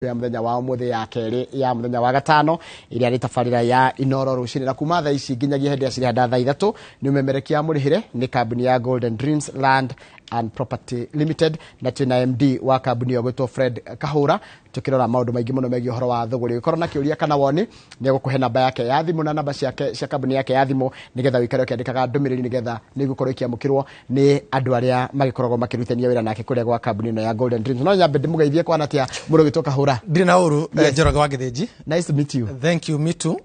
Ya muthenya wa umuthi ya keri ya muthenya wa gatano iria ni tabarira ya Inoro Rucini, na kuma thaa ici nginyagia hindi cirihanda thaa 3 ni umemerekia murihire ni kambuni ya Golden Dreams Land and Property Limited, na twina MD wa kambuni ĩyo gwĩtwo Fred Kahũra, tukirora maundu maingi muno megiĩ ũhoro wa thũgũrĩ. Ũngĩkorwo na kĩũria kana woni, nĩ egũkũhe namba yake ya thimũ na namba ciake cia kambuni yake ya thimũ, nĩgetha ũikare ũkĩandĩkaga ndũmĩrĩri, nĩgetha nĩ igũkorwo ikĩamũkĩrwo nĩ andũ arĩa magĩkoragwo makĩrutithania wĩra nake kũrĩa gwa kambuni ĩno ya Golden Dreams. No nyambe ndĩmũgeithie, kwana atĩa mũndũ ũgĩtwo Kahũra? Ndirĩ na ũru. Njoroge wa Gĩthĩnji. Nice to meet you. Thank you, me too.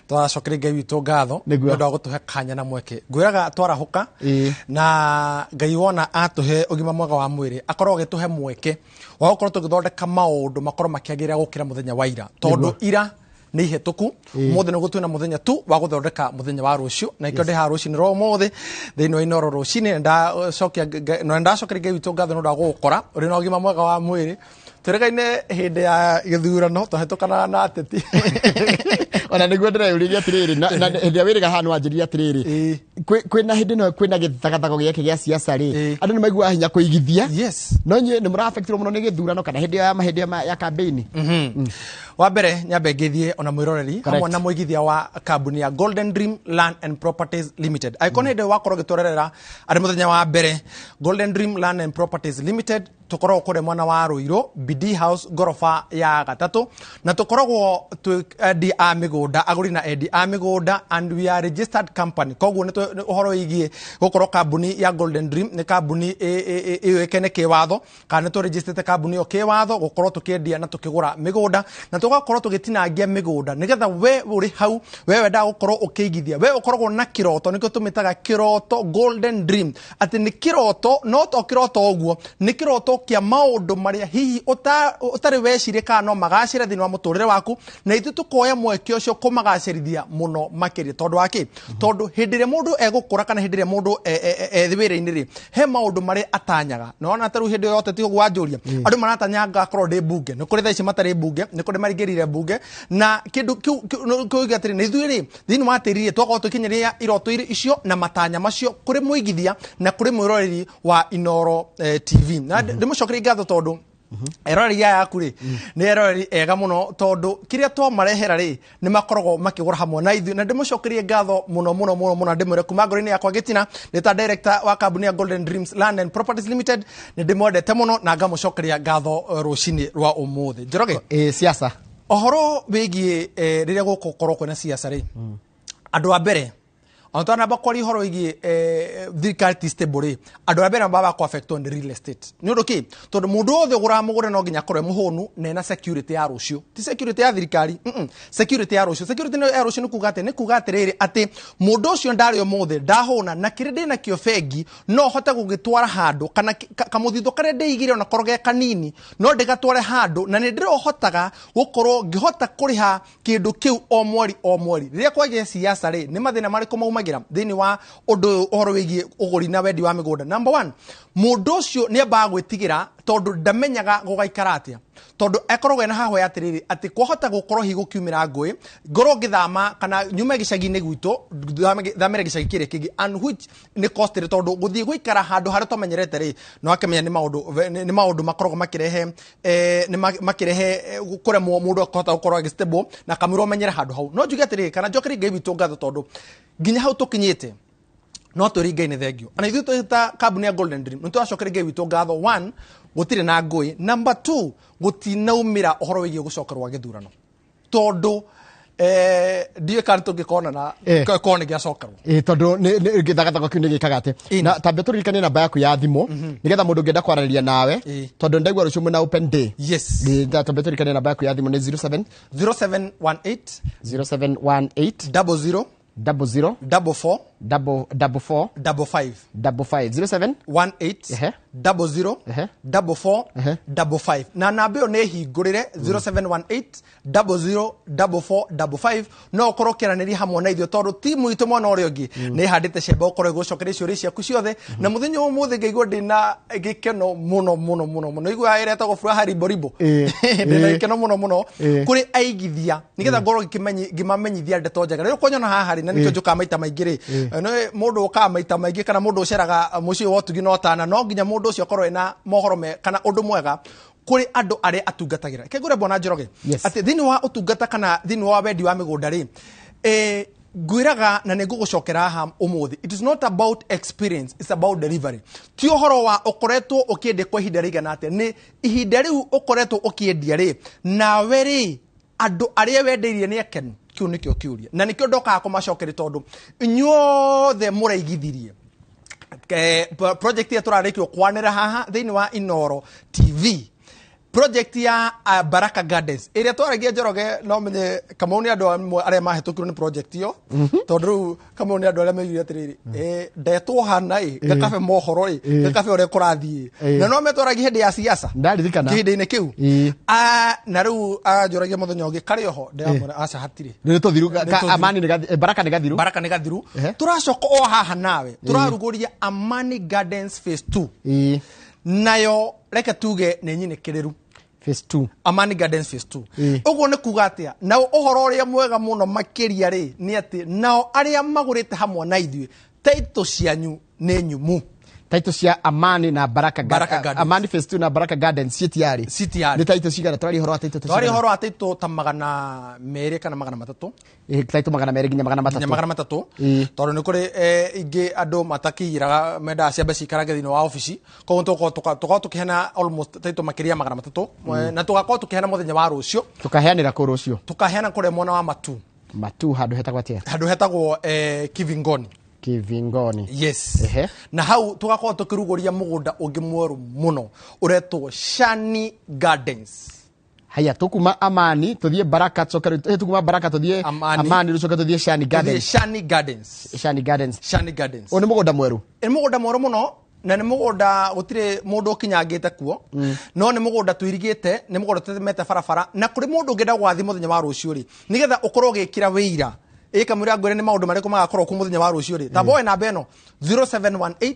Twacokeria Ngai witũ ngatho nĩ ũndũ wa gũtũhe kanya na mweke. Ngwĩraga twarahũka na Ngai wona atũhe ũgima mwega wa mwĩrĩ, akorwo agĩtũhe mweke wa gũkorwo tũgĩthondeka maũndũ makorwo makĩagĩrĩra gũkĩra mũthenya wa ira, tondũ ira nĩ ihĩtũku, ũmũthĩ nĩguo twĩna mũthenya tu wa gũthondeka mũthenya wa rũciũ. Na ikĩo ndĩ haha rũcinĩ rwa ũmũthĩ thĩinĩ wa Inoro Rũcinĩ, na ndacokeria Ngai witũ ngatho nĩ ũndũ wa gũgũkora ũrĩ na ũgima mwega wa mwĩrĩ. Twĩrĩgaine hĩndĩ ya gĩthurano, twahĩtũkanaga na ateti. Ona nĩguo ndĩreyũririe atĩrĩrĩ, na hĩndĩ ĩrĩa wĩrĩga haha nĩwanjĩrire atĩrĩrĩ, kwĩna hĩndĩ ĩno kwĩna gĩthagathago gĩake gĩa siasa rĩ, andũ nĩ maiguaga hinya kũigithia. No inyuĩ nĩ mũrafektirwo mũno nĩ gĩthurano kana hĩndĩ ĩyo ya mahĩndĩ ĩyo ya kambĩini? Wa mbere nyambe ngĩthiĩ ona mwĩroreri hamwe na mũigithia wa kambuni ya Golden Dream Land and Properties Limited. Angĩkorwo nĩ hĩndĩ ĩyo wakorwo ũgĩtwererera arĩ mũthenya wa mbere, Golden Dream Land and Properties Limited tũkoragwo kũrĩa mwena wa Rũirũ, BD House, ngoroba ya gatatũ, na tũkoragwo twĩ endi a mĩgũnda, agũri na endi a mĩgũnda, and we are registered company. Koguo nĩ ũhoro wĩgiĩ gũkorwo kambuni ya Golden Dream nĩ kambuni ĩũĩkaine kĩwatho, kana nĩ tũrĩnjĩstĩte kambuni ĩyo kĩwatho gũkorwo tũkĩendia na tũkĩgũra mĩgũnda, na tũgakorwo tũgĩtinangia mĩgũnda nĩgetha we ũrĩ hau, we wendaga gũkorwo ũkĩigithia, we ũkoragwo na kĩroto, nĩkĩo tũmĩtaga kĩroto Golden Dream, atĩ nĩ kĩroto, no to kĩroto ũguo, nĩ kĩroto kĩa maũndũ marĩa hihi ũtarĩ weciria kana no magacĩre thĩinĩ wa mũtũrĩre waku, na ithuĩ tũkoya mweke ũcio kũmagacĩrithia mũno makĩria. Tondũ wa kĩ? Tondũ hĩndĩ ĩrĩa mũndũ egũkũra kana hĩndĩ ĩrĩa mũndũ e wĩra-inĩ rĩ, he maũndũ marĩa atanyaga. Nĩwona ta rĩu hĩndĩ ĩyo ũteti ũguo wanjũria, andũ maratanya ngakorwo ndĩ mbunge, nĩ kũrĩ thaa ici matarĩ mbunge, nĩ kũrĩ maringĩrire mbunge, na kĩndũ kĩu kĩu atĩrĩ, na ithuĩ rĩ, thĩinĩ wa tĩri rĩ, twakorwo tũkinyanĩria iroto icio na matanya macio kũrĩ mũigithia na kũrĩ mwĩroreri wa Inoro TV. Na ndĩmũcokerie ngatho tondũ eroreri aya aku rĩ, nĩ eroreri ega mũno, tondũ kĩrĩa twamarehera rĩ, nĩ makoragwo makĩgũra hamwe na ithuĩ. Na ndĩmũcokerie ngatho mũno mũno mũno mũno, ndĩmwĩre kuma ngoro-inĩ yakwa gĩtina, nĩ ta director wa kambuni ya Golden Dreams Land and Properties Limited, nĩ ndĩmwendete mũno na ngamũcokeria ngatho rũcinĩ rwa ũmũthĩ. Njoroge. Ĩĩ, siasa. Ũhoro wĩgiĩ rĩrĩa gũgũkorwo kwĩna siasa rĩ, andũ a mbere, ona twanamba kwaria ũhoro wĩgiĩ thirikari ti stable rĩ, andũ a mbere mambaga kũ affectwo nĩ real estate. Nĩ ũndũ kĩ? Tondũ mũndũ wothe ũgũraga mũgũnda no nginya akorwo e mũhũnu na ena security ya rũciũ, ti security ya thirikari, security ya rũciũ. Security ya rũciũ nĩ kuga atĩ, nĩ kuga atĩrĩrĩ, atĩ mũndũ ũcio ndarĩ ũmũthĩ ndahũna na kĩrĩa ndĩnakĩo bengi no hote gũgĩtwara handũ, kana kamũthithũ karĩa ndĩigire onakorwo ge kanini no ndĩgatware handũ, na nĩ ndĩrohotaga gũkorwo ngĩhota kũrĩha kĩndũ kĩu o mweri o mweri. Rĩrĩa kwagĩa siasa rĩ, nĩ mathĩna marĩkũ maumagĩra thĩinĩ wa ũndũ ũyũ, ũhoro wĩgiĩ ũgũri na wendi wa mĩgũnda? Number one, mũndũ ũcio nĩ ambaga gwĩtigĩra tondũ ndamenyaga gũgaikara atĩa, tondũ akoragwo ena haho ya atĩrĩrĩ, atĩ kwahota gũkorwo hihi gũkiumĩra ngũĩ, ngorwo ngĩthama kana nyume gĩcagi-inĩ gwitũ thamĩre gĩcagi kĩrĩa kĩngĩ, and which nĩ costly, tondũ gũthiĩ gũikara handũ harĩa tũmenyerete rĩ, no akĩmenya nĩ maũndũ nĩ maũndũ makoragwo makĩrehe nĩ makĩrehe kũremwo mũndũ akahota gũkorwo agĩ stable na kamũira ũmenyere handũ hau. No njuge atĩrĩrĩ, kana njokerie Ngai witũ ngatho, tondũ nginya hau tũkinyĩte no twĩre Ngai nĩ thengio. Ona ithuĩ twĩ ta kambuni ya Golden Dream nĩ tũracokeria Ngai witũ ngatho. One, gũtirĩ na ngũĩ. Number two, gũtinaumĩra ũhoro wĩgiĩ gũcokerwo gĩthurano, tondũ ndiũĩ kana tũngĩkona na korwo nĩ gĩacokerwo. Ĩĩ, tondũ gĩthagathago kĩu nĩ gĩkaga atĩ na tambe tũririkanie namba yaku ya thimũ, nĩgetha mũndũ ũngĩenda kwaranĩria nawe, tondũ ndaigua rũciũ mwĩna open day. Yes. Tambe tũririkanie namba yaku ya thimũ nĩ 07 0718 0718 00 00 44 double double four 55. 55, 07 18 00 44 55. Na namba ĩyo nĩ hingũrĩre, 0718 00 44 55, no ũkorwo ũkĩaranĩria hamwe na ithuĩ, tondũ timu itũ mwena ũrĩa ũngĩ nĩ ĩhandĩte cembe ũkorwo ĩgũcokeria ciũria ciaku ciothe. Na mũthenya wa ũmũthĩ ngaigua ndĩna gĩkeno mũno mũno mũno mũno, igua ĩretagwo furaha riboribo. Ndĩna gĩkeno mũno mũno kũrĩ aigithia, nĩgetha ngorwo ngĩmamenyithia ndeto njega. Rĩu kũnyona haha rĩ, na nĩkĩo njũkaga maita maingĩ rĩ, nĩ mũndũ ũkaga maita maingĩ kana mũndũ ũceraga mũciĩ wa ũtugi no tana, no nginya mũndũ ũcio akorwo ena mohoro me kana ũndũ mwega. Kũrĩ andũ arĩa atungatagĩra. Reke ngwĩre, Bwana Njoroge, Yes. atĩ thĩinĩ wa ũtungata kana thĩinĩ wa wendi wa mĩgũnda rĩ, ngwĩraga na nĩ ngũgũcokera haha ũmũthĩ, it is not about experience, it's about delivery. Ti ũhoro wa ũkoretwo ũkĩendia kwa ihinda rĩigana atĩa, nĩ ihinda rĩu ũkoretwo ũkĩendia rĩ, nawe rĩ, andũ arĩa wendeirie nĩ akenu? Kĩu nĩkĩo kĩũria, na nĩkĩo ndokaga kũmacokeria, tondũ inyuothe mũraigithirie project ĩrĩa tũrarĩkio kwanĩra haha thĩinĩ wa Inoro TV, project ya Baraka Gardens ĩrĩa twaragia. Njoroge, no menye Kamau nĩ andũ amwe arĩa mahĩtũkirwo nĩ project ĩyo, tondũ rĩu Kamau nĩ andũ arĩa maigire atĩrĩrĩ, ndetwo hana ĩ gakabe mohoro ĩ gakabe ũrĩa kũrathiĩ, na no metwaragia hĩndĩ ya siasa. Ndaririkana. Kĩhinda-inĩ kĩu. Ah, na rĩu anjũragia mũthenya ũngĩ, karĩ oho? Ndĩramwĩra aca, hatirĩ. Nĩ tũthiru. Nĩ tũthiru. Amani nĩ Baraka nĩ gathiru. Baraka nĩ gathiru. Tũracoka o haha nawe tũrarugũria Amani Gardens phase 2. Nayo reke tuge nĩ nyinĩkĩrĩru. Phase 2. Amani Gardens phase 2. Ũguo nĩ kuga atĩa? Na ũhoro ũrĩa mwega mũno makĩria rĩ, nĩ atĩ nao arĩa magũrĩte hamwe na ithuĩ, taitũ cianyu nĩ nyumu. Taitũ cia Amani na Baraka, Baraka Gardens. Amani phase 2 na Baraka Gardens citiarĩ. Citiarĩ. Nĩ taitũ cigana twarĩ ũhoro wa taitũ? Twarĩ ũhoro wa taitũ ta 200 kana 300. Taitũ 200 nginya magana nginya matatũ. 300. Tondũ nĩ kũrĩ ingĩ andũ matakĩiraga, mendaga ciambe cikarage thĩinĩ wa obici, koguo tũkorwo tũkĩheana almost taitũ makĩria ya 300, na tũgakorwo tũkĩheana mũthenya wa rũciũ. Tũkaheanĩra kũ rũciũ? Tũkaheana kũrĩa mwena wa Matu. Matu handũ hetagwo atĩa? Handũ hetagwo Kivingoni. Kivingoni. Yes. Na hau tũgakorwo tũkĩrugũria mũgũnda ũngĩ mwerũ mũno ũretwo Shani Gardens. Haya, tukuma Amani tuthiĩ Baraka, tucoke tukuma Baraka tuthiĩ Amani. Amani, tucoke tuthiĩ Shani Tũthiĩ Gardens. Shani Gardens. Shani Gardens. Shani Gardens. Ũyũ nĩ mũgũnda mwerũ. Nĩ mũgũnda mwerũ mũno, na nĩ mũgũnda gũtirĩ mũndũ ũkinyangĩte kuo, no nĩ mũgũnda tũirigĩte, nĩ mũgũnda tũtemete barabara, na kũrĩ mũndũ ũngĩenda gwathiĩ mũthenya wa rũciũ rĩ, nĩgetha ũkorwo ũgĩkĩra wĩira ĩkamwĩra ngwĩre nĩ maũndũ marĩkũ magakorwo kuo mũthenya wa rũciũ rĩ, tamba woe namba ĩno, 0718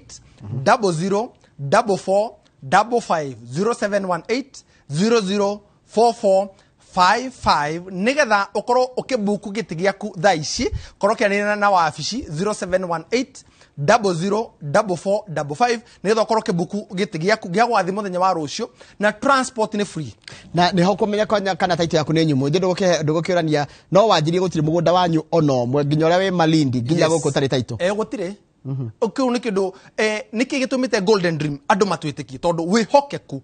00 44 55, 0718 00 44 55, nigetha ukorwo ukibuku gĩtĩ gĩaku thaa ici, korwo kĩanĩrĩra na wabici 0718 00 44 55, nigetha ũkorwo ũkĩbuku gĩtĩ gĩaku gĩa gwathi mũthenya wa rũciũ, na transport nĩ free. Na nĩho kũmenya kwanya kana taito yaku nĩ nyumu. Njĩ ndũgũkĩũrania no wanjirie, gũtirĩ mũgũnda wanyu ona ũmwe nginya ũrĩa wĩ Malindi nginya gũkũ ũtarĩ taito. Gũtirĩ. Kĩu nĩ kĩndũ nĩkĩ gĩtũmĩte Golden Dream andũ matwĩtĩkie, tondũ wĩhokeku.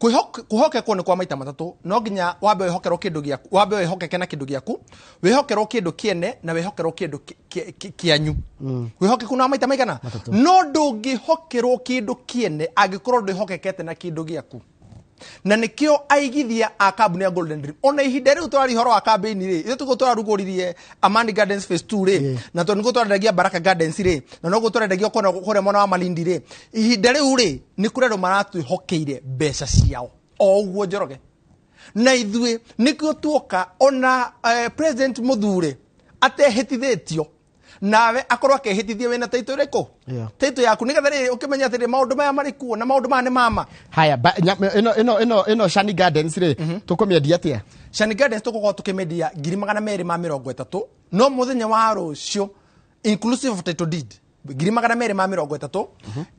Kwĩhokekwo nĩ kwa maita matatũ. No nginya wambe wĩhokerwo kĩndũ gĩaku, wambe wĩhokeke na kĩndũ gĩaku, wĩhokerwo kĩndũ kĩene, na wĩhokerwo kĩndũ kĩanyu. Wĩhokeku na maita maigana? No ndũngĩhokerwo kĩndũ kĩene angĩkorwo ndwĩhokekete na kĩndũ gĩaku, na nĩkĩo aigithia a kambuni ya Golden Dream, ona ihinda rĩu tũraria ũhoro wa kambĩini rĩ, ithuĩ tũguo tũrarugũririe Amani Gardens phase 2 rĩ, na tondũ nĩguo tũrendagia Baraka Gardens rĩ, na noguo tũrendagia kũrĩa mwena wa Malindi rĩ, ihinda rĩu rĩ, nĩ kũrĩ andũ maratwĩhokeire mbeca ciao o ũguo, Njoroge, na ithuĩ nĩkĩo tuoka ona president mũthure atehĩtithĩtio, nawe akorwo akehĩtithia wĩna taitũ ĩrĩkũ, taitũ yaku, nĩgetha rĩrĩ ũkĩmenya atĩrĩ, maũndũ maya marĩ kuo na maũndũ maya nĩ mama. Haya, ĩno Shani Gardens rĩ, tũkũmĩendia atĩa? Shani Gardens tũgũkorwo tũkĩmendia 230,000, no mũthenya wa rũciũ, inclusive of title deed, 230,000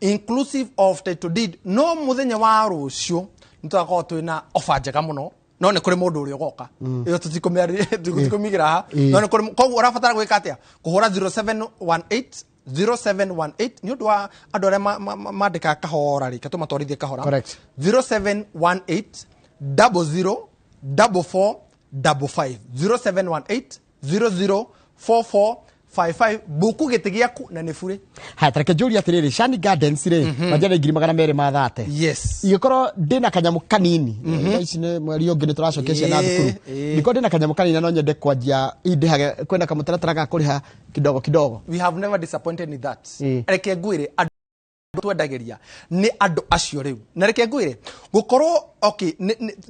inclusive of title deed, no mũthenya wa rũciũ nĩ tũgakorwo twĩna offer njega mũno, no nĩ kũrĩ mũndũ ũrĩa ũgoka, ĩyo tũtikũmĩigĩra haha. No nĩ kũrĩ, koguo ũrabatara gwĩka atĩa? Kũhũra 0718 0718, nĩ ũndũ wa andũ arĩa mandĩkaga kahora rĩ, katũmatwarithie kahora. 0718 00 44 55, 0718 00 44 55, buku gĩtĩ gĩaku na nĩ burĩ. Haya, tareke njũrie atĩrĩrĩ, Shani Gardens rĩ, manja nĩ 230,000. Yes. Ingĩkorwo ndĩna kanyamũ kanini thaa ici, nĩ mweri ũngĩ nĩ tũracokia ciana thukuru, ingĩkorwo ndĩna kanyamũ kanini na no nyende kwanjia indĩhage, kwĩna kamũtaratara ga kũrĩha kidogo kidogo? We have never disappointed in that. Reke ngwĩre, andũ twendagĩria nĩ andũ acio rĩu, na reke ngwĩre gũkorwo okay,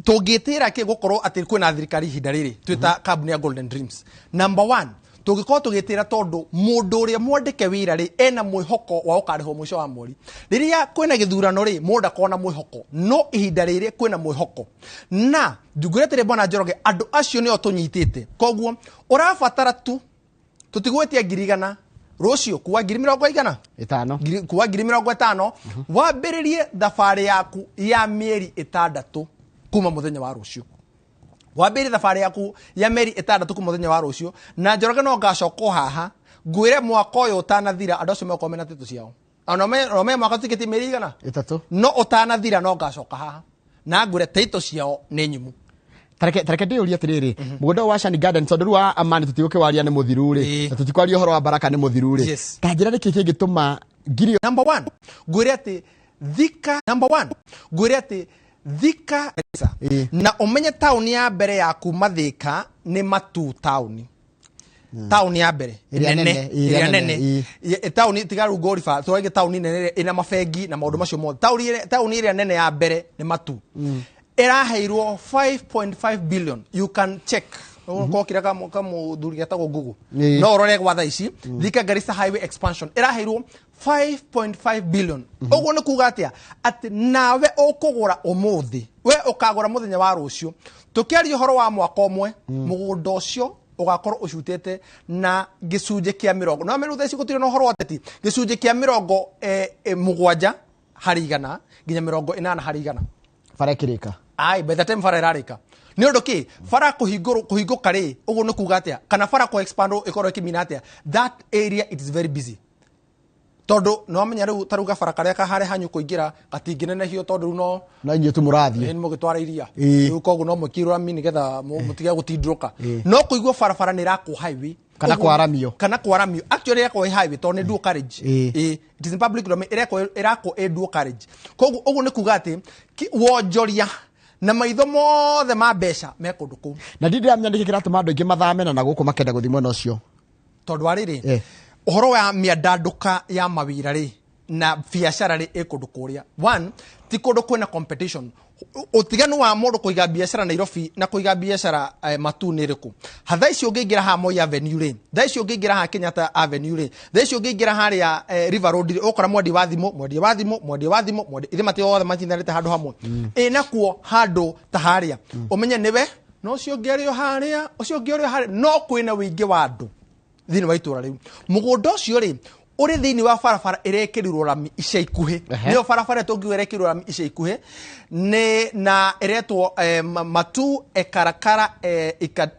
tũngĩtĩra kĩ gũkorwo atĩ kwĩna thirikari ihinda rĩrĩ twĩta kambuni ya Golden Dreams? Number one, tũngĩkorwo tũgĩtĩra tondũ mũndũ ũrĩa mwandĩke wĩra rĩ, ena mwĩhoko wa ũkarĩhwo mũico wa mweri. Rĩrĩa kwĩna gĩthurano rĩ, mũndũ ndakorwo na mwĩhoko, no ihinda rĩrĩ kwĩna mwĩhoko, na ngwĩre atĩrĩ, Bwana Njoroge, andũ acio nĩo tũnyitĩte. Koguo ũrabatara tu, tũtigwĩtia 100,000 rũciũ, kuwa ngiri mĩrongo igana ĩtano. Kuwa 50,000, wambĩrĩrie thabarĩ yaku ya mĩeri 6. Kuma muthenya wa rucio wambĩrĩrie thabarĩ yaku ya mĩeri 6 kuma mũthenya wa rũciũ. Na Njoroge, no ngacoka haha ngwĩre mwaka ũyũ ũtanathira andũ acio megũkorwo mena title ciao. Ona me mwaka tuikĩtie mĩeri igana? 3. No ũtanathira no ngacoka haha na ngwĩre title ciao nĩ nyumu. Tareke ndĩyũrie atĩrĩrĩ, mũgũnda ũyũ wa Shani Garden, tondũ rĩu wa Amani tũtigũkĩwaria nĩ mũthiru rĩ, na tũtikwaria ũhoro wa Baraka nĩ mũthiru rĩ, ta njĩra nĩkĩ kĩngĩtũma ngiri Number one, ngwĩre atĩ Thika, number one, ngwĩre atĩ Thika na ũmenye taũni ya mbere ya kuma Thika nĩ Matu taũni, taũni ya mbere ĩrĩa nene, ĩrĩa ĩrĩa nene. Nene. Taũni tiga rĩu ngoriba tũraiga taũni nene ĩrĩa ĩna mabengi na maũndũ macio mothe, taũni ĩrĩa nene ya mbere nĩ Matu, ĩraheirwo 5.5 billion. You can check kokira kamũthuri getagwo Google. No ũrore gwa thaa ici Thika Garissa Highway expansion ĩraheirwo 5.5 billion. Ũguo nĩ kuga atĩa? Atĩ nawe ũkũgũra ũmũthĩ, we ũkagũra mũthenya wa rũciũ, tũkĩaria ũhoro wa mwaka ũmwe, mũgũnda ũcio ũgakorwo ũcutĩte na gĩcunjĩ kĩa mĩrongo, no mĩrũ thaa ici gũtirĩ na ũhoro wa teti, gĩcunjĩ kĩa 70% nginya 80%. Bara ĩkĩrĩka. Ai, by the time bara ĩrarĩka, nĩ ũndũ kĩ bara kũhingũrwo kũhingũka rĩ, ũguo nĩ kuga atĩa? Kana bara kũ expand ĩkorwo ĩkĩmina atĩa? That area, it is very busy, tondũ nĩ wamenya rĩu ta rĩu gabara karĩa kaharĩa hanyu kũingĩra gatingĩnenehio, tondũ rĩu no No inyuĩ tu mũrathiĩ. Nĩ mũgĩtwara iria. Rĩu koguo no mwĩkĩrwo rami nĩgetha mũtige gũtindũrũka, no kũigua barabara nĩ ĩrakwo highway. Kana kwaramio. Kana kwaramio. Actually ĩrekwo ĩ highway tondũ nĩ dual carriage. It is in public domain, ĩrakwo ĩ dual carriage. Koguo ũguo nĩ kuga atĩ wonjoria na maitho mothe ma mbeca me kũndũ kũu. Na ndĩ ndĩramenya nĩkĩ kĩratũma andũ aingĩ mathame na gũkũ makenda gũthiĩ mwena ũcio. Tondũ wa rĩrĩ, ũhoro wa mĩandandũka ya mawĩra rĩ na biacara rĩ ĩ kũndũ kũrĩa. One, ti kũndũ kwĩna competition. Ũtiganu wa mũndũ kũiga biacara Nairobi na kũiga biacara Matu nĩ ĩrĩkũ? Thaa ici ũngĩingĩra haha Moi Avenue rĩ, thaa ici ũngĩingĩra haha Kenyatta Avenue rĩ, thaa ici ũngĩingĩra harĩa River Road rĩ, ũgũkora mwendia wa thimũ, mwendia wa thimũ, mwendia wa thimũ, mwendia ithe mati othe matindanĩte handũ hamwe. Ĩ nakuo handũ ta harĩa ũmenye nĩwe na ũcio ũngĩ arĩ o harĩa, ũcio ũngĩ arĩ o harĩa, no kwĩna ũingĩ wa andũ thĩinĩ wa itũra rĩu. Mũgũnda ũcio rĩ ũrĩ thĩinĩ wa barabara ĩrekĩrirwo rami ica ikuhĩ. Nĩyo barabara tũngiuga ĩrekĩrirwo rami ica ikuhĩ nĩ na ĩretwo Matu Ekarakara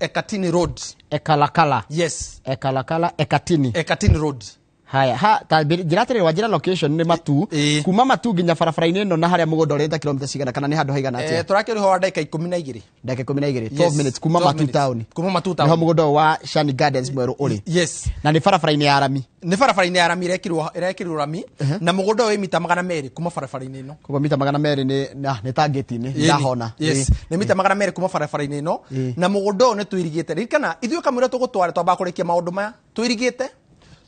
Ekatini Road. Ekalakala. Yes. Ekalakala Ekatini. Ekatini Road. Haya, ha ta njĩra atĩrĩrĩ, wanjĩra location nĩ Matu. Kuma Matu nginya barabara-inĩ ĩno na harĩa mũgũnda ũrĩ ta kilomita cigana, kana nĩ handũ haigana atĩa? Tũrakĩrĩ ho wa ndagĩka 12. Ndagĩka 12, 12 Yes, minutes kuma 12 Matu minutes. town. Kuma Matu nĩho town. Mũgũnda ũyũ wa Shani Gardens mwerũ ũrĩ. Yes. Na nĩ barabara-inĩ ya rami. Nĩ barabara-inĩ ya rami, ĩrekĩrirwo rami, na mũgũnda ũyũ wĩ mita 200 kuma barabara-inĩ ĩno. Koguo mita 200 nĩ nĩ ta ngĩti-inĩ. Ndahona. Yes, nĩ mita 200 kuma barabara-inĩ ĩno. Na mũgũnda ũyũ nĩ tũirigĩte. Ririkana ithuĩ kamũira tũgũtwara twambaga kũrĩkia maũndũ maya tũirigĩte,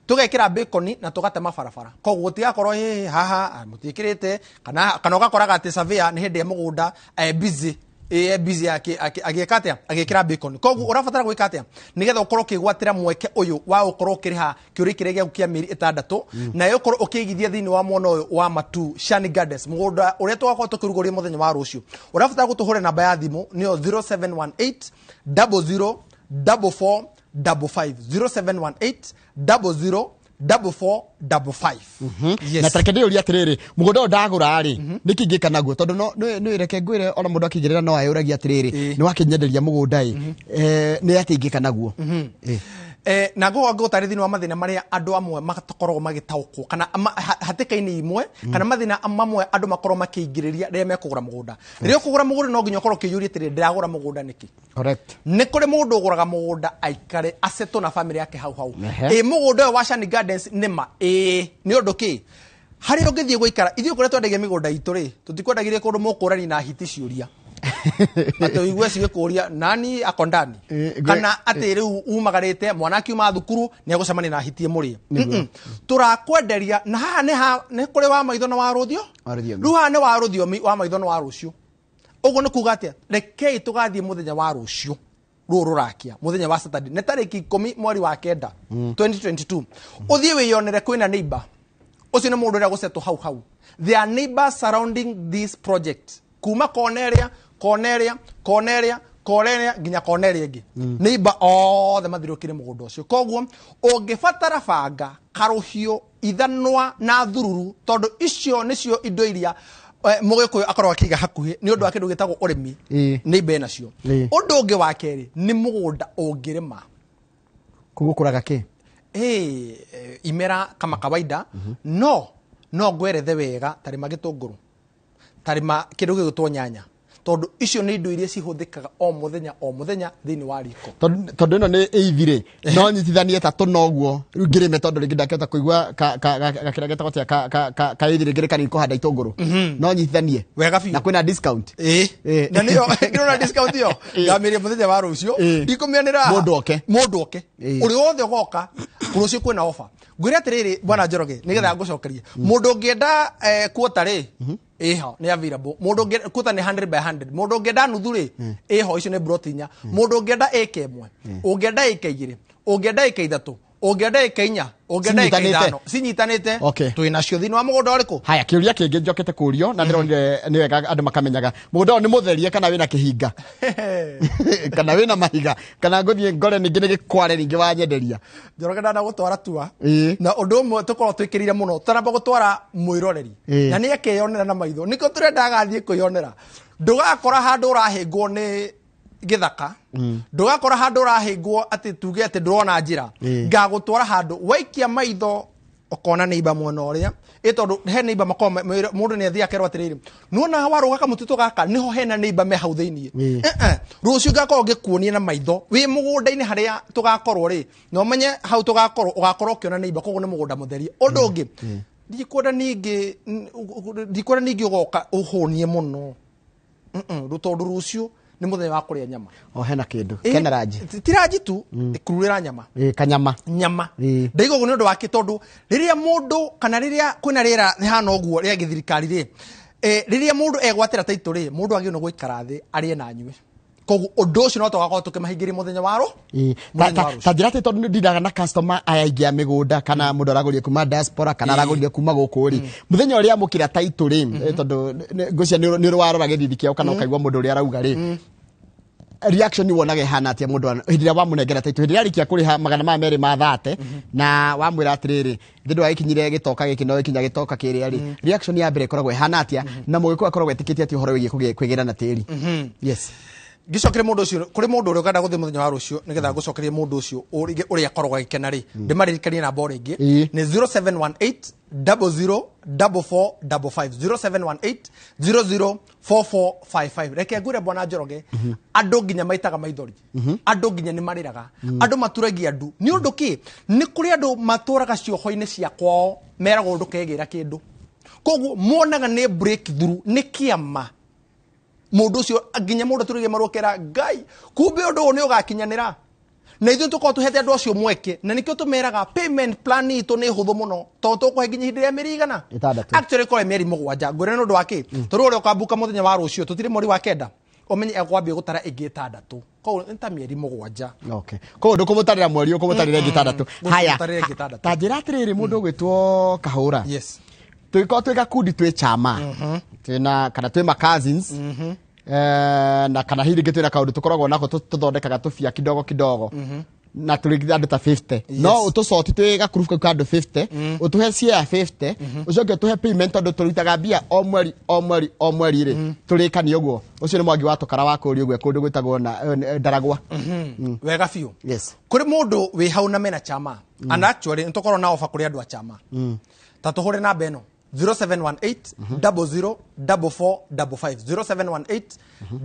tũgekĩra bacon na tũgatema barabara, koguo gũtigakorwo hĩhĩ haha mũtiĩkĩrĩte, kana ũgakoraga atĩ surveyor nĩ hĩndĩ e mũgũnda busy, e busy agĩka atĩa, agĩkĩra bacon. Koguo ũrabatara gwĩka atĩa nĩgetha ũkorwo ũkĩgwatĩra mweke ũyũ wa gũkorwo ũkĩrĩha kĩũria kĩrĩa gĩaku kĩa mĩeri 6 na ũkorwo ũkĩigithia thĩinĩ wa mwena ũyũ wa Matu Shani Gardens, mũgũnda ũrĩa tũgakorwo tũkĩrugũria mũthenya wa rũciũ? Ũrabatara gũtũhũrĩra namba ya thimũ nĩyo 0718 00 44 55, 0718 00 44 55. Yes. Na tareke ndĩyũrie atĩrĩrĩ, mũgũnda ũyũ ndagũra rĩ, nĩkĩ ingĩka naguo? Tondũ no nĩ reke ngwĩre, ona mũndũ akĩingĩrĩra no ayũragia atĩrĩrĩ, nĩ wakĩnyenderia mũgũnda ĩ, nĩ atĩa ingĩka naguo? Na ngũgwa ngũgũtarĩ thĩinĩ wa mathĩna marĩa andũ amwe matakoragwo magĩtaũkwo kana hatĩka-inĩ imwe, kana mathĩna mamwe andũ makoragwo makĩingĩrĩria rĩrĩa mekũgũra mũgũnda. Rĩrĩa ũkũgũra mũgũnda no nginya ũkorwo ũkĩyũria atĩrĩrĩ, ndĩragũra mũgũnda nĩkĩ? Nĩ kũrĩ mũndũ ũgũraga mũgũnda aikare acetwo na famĩlĩ yake hau hau. Ĩ mũgũnda ũyũ wa Shani Gardens nĩ ma ĩĩ nĩ ũndũ kĩ harĩa ũngĩthiĩ gũikara? Ithuĩ kũrĩa twendagia mĩgũnda itũ rĩ, tũtikwendagirie kũndũ mũkũrani na hiti ciũria atĩ ũigue cigĩkũria nani ako ndani, kana atĩ rĩu umagarĩte mwana akiuma thukuru nĩ egũcemania na hiti ĩmũrĩe. Tũrakwenderia na haha nĩ kũrĩ wa maitho na wa rũthio. Wa rũthiomi. Rĩu haha nĩ wa rũthiomi, wa maitho na wa rũciũ. Ũguo nĩ kuga atĩa? Rekei tũgathiĩ mũthenya wa rũciũ rũũ rũrakia, mũthenya wa Saturday, nĩ tarĩki 10 mweri wa 9 2022, ũthiĩ wĩyonere kwĩna neighbor. Ũcio nĩ mũndũ ũrĩa gũcetwo hau hau. There are neighbors surrounding this project kuma kona ĩrĩa, kona ĩrĩa, kona ĩrĩa, kona ĩrĩa nginya kona ĩrĩa ĩngĩ. Neighbor othe mathiũrũrũkĩire mũgũnda ũcio. Koguo ũngĩbatara banga, karũhiũ, ithanwa na thururu, tondũ icio nĩcio indo iria Mũgĩkũyũ akorwo akĩiga hakuhĩ nĩ ũndũ wa kĩndũ gĩtagwo ũrĩmi, nĩ ibe nacio. Ũndũ ũngĩ wa kerĩ nĩ mũgũnda ũngĩrĩma. Koguo kũraga kĩ? Imera kama kawaida, no ngwerethe wega, tarĩma gĩtũngũrũ, tarĩma kĩndũ gĩgwĩtwo nyanya, tondũ icio nĩ indo iria cihũthĩkaga o mũthenya o mũthenya thĩinĩ wa riko. Tondũ ĩno nĩ ĩithi rĩ, no nyitithanie tatũ noguo rĩu ngĩrĩme, tondũ rĩngĩ ndakĩhota kũigua gakĩrĩa getagwo atĩa, ka ĩithi rĩngĩ rĩ kanini kũhanda itũngũrũ, no nyitithanie. Wega biũ. Na kwĩna discount. Ĩĩ. Na nĩyo ngĩrona discount ĩyo ngamĩria mũthenya wa rũciũ. Ndikũmĩanĩra. Mũndũ oke. Mũndũ oke, ũrĩa wothe ũgoka rũciũ kwĩna offer. Ngwĩre atĩrĩrĩ, bwana Njoroge, nĩgetha ngũcokerie, mũndũ ũngĩenda kuota rĩ, ĩho nĩ available. Mũndũ ũngĩ kuota nĩ 100 by 100. Mũndũ ũngĩenda nuthu rĩ, ĩho, icio nĩ broti 4. Mũndũ ũngĩenda ĩka 1, ũngĩenda ĩka 2, ũngĩenda ĩka 3, ũngĩenda ĩka 4, ũngĩenda ĩka Cinyitanĩte. 5, cinyitanĩte. Twĩ nacio thĩinĩ wa mũgũnda ũrĩkũ? Haya, kĩũria kĩngĩ njokete kũrio na ndĩronire nĩ wega andũ makamenyaga, mũgũnda ũyũ nĩ mũtherie kana wĩna kĩhinga kana wĩna mahiga, kana ngũthiĩ ngore ningĩ nĩ gĩkware ningĩ wanyenderia? Njoroge, ndana gũtwara tua na ũndũ ũmwe tũkorwo twĩkĩrĩire mũno tũtanamba gũtwara mwĩroreri na nĩ akeyonera na maitho, nĩkĩo tũrenda agathiĩ kwĩyonera. Ndũgakora handũ ũrahĩngwo nĩ gĩthaka, ndũgakora handũ ũrahĩngwo atĩ tuge atĩ ndũrona njĩra. Ngagũtwara handũ waikia maitho ũkona neighbor mwena ũrĩa ĩ, tondũ he neighbor makoragwo mũndũ nĩ athiĩ akerwo atĩrĩrĩ, nuona warũga kamũtitũ gaka nĩho hena neighbor me hau thĩiniĩ. Rũciũ ngakorwo ngĩkuonia na maitho wĩ mũgũnda-inĩ harĩa tũgakorwo rĩ, na ũmenye hau tũgakorwo ũgakorwo ũkĩona neighbor, koguo nĩ mũgũnda mũtherie. Ũndũ ũngĩ ndikwenda ningĩ, ndikwenda ningĩ ũgoka ũhũnie mũno. Tondũ rũciũ nĩ mũthenya wa kũrĩa nyama. O hena kĩndũ kena ranji. Ti ranji tu, ĩkururĩra nyama. Kanyama. Nyama. Ndaigua ũguo nĩ ũndũ wake, tondũ rĩrĩa mũndũ kana rĩrĩa kwĩna rĩera rĩhana ũguo rĩa gĩthirikari rĩ, rĩrĩa mũndũ egwatĩra taitũ rĩ, mũndũ agĩrĩirwo nĩ gũikara thĩ arĩe na anyue, koguo ũndũ ũcio no tũgakorwo tũkĩmahingĩria mũthenya wa rũ mũthenya wa rũciũ. Ta njĩra atĩ, tondũ nĩ ndindaga na customer aya aingĩ a mĩgũnda, kana mũndũ aragũrire kuma diaspora kana aragũrire kuma gũkũ rĩ, mũthenya ũrĩa amũkĩra taitũ rĩ, tondũ ngwĩciria nĩ ũrĩ warora gĩthithi kĩao kana ũkaigua mũndũ ũrĩa arauga rĩ, reaction wonaga ĩhana atĩa mũndũ hĩndĩ ĩrĩa wamũnengera taitũ, hĩndĩ ĩrĩa arĩkia kũrĩha 230 na wamwĩra atĩrĩrĩ, thĩ ndwagĩkinyire gĩtoka gĩkĩ no gĩkinya gĩtoka kĩrĩa rĩ, reaction ya mbere ĩkoragwo ĩhana atĩa, na mũgĩkũyũ akoragwo etĩkĩtie atĩ ũhoro wĩgiĩ kwĩgĩra na tĩri? Yes. Ngĩcokerie mũndũ ũcio, kũrĩ mũndũ ũrĩa ũkenda gũthiĩ mũthenya wa rũciũ, nĩgetha ngũcokerie mũndũ ũcio ũrĩa akoragwo agĩkena rĩ, ndĩmaririkanie namba o rĩngĩ. Nĩ 0718 00 44 55, 0718 00 4455. Reke ngwĩre, bwana Njoroge, andũ nginya maitaga maithori, andũ nginya nĩ marĩraga, andũ maturagia ndu. Nĩ ũndũ kĩ? Nĩ kũrĩ andũ matũraga cioho-inĩ cia kwao, meragwo ndũkegĩra kĩndũ, koguo monaga nĩ breakthrough, nĩ kĩama. Mũndũ ũcio nginya mũndũ atũrĩgie marũkera Ngai, kumbe ũndũ ũyũ nĩ ũgakinyanĩra, na ithuĩ tũkorwo tũhete andũ acio mweke, na nĩkĩo tũmeraga payment plan itũ nĩ hũthũ mũno, tondũ tũkũhe nginya ihinda rĩa mĩeri igana. 6. Actually ĩkorwo ĩ mĩeri 7. Ngwĩre nĩ ũndũ wa kĩ? Tondũ ũrĩa ũkambuka mũthenya wa rũciũ, tũtirĩ mweri wa 9, ũmenye ekwambia gũtara ĩngĩ 6, koguo nĩ ta mĩeri 7. Okay, koguo ndũkũmũtarĩra mweri, ũkũmũtarĩra ĩngĩ 6. Haya. Ngũmũtarĩra ĩngĩ 6. Ta njĩra atĩrĩrĩ, mũndũ ũgwĩtwo Kahũra, tũgĩkorwo twĩ gakundi, twĩ chama, twĩna kana twĩ ma cousins, na kana hihi rĩngĩ twĩna kaũndũ tũkoragwo nako tũthondekaga tũbia kidogo kidogo, na tũrĩ andũ ta 50, no ũtũcoti twĩ gakurubu kau ka andũ 50, ũtũhe share 50, ũcoke ũtũhe payment, tondũ tũrutaga mbia o mweri o mweri o mweri rĩ, tũrĩkanie ũguo. Ũcio nĩ Mwangi wa Tũkara wa kũũria ũguo kũndũ gwĩtagwo na Ndaragwa. Wega biũ. Kũrĩ mũndũ wĩ hau na mena chama, and actually nĩ tũkorwo na offer kũrĩ andũ a chama, ta tũhũre namba ĩno 0718 00 44 55, 0718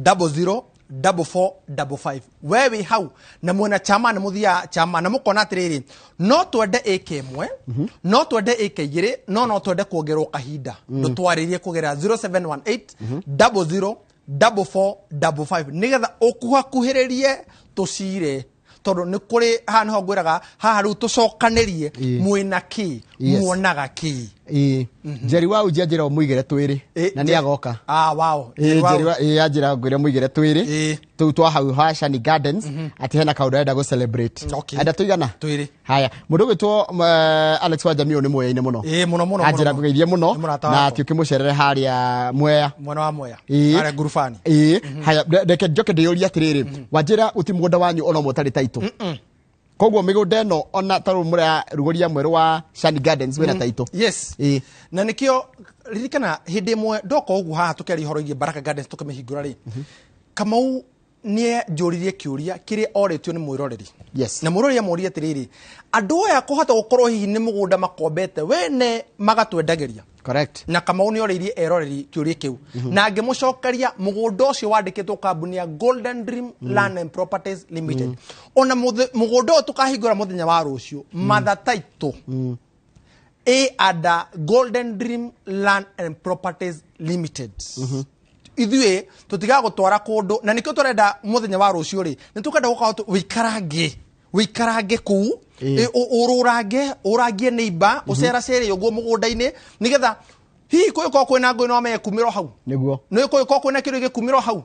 00 44 55. We wĩ hau na mwena chama, nĩ mũthiaga chama na mũkona atĩrĩrĩ, no twende ĩka 1, no twende ĩka 2, no twende kuongerwo kahinda, ndũtwarĩrie kũgerera 0718 00 44 55, nĩgetha ũkuhakuhĩrĩrie tũcire, tondũ nĩ kũrĩ haha nĩho ngwĩraga haha rĩu tũcokanĩrie mwĩna kĩ, muonaga kĩ. Ĩĩ, Njeri wa Uji anjĩra ũmũigĩre twĩrĩ na nĩ agoka. Ah, wow. Ĩĩ, Njeri wa ĩĩ anjĩra ngwĩre mũigĩre twĩrĩ tũu twa hau ha Shani Gardens, atĩ hena kaũndũ arenda gũ celebrate. Enda tũigana? Twĩrĩ. Haya, mũndũ ũgwĩtwo Alex wa Jamii, ũyũ nĩ mwea-inĩ mũno. Ĩĩ, mũno mũno. Anjĩra Mũno. ngũgeithie mũno Nĩ mũrata na wakwa. atĩ ũkĩmũcerere harĩa Mwea. Mwena wa Mwea. Harĩa ngurubani. Ĩĩ, haya, reke njoke ndĩyũrie atĩrĩrĩ, wanjĩra gũtirĩ mũgũnda wanyu ona ũmwe ũtarĩ taitũ. Koguo mĩgũnda ĩno ona ta rĩu mũrarugũria mwerũ wa Shani Gardens wĩna taitũ. Yes. Na nĩkĩo ririkana hĩndĩ ĩmwe ndoka ũguo haha tũkĩaria ũhoro wĩgiĩ Baraka Gardens tũkĩmĩhingũra rĩ, Kamau nĩ njũririe kĩũria kĩrĩa orĩtio nĩ mwĩroreri. Yes. Na mwĩroreri amũria atĩrĩrĩ, andũ aya kũhota gũkorwo hihi nĩ mũgũnda makombete wene magatwendagĩria. Correct. Na Kamau nĩ orĩirie eroreri kĩũria kĩu na ngĩmũcokeria mũgũnda ũcio wandĩkĩtwo kambuni ya Golden Dream Land and Properties Limited. Ona mũgũnda ũyũ tũkahingũra mũthenya wa rũciũ, mother title ĩ under Golden Dream Land and Properties Limited. Ithuĩ tũtigagũtwara kũndũ, na nĩkĩo tũrenda mũthenya wa rũciũ rĩ, nĩ tũkwenda gũkorwo wĩikarange kũu, ũrũrange, ũrangie neighbor, ũceracere ũguo mũgũnda-inĩ, nĩgetha hihi kũngĩkorwo kwĩna ngũĩ no amenye kumĩra hau. Nĩguo. Nĩ kũngĩkorwo kwĩna kĩndũ gĩkumĩra hau,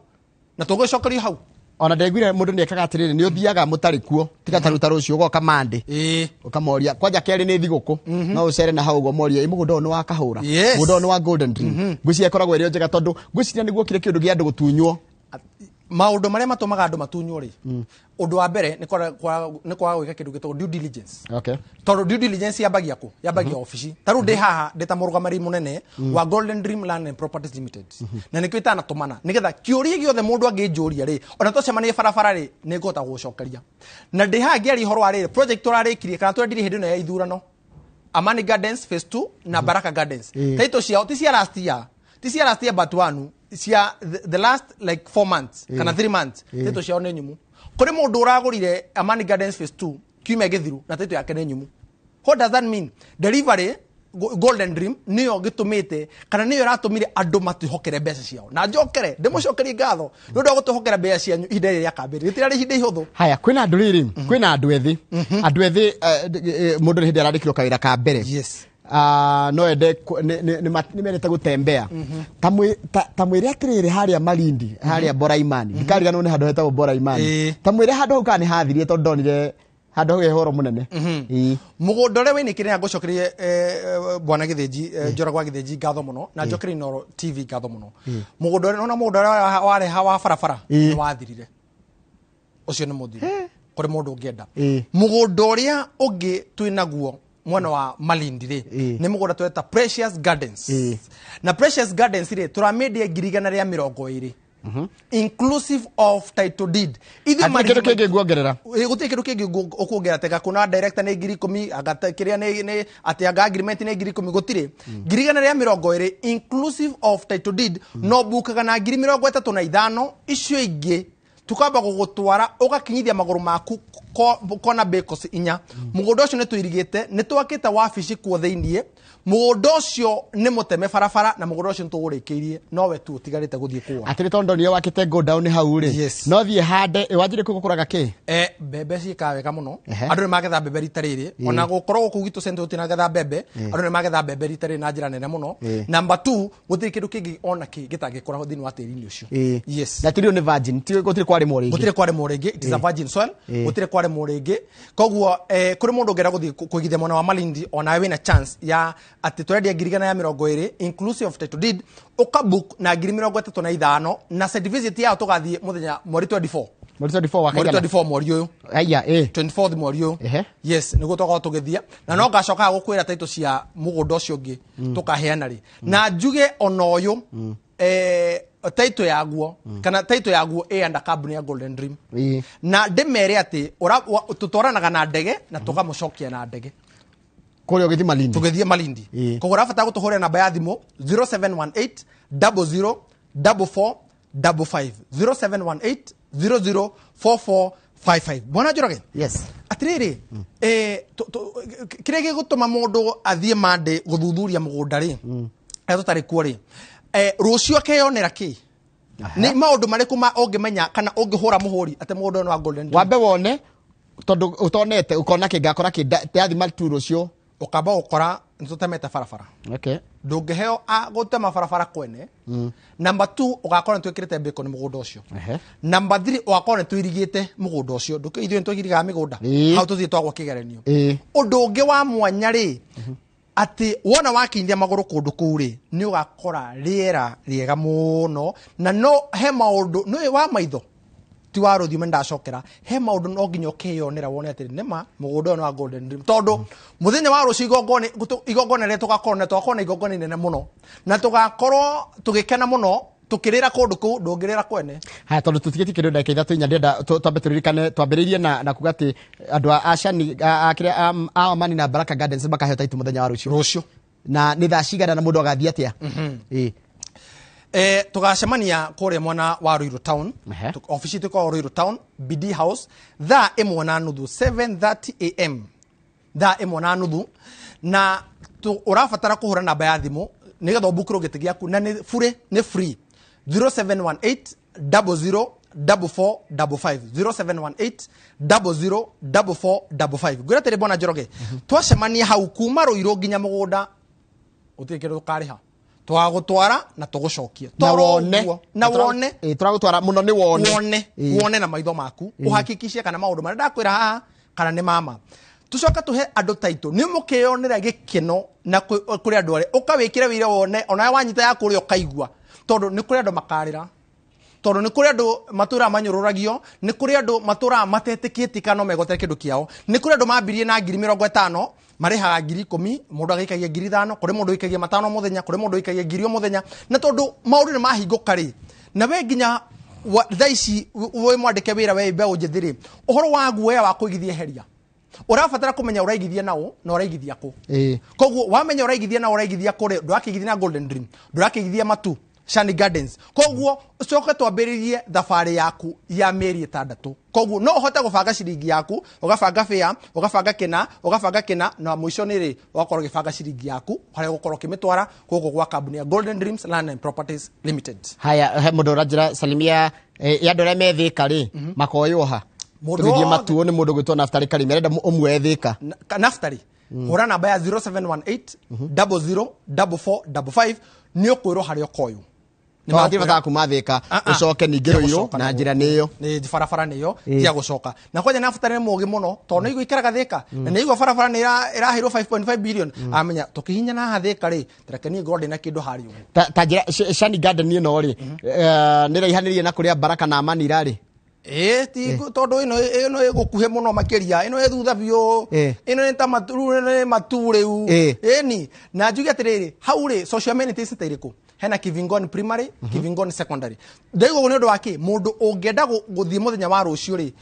na tũgũgĩcokerio hau. Ona ndaiguire mũndũ nĩ ekaga atĩrĩrĩ, nĩ ũthiaga mũtarĩ kuo, tiga ta rĩu ta rũciũ ũgoka Monday. Ũkamoria kwanja kerĩ nĩ thigũkũ, no ũcere na hau ũguo morie, ĩ mũgũnda ũyũ nĩ wa Kahũra, mũgũnda ũyũ nĩ wa Golden Dream. Ngwĩciria ĩkoragwo ĩrĩ o njega tondũ ngwĩciria nĩguo kire kĩũndũ gĩa andũ gũtunywo. Maũndũ marĩa matũmaga andũ matunywo rĩ, ũndũ wa mbere nĩ kwaga gwĩka kĩndũ gĩtagwo due diligence. Tondũ due diligence yambagia kũ? Yambagia obici. Ta rĩu ndĩ haha ndĩ ta mũrũgamĩrĩri mũnene wa Golden Dream Land and Properties Limited. Na nĩkĩo itanatũmana, nĩgetha kĩũria gĩothe mũndũ angĩnjũria rĩ, ona twacemania barabara rĩ, nĩ ngũhota gũgũcokeria. Na ndĩ haha ngĩaria ũhoro wa rĩrĩ, project tũrarĩkirie kana twendirie hĩndĩ ĩno ya ithurano, Amani Gardens Phase 2 na Baraka Gardens. Title ciao ti cia last year, ti cia last year but one, cia the last like 4 months kana 3 months. Title ciao nĩ nyumu. Kũrĩ mũndũ ũragũrire Amani Gardens Phase 2 kiumia gĩthiru na title yake nĩ nyumu. What does that mean? Delivery Golden Dream nĩyo gĩtũmĩte kana nĩyo ĩratũmire andũ matwĩhokere mbeca ciao. Na njokere ndĩmũcokerie ngatho nĩ ũndũ wa gũtwĩhokera mbeca cianyu ihinda rĩrĩ rĩa kambĩrĩria. Rĩtirarĩ ihinda ihũthũ. Haya, kwĩna andũ rĩrĩ, kwĩna andũ ethĩ. Andũ ethĩ, mũndũ nĩ hĩndĩ arandĩkirwo kawĩra ka mbere. No ende nĩ mendete gũtembea. Ta mwĩre atĩrĩrĩ, harĩa Malindi, harĩa Boraimani. Ndikariganĩrwo nĩ handũ hetagwo Boraimani. Ta mwĩre handũ hau kana nĩ hathirie tondũ ndonire handũ hau he horo mũnene. Mũgũnda ũrĩa wĩinĩkire na ngũcokerie, bwana Gĩthĩnji, Njoroge wa Gĩthĩnji ngatho mũno, na njokerie Inooro TV ngatho mũno. Mũgũnda ũrĩa, nĩwona mũgũnda ũrĩa wareha wa barabara, nĩ wathirire. Ũcio nĩ mũthiru. Kũrĩ mũndũ ũngĩenda. Mũgũnda ũrĩa ũngĩ twĩnaguo mwena wa Malindi rĩ, nĩ mũgũnda tweta Precious Gardens. Na Precious Gardens rĩ, tũramĩendia ngiri igana rĩa mĩrongo ĩrĩ. Inclusive of title deed. Ithuĩ Hatirĩ marĩhi kĩndũ kĩngĩ nguongerera. Gũtirĩ kĩndũ kĩngĩ ũkuongerera, tega kuna director nĩ ngiri ikũmi, anga kĩrĩa nĩ atĩ anga agreement nĩ ngiri ikũmi, gũtirĩ. Ngiri igana rĩa mĩrongo ĩrĩ inclusive of title deed, no bukaga na ngiri mĩrongo ĩtatũ na ithano, icio ingĩ tukamba gũgũtwara ũgakinyithia magũrũ maku kona bacos inya. Mũgũnda ũcio nĩ tũirigĩte, nĩ twakĩte wabici kuo thĩiniĩ. Mũgũnda ũcio nĩ mũteme barabara na mũgũnda ũcio nĩ tũũrĩkĩirie, nowe tu ũtigarĩte gũthiĩ kuona. Atĩrĩ tondũ ndonire wakĩte go down hau rĩ. No thiĩ hande, wanjire kũ gũkũraga kĩ? Mbembe ciĩkaga wega mũno. Andũ nĩ magetha mbembe rita rĩrĩ. Ona gũkorwo gũkũ gwitũ Central tũtinagetha mbembe, andũ nĩ magetha mbembe rita rĩrĩ na njĩra nene mũno. Number 2, gũtirĩ kĩndũ kĩngĩ ona kĩ gĩtangĩkũra thĩinĩ wa tĩri-inĩ ũcio. Yes. Na tĩri ũyũ nĩ virgin, ti gũtirĩ kwarĩmwo rĩngĩ. Gũtirĩ kwarĩmwo rĩngĩ, it is a virgin soil. Gũtirĩ kwarĩmwo rĩngĩ. Koguo, kũrĩ mũndũ ũngĩenda gũthiĩ kũigithia mwena wa Malindi, ona wĩna chance ya atĩ tũrendia ngiri igana ya mĩrongo ĩrĩ inclusive of title deed, ũkabook na ngiri mĩrongo ĩtatũ na ithano, na site visit yao tũgathiĩ mũthenya mweri 24. Mweri 24 wa Mweri kaigana? 24 mweri ũyũ. Aya, 24 mweri ũyũ. Yes, nĩguo tũgakorwo tũgĩthiĩ. Na no ngacoka gũkwĩra title cia mũgũnda ũcio ũngĩ tũkaheana rĩ. Na njuge ona ũyũ, title yaguo, kana title yaguo ĩ under kambuni ya Golden Dream. Na ndĩmere atĩ tũtwaranaga na ndege na tũkamũcokia na ndege. Kũrĩa ũgĩthiĩ Malindi. Tũgĩthiĩ Malindi. Koguo ũrabatara gũtũhũrĩra namba ya thimũ zero seven one eight double zero double four double five. Zero seven one eight zero zero four four five five. Bwana Njoroge? Yes. Atĩrĩrĩ, kĩrĩa gĩgũtũma mũndũ athiĩ Monday gũthuthuria mũgũnda rĩ, arĩa tũtarĩ kuo rĩ, rũciũ akeyonera kĩ? Nĩ maũndũ marĩkũ ma ũngĩmenya kana ũngĩhũra mũhũri atĩ mũgũnda ũyũ nĩ wa Golden Dream? Wambe wone, tondũ ũtonete, ũkona kĩ, ngakora kĩ, ndathima tu rũciũ. Ũkamba gũkora nĩ tũtemete barabara. Ndũngĩheo gũtema barabara kwene. Number 2, ũgakora nĩ twĩkĩrĩte bacon mũgũnda ũcio. Number 3, ũgakora nĩ tũirigĩte mũgũnda ũcio. Ndũkĩ ithuĩ nĩ tũirigaga mĩgũnda. Hau tũthiĩ twagwa kĩgeranio. Ũndũ ũngĩ wa mwanya rĩ, atĩ wona wakinyithia magũrũ kũndũ kũu rĩ, nĩ ũgakora rĩera rĩega mũno, na no he maũndũ, nĩ wa maitho. Ti wa rũthiomi ndacokera he maũndũ no nginya ũkĩyonera wone atĩrĩ nĩma mũgũnda ũyũ nĩ wa Golden Dream, tondũ mũthenya wa rũciũ igongona igongona rĩrĩa tũgakorwo na tũgakorwo na igongona inene mũno na tũgakorwo tũgĩkena mũno tũkĩrĩra kũndũ kũu ndũngĩrĩra kwene. Haya, tondũ tũtigĩtie kĩndũ ndagĩka 3 inya, ndĩrenda twambe tũririkane twambĩrĩirie na kuga atĩ andũ a Shani a kĩrĩa a Amani na Baraka Gardens makaheo taitũ mũthenya wa rũciũ. Rũciũ. Na nĩ thaa cigana na mũndũ agathiĩ atĩa? Ĩĩ. Tũgacemania kũrĩa mwena wa Ruiru Town. Obici itũ ĩkoragwo Ruiru Town, BD House, thaa 1:30, 7:30 am, thaa 1:30, na ũrabatara kũhũra namba ya thimũ nĩgetha ũbukĩrwo gĩtĩ gĩaku, na nĩ bure, nĩ free, 0718 00 44 55, 0718 00 44 55. Ngwĩra atĩrĩ, bwana Njoroge, twacemania hau kuma Rũirũ nginya mũgũnda gũtirĩ kĩndũ tũkarĩha, twagũtwara na tũgũcokie. Na Toro wone. ũguo, na wone. Ĩĩ, tũragũtwara mũno nĩ wone. Wone. Wone na maitho maku, ũhakikicie kana maũndũ marĩa ndakwĩra haha kana nĩ mama. Tũcoke tũhe andũ taitũ nĩ mũkĩyonera gĩkeno na kũrĩ andũ arĩa ũkawĩkĩre wĩira wone onawe wanyita ya kũrĩa ũkaigua, tondũ nĩ kũrĩ andũ makarĩra, tondũ nĩ kũrĩ andũ matũraga manyũrũragio, nĩ kũrĩ andũ matũraga matetĩkĩtie kana no megwatĩre kĩndũ kĩao, nĩ kũrĩ andũ mambirie na 50,000, marĩhaga 10,000, mũndũ agĩikagia 5,000, kũrĩ mũndũ ũikagia 5 mũthenya, kũrĩ mũndũ ũikagia ngiri o mũthenya, na tondũ maũndũ nĩ mahingũka rĩ, na we nginya thaa ici wĩ mwandĩke wĩra, we mbeũ njĩthĩ rĩ, ũhoro wa guoya wa kũigithia heria, ũrabatara kũmenya ũraigithia naũ na ũraigithia kũ. Koguo wamenya ũraigithia na ũraigithia kũ rĩ, ndũrakĩigithia na Golden Dream, ndũrakĩigithia Matu Shani Gardens. Koguo ũcoke twambĩrĩrie thabarĩ yaku ya mĩeri 6. Koguo no ũhote gũbanga ciringi yaku, ũgabanga bĩa, ũgabanga kĩna, ũgabanga kĩna, na mũico nĩ rĩ ũgakorwo ũgĩbanga ciringi yaku harĩa ũgũkorwo ũkĩmĩtwara gũkũ gwa kambuni ya Golden Dreams Land and Properties Limited. Haya, he mũndũ ũranjĩra salimia ya andũ arĩa me Thĩka rĩ, makoywo ha? Mũndũ Tũgĩthiĩ wothe. Matuo nĩ mũndũ gwĩtwo Naftali Karimi arenda ũmwe Thĩka. Naftali, hũra namba ya 0718 00 44 55, nĩ ũkwĩrwo harĩa ũkoywo. No hatirĩ bata wa kuma Thĩka ũcoke ningĩ Tia Rũirũ gũcoka. Na njĩra nĩyo. Nĩ barabara nĩyo, tia gũcoka na kwanja. Naftali nĩ mũgĩ mũno tondũ nĩ igua ikaraga Thĩka na nĩ igua barabara nĩ ĩraheirwo 5.5 billion, amenya tũkĩhinya na haha Thĩka rĩ, tareke niĩ ngorwo ndĩna kĩndũ harĩa ũguo. Ta njĩra Shani Garden ĩno rĩ, nĩ raihanĩrĩrie na kũrĩa Baraka na Amani irarĩ? Ĩĩ, ti tondũ ĩno ĩgũkuhĩ mũno makĩria, ĩno ĩ thutha biũ. Ĩno nĩ ta matu, rĩu nĩ matu rĩu. Ĩni na njuge atĩrĩrĩ, hau rĩ social amenities ta irĩkũ? Hena Kivingoni Primary, Kivingoni Secondary. Ndaigua ũguo nĩ ũndũ wa kĩ mũndũ ũngĩenda gũthiĩ mũthenya wa rũciũ rĩ,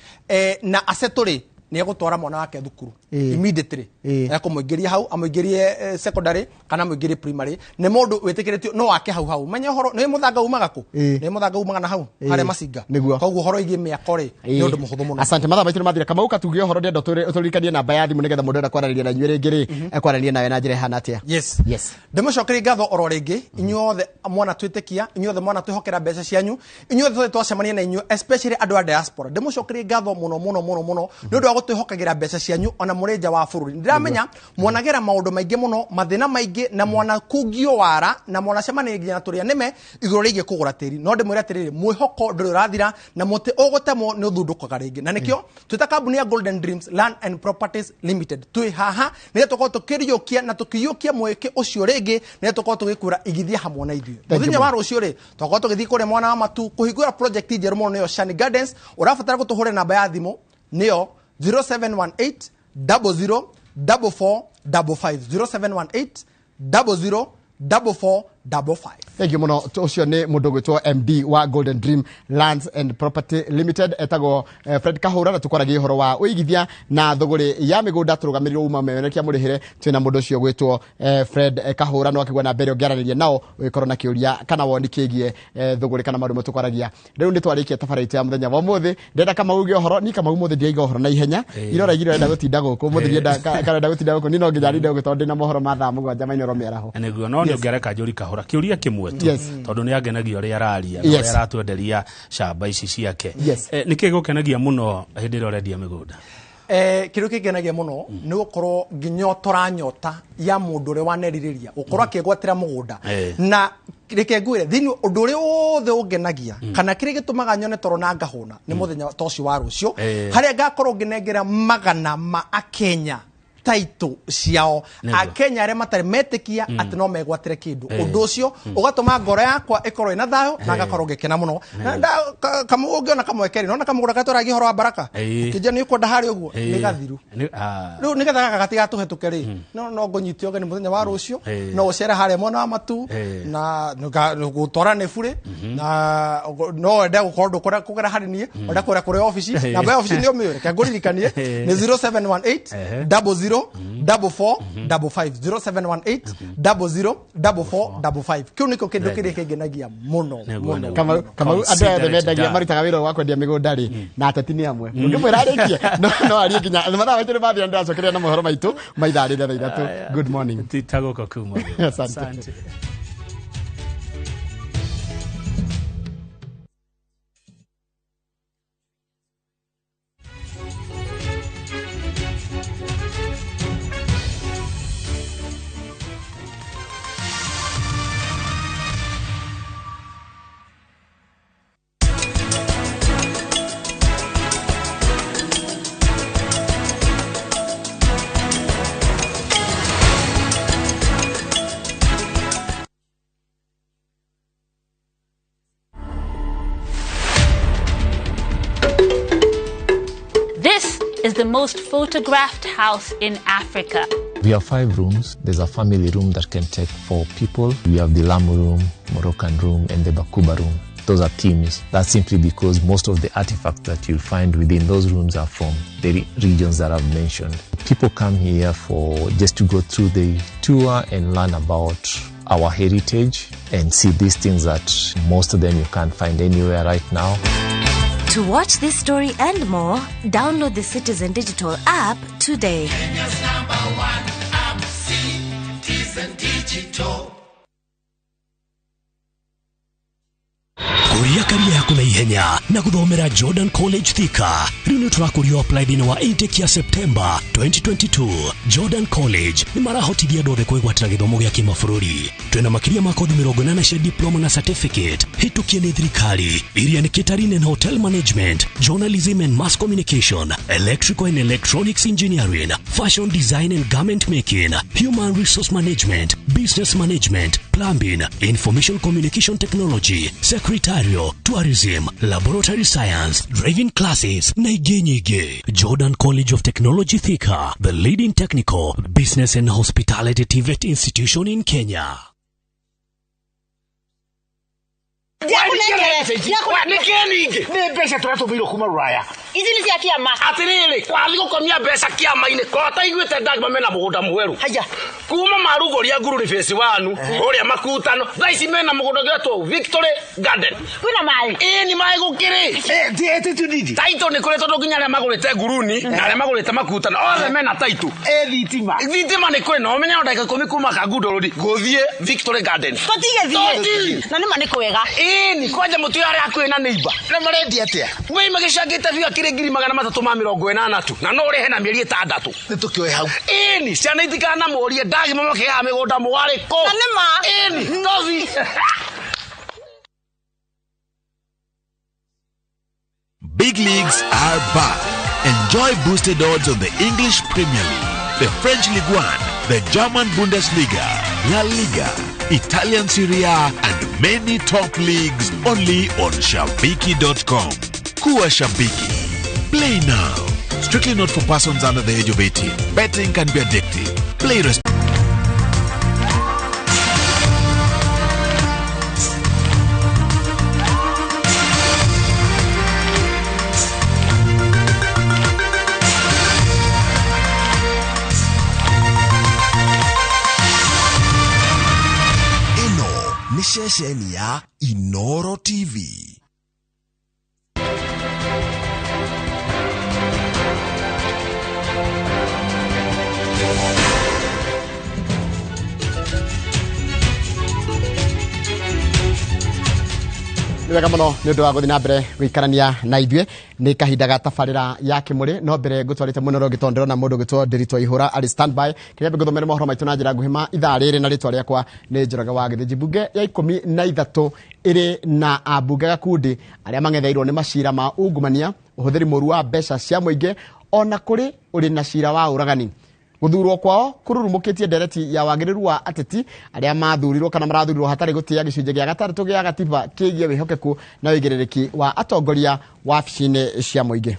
na acetũ rĩ, nĩ egũtwara mwana wake thukuru immediately. Ekũmũingĩria hau, amũingĩrie secondary kana amũingĩrie primary. Nĩ mũndũ wĩtĩkĩrĩtio no ake hau hau menye ũhoro nĩ mũthanga umaga kũ. Nĩ mũthanga umaga na hau harĩa Macinga. Koguo ũhoro wĩgiĩ mĩako rĩ, nĩ ũndũ mũhũthũ mũno. Asante, mathaa maitũ nĩ mathira. Kamau, katuge ũhoro, ndĩrenda ũtũririkanie namba ya thimũ nĩgetha mũndũ enda kwaranĩria na inyuĩ rĩngĩ rĩ, ekwaranĩria nawe na njĩra ĩhana atĩa? Yes. Yes. Ndĩmũcokerie ngatho oro rĩngĩ inyuothe mwana twĩtĩkia, inyuothe mwana twĩhokera mbeca cianyu, inyuothe tothe twacemania na inyuĩ, especially andũ a diaspora. Ndĩmũcokerie ngatho mũno mũno mũno mũno nĩ ũndũ wa gũtwĩhokagĩra mbeca cianyu ona mũrĩ nja wa bũrũri. Ndĩramenya mwanagera maũndũ maingĩ mũno, mathĩna maingĩ, na mwanakungio wara, na mwanacemania nginya na tũrĩa nĩme igũrũ rĩgiĩ kũgũra tĩri, no ndĩmwĩre atĩrĩrĩ, mwĩhoko ndũrĩ ũrathira na mũtĩ ũgũtemwo nĩ ũthundũkaga rĩngĩ, na nĩkĩo twĩta kambuni ya Golden Dreams Land and Properties Limited twĩ haha nĩgetha tũkorwo tũkĩriũkia na tũkĩiyũkia mweke ũcio rĩngĩ, nĩgetha tũkorwo tũgĩkwĩra igithia hamwe na ithuĩ. Thank you Mũthenya wa mũno. rũciũ rĩ, twakorwo tũgĩthiĩ kũrĩa mwana wa Matu kũhingũra project njerũ mũno, nĩyo Shani Gardens. Ũrabatara gũtũhũrĩra namba ya thimũ nĩyo 0718 00 44 55, 0718 00 44 55. Thank you mũno. Ũcio nĩ mũndũ ũgwĩtwo MD wa Golden Dream Lands and Property Limited, etagwo Fred Kahũra, na tũkwaragia ũhoro wa ũigithia na thũgũrĩ ya mĩgũnda tũrũgamĩrĩrwo uma memerekia mũrĩhĩre. Twĩna mũndũ ũcio ũgwĩtwo Fred Kahũra, no akĩgua namba ĩrĩa ũngĩaranĩria nao ũgĩkorwo na kĩũria kana woni kĩgiĩ thũgũrĩ kana maũndũ tũkwaragia. Rĩu nĩ twarĩkia tabarĩra itũ ya mũthenya wa ũmũthĩ. Ndĩrenda Kamau uge ũhoro. Ni Kamau, ũmũthĩ ndiraiga ũhoro na ihenya. Ira ũraigire ũrenda gũtinda gũkũ, ũmũthĩ ndienda karenda gũtinda gũkũ. Ni no nginya ninde gũkũ tondũ ndĩna mohoro ma thaa 7 ma Inooro mĩaraho. Nĩguo, no nĩ ũngĩareka njũri Kahũra kĩũria kĩmwe tu, tondũ nĩ angenagia ũrĩa araria na ũrĩa aratwenderia camba ici ciake. Nĩkĩ gũkenagia mũno hĩndĩ ĩrĩa ũrendia mĩgũnda? Kĩndũ kĩngenagia mũno nĩ gũkorwo ngĩnyotora nyota ya mũndũ ũrĩa wanerirĩria gũkorwo akĩgwatĩra mũgũnda. Na reke ngwĩre, thĩinĩ ũndũ ũrĩa wothe ũngenagia kana kĩrĩa gĩtũmaga nyone toro na ngahũna nĩ mũthenya ta ũcio wa rũciũ, harĩa ngakorwo ngĩnengera magana ma akenya. Title ciao Akenya arĩa matarĩ metĩkia atĩ no megwatĩre kĩndũ. Ũndũ ũcio ũgatũma ngoro yakwa ĩkorwo ĩna thayũ na ngakorwo ngĩkena mũno. Na ũngĩona kamweke nona kamũgũra gatwaragia ũhoro wa Baraka kĩnja nĩ ũkwenda harĩa ũguo nĩ gathiru. Rĩu nĩgetha gaka gatigatũhetũke rĩ, no ngũnyite ũgeni mũthenya wa rũciũ, no ũcere harĩa mwena wa Matu na gũtwara nĩ burĩ, na no wende gũkorwo ndũkũrenda kũgera harĩ niĩ, wenda kũgera kũrĩ obici. Namba ya obici nĩ ũmĩũĩ, reke ngũririkanie nĩ 0718 00 44 55, 0718 00 44 55. Kĩu nĩkĩo kĩndũ kĩrĩa kĩngenagia mũno mũno. Kamau, andũ aya othe mendagia marutaga wĩra wa kwendia mĩgũnda rĩ, na ateti nĩ amwe ũngĩmwĩra arĩkie no arie nginya mathaa maitũ nĩ mathira. Ndĩracokeria na mohoro maitũ ma ithaa rĩrĩa thaa 3. Good morning. Titagũka kuma. Asante. This is the most photographed house in Africa. We have 5 rooms. There's a family room that can take 4 people. We have the Lamu room, Moroccan room, and the Bakuba room. Those are themes. That's simply because most of the artifacts that you'll find within those rooms are from the regions that I've mentioned. People come here for just to go through the tour and learn about our heritage and see these things that most of them you can't find anywhere right now. To watch this story and more, download the Citizen Digital app today. Kenya's #1 app, Citizen Digital. Kuria karia yaku na ihenya na guthomera Jordan College Thika. Riu ni turakurio apply thini wa intake ya September 2022. Jordan College ni marahotithia andũ othe kwĩgwatĩra gĩthomo gĩa kĩmabũrũri. Twĩna makĩria ma kothi 80 cia diploma na certificate hĩtũkie nĩ thirikari, iria nĩ catering and hotel management, journalism and mass communication, electrical and electronics engineering, fashion design and garment making, human resource management, business management, plumbing, information communication technology, secretarial, tourism, laboratory science, driving classes na ingĩ nyingĩ. Jordan College of Technology Thika, the leading technical, business and hospitality TVET institution in Kenya. Nĩ mbeca tũratũmĩirwo kuma Rũraya. Ici nĩ cia kĩama. Atĩrĩrĩ, wathiĩ gũkomia mbeca kĩama-inĩ, korwo ũtaiguĩte ndagima mena mũgũnda mwerũ. Haya. Kuma marugũria Ngururi phase 1, kũrĩa Makutano, thaa ici mena mũgũnda ũngĩtwo Victory Garden. Kwĩna maĩ? Ĩĩ nĩ maĩ gũkĩrĩ. Title nĩ kũrĩ tondũ nginya arĩa magũrĩte Nguruni na arĩa magũrĩte Makutano othe mena title. Thitima. Thitima nĩ kũrĩ na ũmenye no ndagĩka 10 kuma Kangundo Road gũthiĩ Victory Garden. Tũtigĩthiĩ. Na nĩma nĩ kwega. Ĩĩ kwanja mũtu arĩa hakuhĩ na neighbor. Na marendia atĩa? Wei magĩcangĩte biũ akĩrĩ 380 tu na no ũrĩhe na mĩeri 6. Nĩ tũkĩoe hau. Ĩni ciana itikanamũrie ndagima makĩgaga mĩgũnda mũwarĩ kũ. Na nĩma. Ĩni tothi. Big leagues are back. Enjoy boosted odds on the English Premier League, the French Ligue 1, the German Bundesliga, La Liga, Italian Serie A, and many top leagues only on Shabiki.com. Kuwa Shabiki. Play now. Strictly not for persons under the age of 18. Betting can be addictive. Play responsibly. Ceceni ya Inoro TV. Nĩ wega mũno nĩ ũndũ wa gũthiĩ na mbere gũikarania na ithuĩ. Nĩ kahinda ga tabarĩra ya kĩmũrĩ, no mbere ngũtwarĩte mũno rũngĩ tondũ ndĩrona mũndũ ũgĩtwo Ndĩritũ Ihũra arĩ standby. Kĩrĩa ngũthomere mohoro maitũ na njĩra nguhĩ ma ithaa rĩrĩ, na rĩtwa rĩakwa nĩ Njoroge wa Gĩthĩnji. Mbunge ya 13 ĩrĩ na ambunge gakundi arĩa mang'etheirwo nĩ macira ma ungumania, ũhũthĩri mũru wa mbeca cia mũingĩ, ona kũrĩ ũrĩ na cira wa ũragani. Guthurwo kwao kururumukitie ndereti ya wagiriru wa ateti aria mathurirwo kana marathurirwo hatari gutia gicunjĩ gĩa gatandatũ gĩa gatiba kĩgiĩ wĩhokeku na wĩigĩrĩrĩki wa atongoria wabici-inĩ cia mũingĩ.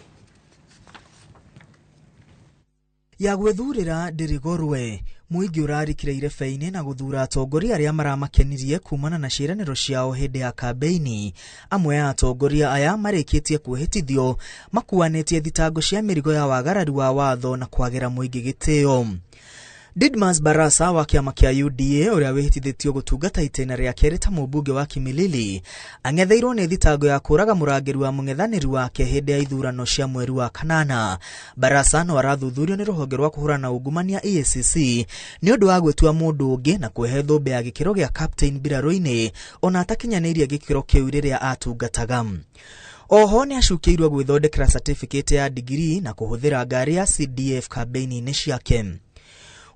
Ya gwĩthurĩra ndĩrĩgorwe mũingĩ ũrarikire irebe-inĩ na gũthura atongoria arĩa maramakenirie kumana na ciĩranĩro ciao hĩndĩ ya kambeini. Amwe a atongoria aya marĩkĩtie kwĩhĩtithio makuanĩtie thitango cia mĩrigo ya wagarari wa watho na kwagĩra mũingĩ gĩtĩo. Didmas Barasa wa kĩama kĩa UDA ũrĩa wĩhĩtithĩtio gũtungata itĩna rĩa kerĩ ta mũmbunge wa Kimilili ang'etheirwo nĩ thitango ya kũraga mũrangĩri wa mũng'ethanĩri wake hĩndĩ ya ithurano cia mweri wa kanana. Barasa no arathuthurio nĩ rũhonge rwa kũhũrana na ungumania EACC nĩ ũndũ wa gwĩtua mũndũ ũngĩ na kwĩhe thũmbĩ ya gĩkĩro gĩa captain mbirarũ-inĩ ona atakinyanĩirie gĩkĩro kĩu rĩrĩa atungataga. Oho nĩ acukĩirwo gwĩthondekera certificate ya degree na kũhũthĩra ngari ya CDF kambeini-inĩ ciake.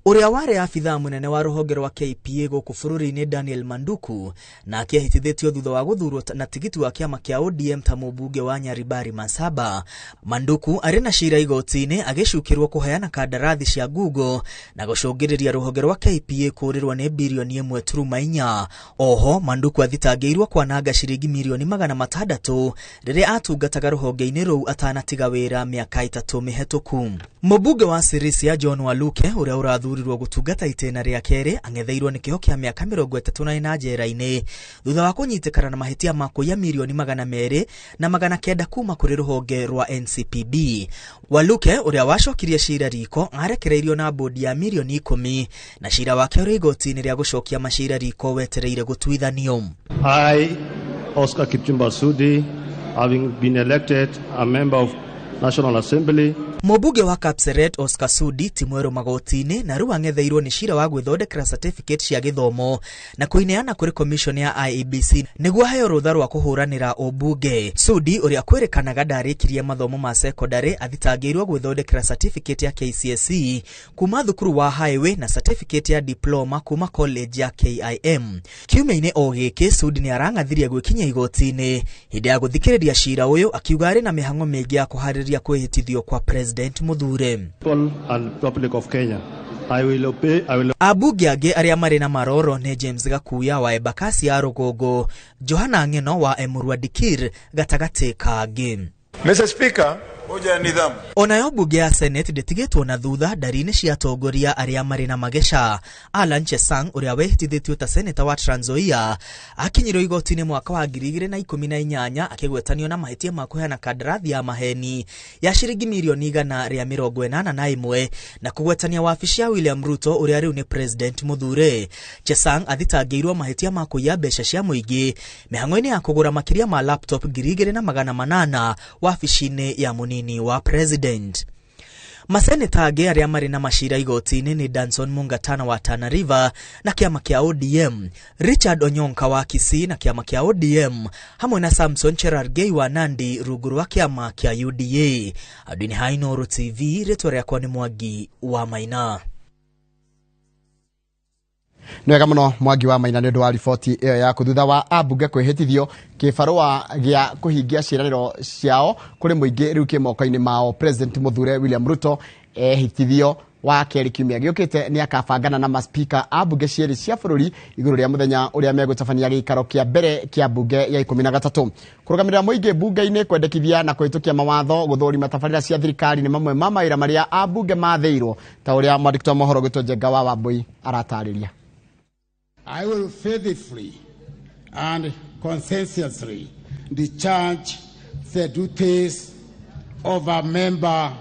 Ũrĩa warĩ abithaa mũnene wa rũhonge rwa KPA gũkũ bũrũri-inĩ Daniel Manduku nake ahĩtithĩtio thutha wa gũthurwo na tigiti wa kĩama kĩa ODM ta mũmbunge wa Nyaribari Masaba. Manduku arĩ na cira igoti-inĩ agĩcukĩrwo kũheana kandarathi cia Google na gũcũngĩrĩria rũhonge rwa KPA kũũrĩrwo nĩ birioni 1.4. Oho Manduku athitangĩirwo kwananga ciringi mirioni 600 rĩrĩa atungataga rũhonge-inĩ rũu atanatiga wĩra mĩaka 3 mĩhetũku. Mũmbunge wa Sirisia John Waluke ũrĩa ũrathurirwo gũtungata itĩna rĩa kerĩ ang'etheirwo nĩ kĩoho kĩa mĩaka 34 njera-inĩ thutha wa kũnyitĩkana na mahĩtia ma kũiya mirioni 200 na 900 kuma kũrĩ rũhonge rwa NCPB. Waluke ũrĩa wacokirie cira riko arekereirio na bodi ya mirioni 10 na cira wake ũrĩ igoti-inĩ rĩa gũcokia macira riko wetereire gũtuithanio. I, Oscar Kipchumba Sudi, having been elected a member of National Assembly. Mũmbunge wa Kapseret Oscar Sudi ti mwerũ magoti-inĩ na rĩu ang'etheirwo nĩ cira wa gwĩthondekera certificate cia gĩthomo na kũineana kũrĩ commission ya IEBC nĩguo aheo rũtha rwa kũhũranĩra ũmbunge. Sudi ũrĩa kwĩrĩkanaga ndarĩkirie mathomo ma secondary athitangĩirwo gwĩthondekera certificate ya KCSE kuma thukuru wa Highway na certificate ya diploma kuma college ya KIM. Kiumia-inĩ o gĩkĩ Sudi nĩ arang'athirie gwĩkinyia igoti-inĩ hĩndĩ ya gũthikĩrĩria cira ũyũ akiuga arĩ na mĩhang'o mĩingĩ ya kũharĩria kwĩhĩtithio kwa President Muthure. And Republic of Kenya. I will obey, I will... Abunge angĩ arĩa marĩ na maroro nĩ James Gakuya wa Embakasi ya Rũgongo, Johana Ng'eno wa Emurua Dikir gatagatĩ kangĩ. Mr. Speaker, hoja ya nidhamu. Onayo bunge ya Senate ndĩtigĩtwo na thutha ndari-inĩ cia atongoria arĩa marĩ na mageca. Alan Chesang ũrĩa wehĩtithĩtio ta seneta wa Trans Nzoia akinyirwo igoti-inĩ mwaka wa 2018 akĩgwetanio na mahĩtia ma kũheana kandarathi ya maheni ya ciringi mirioni 181 na kũgwetania wabici ya William Ruto ũrĩa rĩu nĩ President Muthure. Chesang athitangĩirwo mahĩtia ma kũiya mbeca cia mũingĩ mĩhang'o-inĩ ya kũgũra makĩria ma laptop 2800 wabici-inĩ ya mũnini wa President. Maseneta angĩ arĩa marĩ na macira igoti-inĩ nĩ Danson Mungatana wa Tana River na kĩama kĩa ODM, Richard Onyonka wa Kisii na kĩama kĩa ODM, hamwe na Samson Cherargei wa Nandi rungu rwa kĩama kĩa UDA. Andũ-inĩ ha Inooro TV, rĩtwa rĩakwa nĩ Mwangi wa Maina. Nĩ wega mũno Mwangi wa Maina nĩ ũndũ wa riboti ĩyo yaku. Thutha wa ambunge kwĩhĩtithio kĩbarũa gĩa kũhingia ciĩranĩro ciao kũrĩ mũingĩ rĩu kĩ moko-inĩ mao, President Muthure William Ruto ehĩtithio wa kerĩ kiumia gĩũkĩte nĩ akabangana na maspika a mbunge cierĩ cia bũrũri igũrũ rĩa mũthenya ũrĩa megũtabania gĩikaro kĩa mbere kĩa mbunge ya 13. Kũrũgamĩrĩra mũingĩ mbunge-inĩ, kwendekithia na kũhĩtũkia mawatho, gũthũrima tabarĩra cia thirikari nĩ mamwe ma mawĩra marĩa ambunge mathĩirwo, ta ũrĩa mwandĩki wa mohoro gwĩtwo Njenga wa Wambui aratarĩria. I will faithfully and conscientiously discharge the duties of a member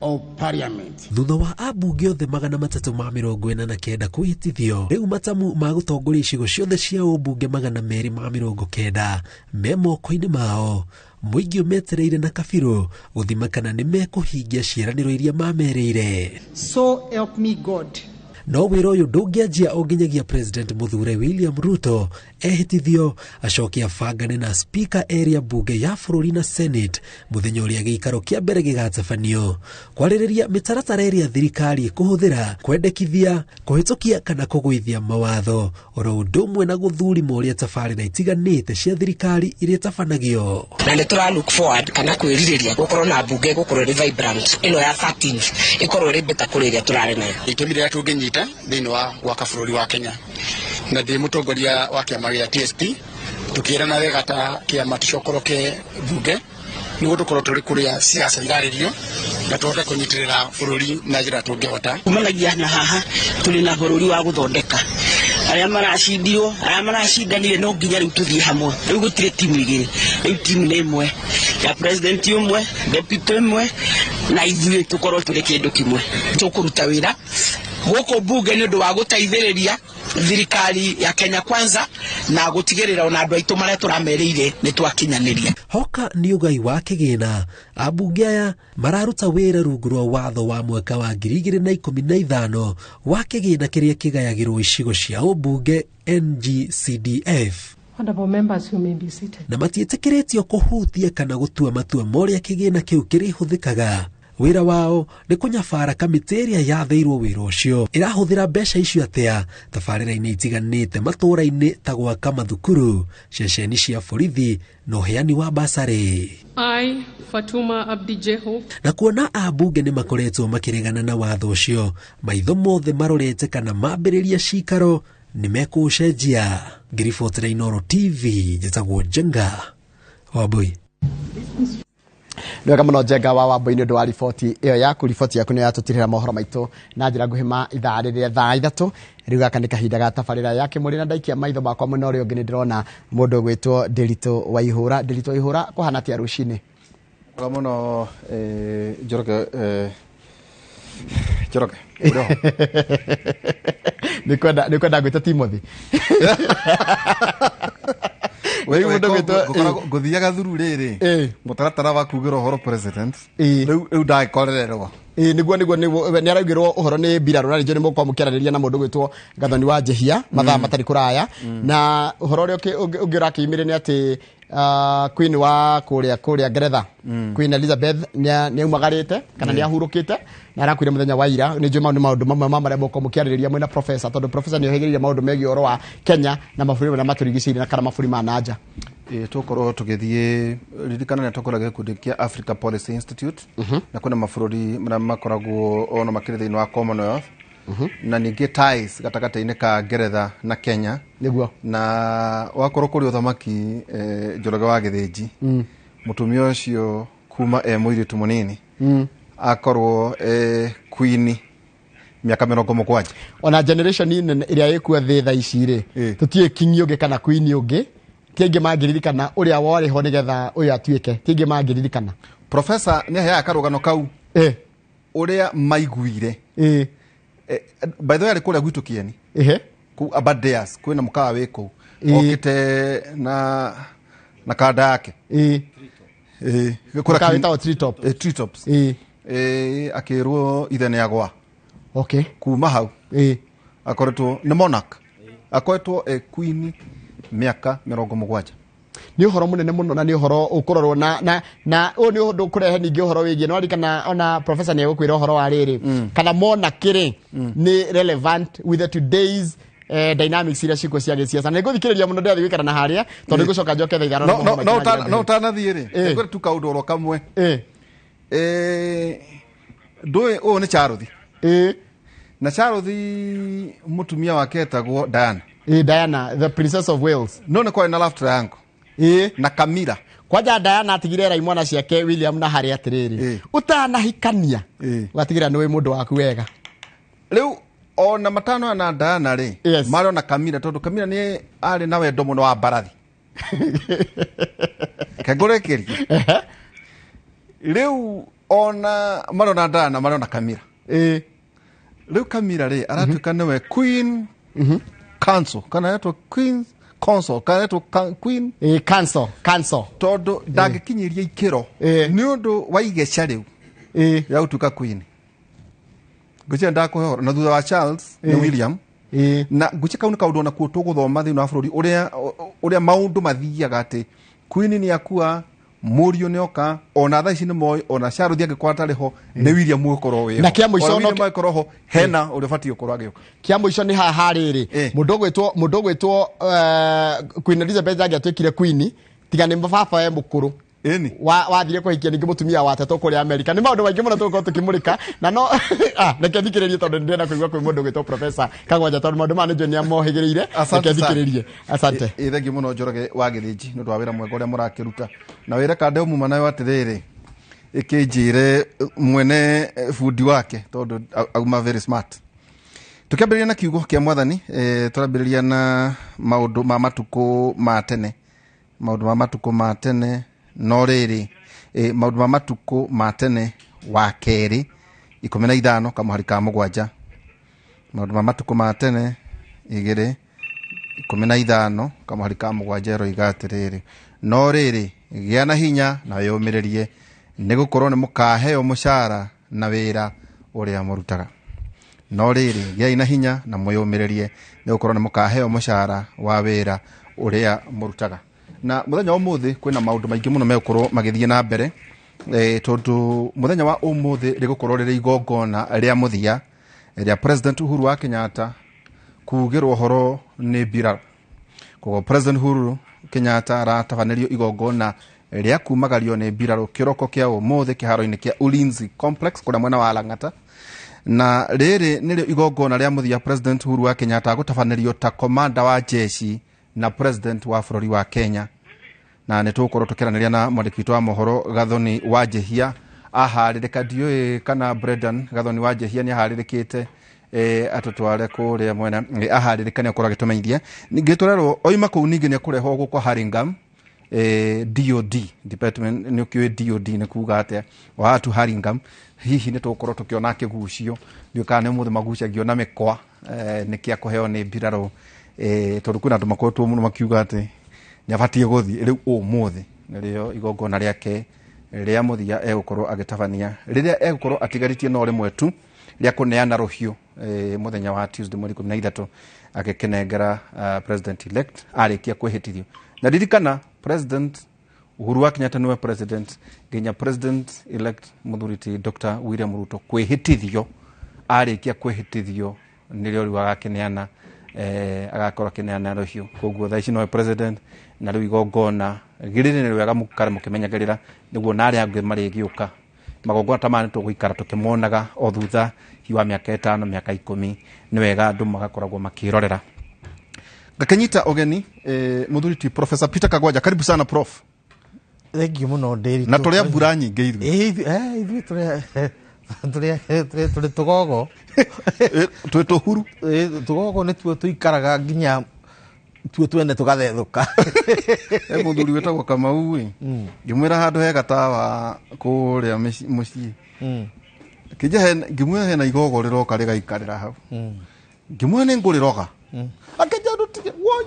of parliament. Thutha wa ambunge othe 349 kwĩhĩtithio, rĩu matamu ma gũtongoria icigo ciothe cia ũmbunge 290 me moko-inĩ mao. Mũingĩ ũmetereire na kabirũ gũthima kana nĩ mekũhingia ciĩranĩro iria mamerĩire. So help me God. No wĩra ũyũ ndũngĩanjia o nginyagia President mũthure William Ruto ehĩtithio acoke abangane na Speaker area bunge ya bũrũri na Senate mũthenya ũrĩa gĩikaro kĩa mbere gĩgatabanio kwarĩrĩria mĩtaratara ĩrĩa thirikari ĩkũhũthĩra kwendekithia kũhĩtũkia kana kũgũithia mawatho oro ũndũ ũmwe na gũthurima ũrĩa tabarĩra itiganĩte cia thirikari iria itabanagio. Na nĩ tũra look forward kana kwĩrirĩria gũkorwo na mbunge gũkorwo ĩrĩ vibrant ĩno ya 13th ĩkorwo ĩrĩ better kũrĩ ĩrĩa tũrarĩ nayo. Itemi rĩrĩa tũngĩnyita thĩinĩ wa gwaka bũrũri wa Kenya, na ndĩ mũtongoria wa kĩama gĩa TSP, tũkĩrana wega ta kĩama tũcokoroke mbunge nĩguo tũkorwo tũrĩ kũrĩa siasa irarĩrio na tũhote kũnyitĩrĩra bũrũri na njĩra tũngĩhota. Kumanagia na haha tũrĩ na bũrũri wa gũthondeka arĩa maracindirwo arĩa maracindanire no nginya rĩu tũthiĩ hamwe. Rĩu gũtirĩ timu igĩrĩ, rĩu timu nĩ ĩmwe ya president ũmwe, deputy ũmwe, na ithuĩ tũkorwo tũrĩ kĩndũ kĩmwe. Tũkũruta wĩra gũkũ mbunge nĩ ũndũ wa gũteithĩrĩria thirikari ya Kenya Kwanza na gũtigĩrĩra ona andũ aitũ marĩa tũramerĩire nĩ twakinyanĩria. Hoka nĩ ũgai wa kĩgĩna. Ambunge aya mararuta wĩra rungu rwa watho wa mwaka wa 2015 wa kĩgĩna kĩrĩa kĩgayagĩrwo icigo cia ũmbunge NGCDF. Honorable members, you may be seated. Na matiĩtĩkĩrĩtio kũhutia kana gũtua matua morĩa kĩgĩna kĩu kĩrĩhũthĩkaga. Wĩra wao nĩ kũnyabara kamĩtĩ ĩrĩa yathĩirwo wĩra ũcio ĩrahũthĩra mbeca icio atĩa tabarĩra-inĩ itiganĩte matũũra-inĩ ta gwaka mathukuru, ceceni cia borithi na ũheani wa basarĩ. I, Fatuma Abdi Jeho. Na kuona ambunge nĩ makoretwo makĩregana na watho ũcio, maitho mothe marorete kana mambĩrĩria cikaro nĩ mekũũcenjia. Ngiribotera Inooro TV, njĩtagwo Njenga Wambui. Nĩwega mũno Njenga wa Wambui nĩ ũndũ wa riboti ĩyo yaku. Riboti yaku nĩ yatũtirĩra mohoro maitũ na njĩra nguhĩ ma ithaa rĩrĩa thaa 3. Rĩu gaka nĩ kahinda ga tabarĩra ya kĩmũrĩ na ndaikia maitho makwa mwena ũrĩa ũngĩ nĩ ndĩrona mũndũ ũgwĩtwo Ndĩritũ Waihũra. Ndĩritũ Waihũra, kũhana atĩa rũcinĩ? Wega mũno Njoroge, Njoroge. Nĩ kwenda ngwĩte Timothy. Ngũthiaga thuru rĩrĩ mũtaratara wa kugĩra ũhoro president rĩu ndagĩkorererwo. Nĩguo nĩ araugĩrwo ũhoro nĩ mbirarũ na ningĩ nĩ mũgũkorwo mũkĩaranĩria na mũndũ ũgwĩtwo Gathoni wa Njehia mathaa matarĩ kũraya. Na ũhoro ũrĩa ũngĩ ũrakĩumĩre nĩ atĩ Queen wa kũrĩa Ngeretha, Queen Elizabeth nĩ aumagarĩte kana nĩ ahurũkĩte na arakuire mũthenya wa ira. Nĩ njũĩ mau nĩ maũndũ mamwe ma marĩa mũgũkorwo mũkĩarĩrĩria mwĩna professor, tondũ professor nĩ ohĩgĩrĩire maũndũ megiĩ ũhoro wa Kenya na mabũrũri marĩa matũrigicĩirie na kana mabũrũri ma nanja. Tũkorwo tũgĩthiĩ ririkana nĩ tũkoragwo gĩkundi kĩa Africa Policy Institute na kwĩna mabũrũri marĩa makoragwo ona makĩrĩ thĩinĩ wa Commonwealth na ningĩ ties gatagatĩ-inĩ ka Ngeretha na Kenya. Nĩguo. Na wakorwo kũrĩ ũthamaki Njoroge wa Gĩthĩnji, mũtumia ũcio kuma e mũirĩtu mũnini akorwo e queen mĩaka 70. Ona generation nene ĩrĩa ĩkuo thĩ thaa ici rĩ, tũtiũĩ king ũngĩ kana queen ũngĩ, ti aingĩ mangĩririkana ũrĩa warĩ ho nĩgetha ũyũ atuĩke, ti aingĩ mangĩririkana. Professor nĩ aheaga karũgano kau ũrĩa maiguire. By the way arĩ kũrĩa gwitũ Kieni kũu Aberdares kwĩna mũkawa wĩ kũu okĩte na kanda yake. Mũkawa wĩtagwo Treetop. Treetops. Akĩrwo ithe nĩ agwa. Okay. Kuma hau akoretwo nĩ monarch, akoretwo e queen mĩaka 70. Nĩ ũhoro mũnene mũno na nĩ ũhoro ũkũrorwo na ũyũ nĩ ũndũ ũkũrehe ningĩ ũhoro wĩgiĩ no kana ona professor nĩ egũkwĩra ũhoro wa rĩrĩ kana monarchy rĩ nĩ relevant with the today's dynamics iria cikuo cia gĩciaca. Na nĩngũthikĩrĩria mũno ndĩrathiĩ gũikara na harĩa tondũ nĩngũcoka njoke thaa 5 na mohoro maitũ na njĩra No nguhĩ. ũtanathiĩ rĩ, ngwĩre tu kaũndũ oro kamwe. Ndũĩ ũyũ nĩ Charũthi. Na Charũthi mũtumia wake etagwo Diana. Diana, the Princess of Wales. No nĩ kwarĩ na love triangle. Na Camilla. Kwanja Diana atigire era imwana ciake William na Harry atĩrĩrĩ, ũtanahikania ũgatigĩra nĩ wĩ mũndũ waku wega. Rĩu ona matano na Diana rĩ, marĩ ona Camilla, tondũ Camilla nĩ arĩ na wendo mũno wa mbarathi. Kengũrĩkĩrie. Rĩu ona marĩ ona Diana marĩ ona Camilla. Rĩu Camilla rĩ aratuĩka nĩwe Queen Council kana etwo Queen Council kana etwo Queen Council, Council, tondũ ndangĩkinyĩria ikĩro nĩ ũndũ wa igeca rĩu ya gũtuĩka queen. Ngwĩciria ndakũhe ũhoro na thutha wa Charles nĩ William. Na ngwĩciria kau nĩ kaũndũ onakuo tũgũthoma thĩinĩ wa bũrũri ũrĩa ũrĩa maũndũ mathiaga atĩ Queen nĩ akua, mũriũ nĩ oka, ona thaa ici nĩ moĩ ona Charles angĩkorwo atarĩ ho nĩ William ũgũkorwo wĩho. Na kĩa mũico Ona William angĩkorwo ho hena ũrĩa ũbatiĩ gũkorwo agĩũka. Kĩa mũico nĩ haha rĩrĩ, mũndũ ũgwĩtwo Queen Elizabeth angĩatuĩkire queen tiga nĩ baba we mũkũrũ wathire kũhikia ningĩ mũtumia wa tetwo kũrĩa America. Nĩ maũndũ maingĩ mũno tũgũkorwo tũkĩmũrĩka na no reke thikĩrĩrie tondũ nĩ ndĩrenda kũigua kwĩ mũndũ ũgwĩtwo Professor Kagwanja tondũ maũndũ maya nĩ njũĩ nĩ amohĩgĩrĩire. Reke thikĩrĩrie. Asante. Ĩ thengiũ mũno Njoroge wa Gĩthĩnji nĩ ũndũ wa wĩra mwega ũrĩa mũrakĩruta. Na wĩre kande muma nayo atĩrĩrĩ, ĩkĩnjĩre mwene bundi wake tondũ auma very smart. Tũkĩambĩrĩria na kiugo kĩa mwathani, tũrambĩrĩria na maũndũ ma matukũ ma tene. Maũndũ ma matukũ ma tene no rĩrĩ, maũndũ ma matukũ ma tene wa kerĩ 15 kamũhari ka 7. Maũndũ ma matukũ ma tene 2 15 kamũhari ka 7 ĩroiga atĩrĩrĩ, no rĩrĩ gĩa na hinya na wĩyũmĩrĩrie nĩ gũkorwo nĩ mũkaheo mũcara na wĩra ũrĩa mũrutaga. No rĩrĩ gĩai na hinya na mwĩyũmĩrĩrie nĩ gũkorwo nĩ mũkaheo mũcara wa wĩra ũrĩa mũrutaga. Na mũthenya wa ũmũthĩ kwĩna maũndũ maingĩ mũno megũkorwo magĩthiĩ na mbere, tondũ mũthenya wa ũmũthĩ rĩgũkorwo rĩrĩ igongona rĩa mũthia rĩa President Uhuru wa Kenyatta kugĩrwo ũhoro nĩ mbirarũ. Koguo President Uhuru Kenyatta aratabanĩrio igongona rĩa kumagario nĩ mbirarũ kĩroko kĩa ũmũthĩ kĩharo-inĩ kĩa Ulinzi Complex kũrĩa mwena wa Lang'ata. Na rĩrĩ nĩrĩo igongona rĩa mũthia President Uhuru wa Kenyatta gũtabanĩrio ta komanda wa jeshi na president wa bũrũri wa Kenya. Na nĩ tũgũkorwo tũkĩaranĩria na mwandĩki witũ wa mohoro Gathoni wa Njehia aharĩrĩka, ndiũĩ kana Brendan Gathoni wa Njehia nĩ aharĩrĩkĩte atũtware kũrĩa mwena, aharĩrĩka nĩ akorwo agĩtũmenyithia. Ningĩ tũrerwo oima kũu ningĩ nĩ ekũrehwo gũkũ Hurlingham, DOD department, nĩ ũkĩũĩ DOD nĩ kuga atĩa, o haha tu Hurlingham hihi nĩ tũgũkorwo tũkĩona akĩgucio, ndiũĩ kana nĩ ũmũthĩ magucagio na mĩkwa, nĩkĩ akũheo nĩ mbirarũ, tondũ kwĩna andũ makoretwo mũno makiuga atĩ nĩ abatiĩ gũthiĩ rĩu ũmũthĩ nĩrĩo igongona rĩake rĩa mũthia egũkorwo agĩtabania, rĩrĩa egũkorwo atigarĩtie no rĩmwe tu rĩa kũneana rũhiũ, mũthenya wa Tuesday mweri 13 agĩkĩnengera president elect arĩkia kwĩhĩtithio. Na ririkana President Uhuru wa Kenyatta nĩwe president nginya president elect mũthuri ti Dr. William Ruto kwĩhĩtithio, arĩkia kwĩhĩtithio nĩrĩo rĩu agakĩneana, agakorwo akĩneana rũhiũ. Koguo thaa ici nowe president na rĩu igongona rĩrĩ nĩ rĩega mũkare mũkĩmenyagĩrĩra nĩguo na arĩa angĩ marĩgĩũka. Magongona ta maya nĩtũgũikara tũkĩmonaga o thutha hihi wa mĩaka 5 mĩaka 10, nĩ wega andũ magakoragwo makĩrorera. Ngakĩnyita ũgeni mũthuri ti Professor Peter Kagwanja, karibu sana Prof. Thank you mũno Ndĩritũ. Na tũrĩa mbura nyingĩ ithuĩ. Ithuĩ tũrĩ tũgogo. Twĩ tũhuru. Tũgogo nĩtuo tũikaraga nginya tuo twene tũgathethũka. Mũthuri wĩtagwo Kamau ĩ, ngĩmwĩra handũ hega tawa kũrĩa mũciĩ. Ngĩmwĩra hena igogo rĩroka rĩgaikarĩra hau. Ngĩmwĩra nĩ ngũrĩroga. Akĩnjĩra ndũtige, woi.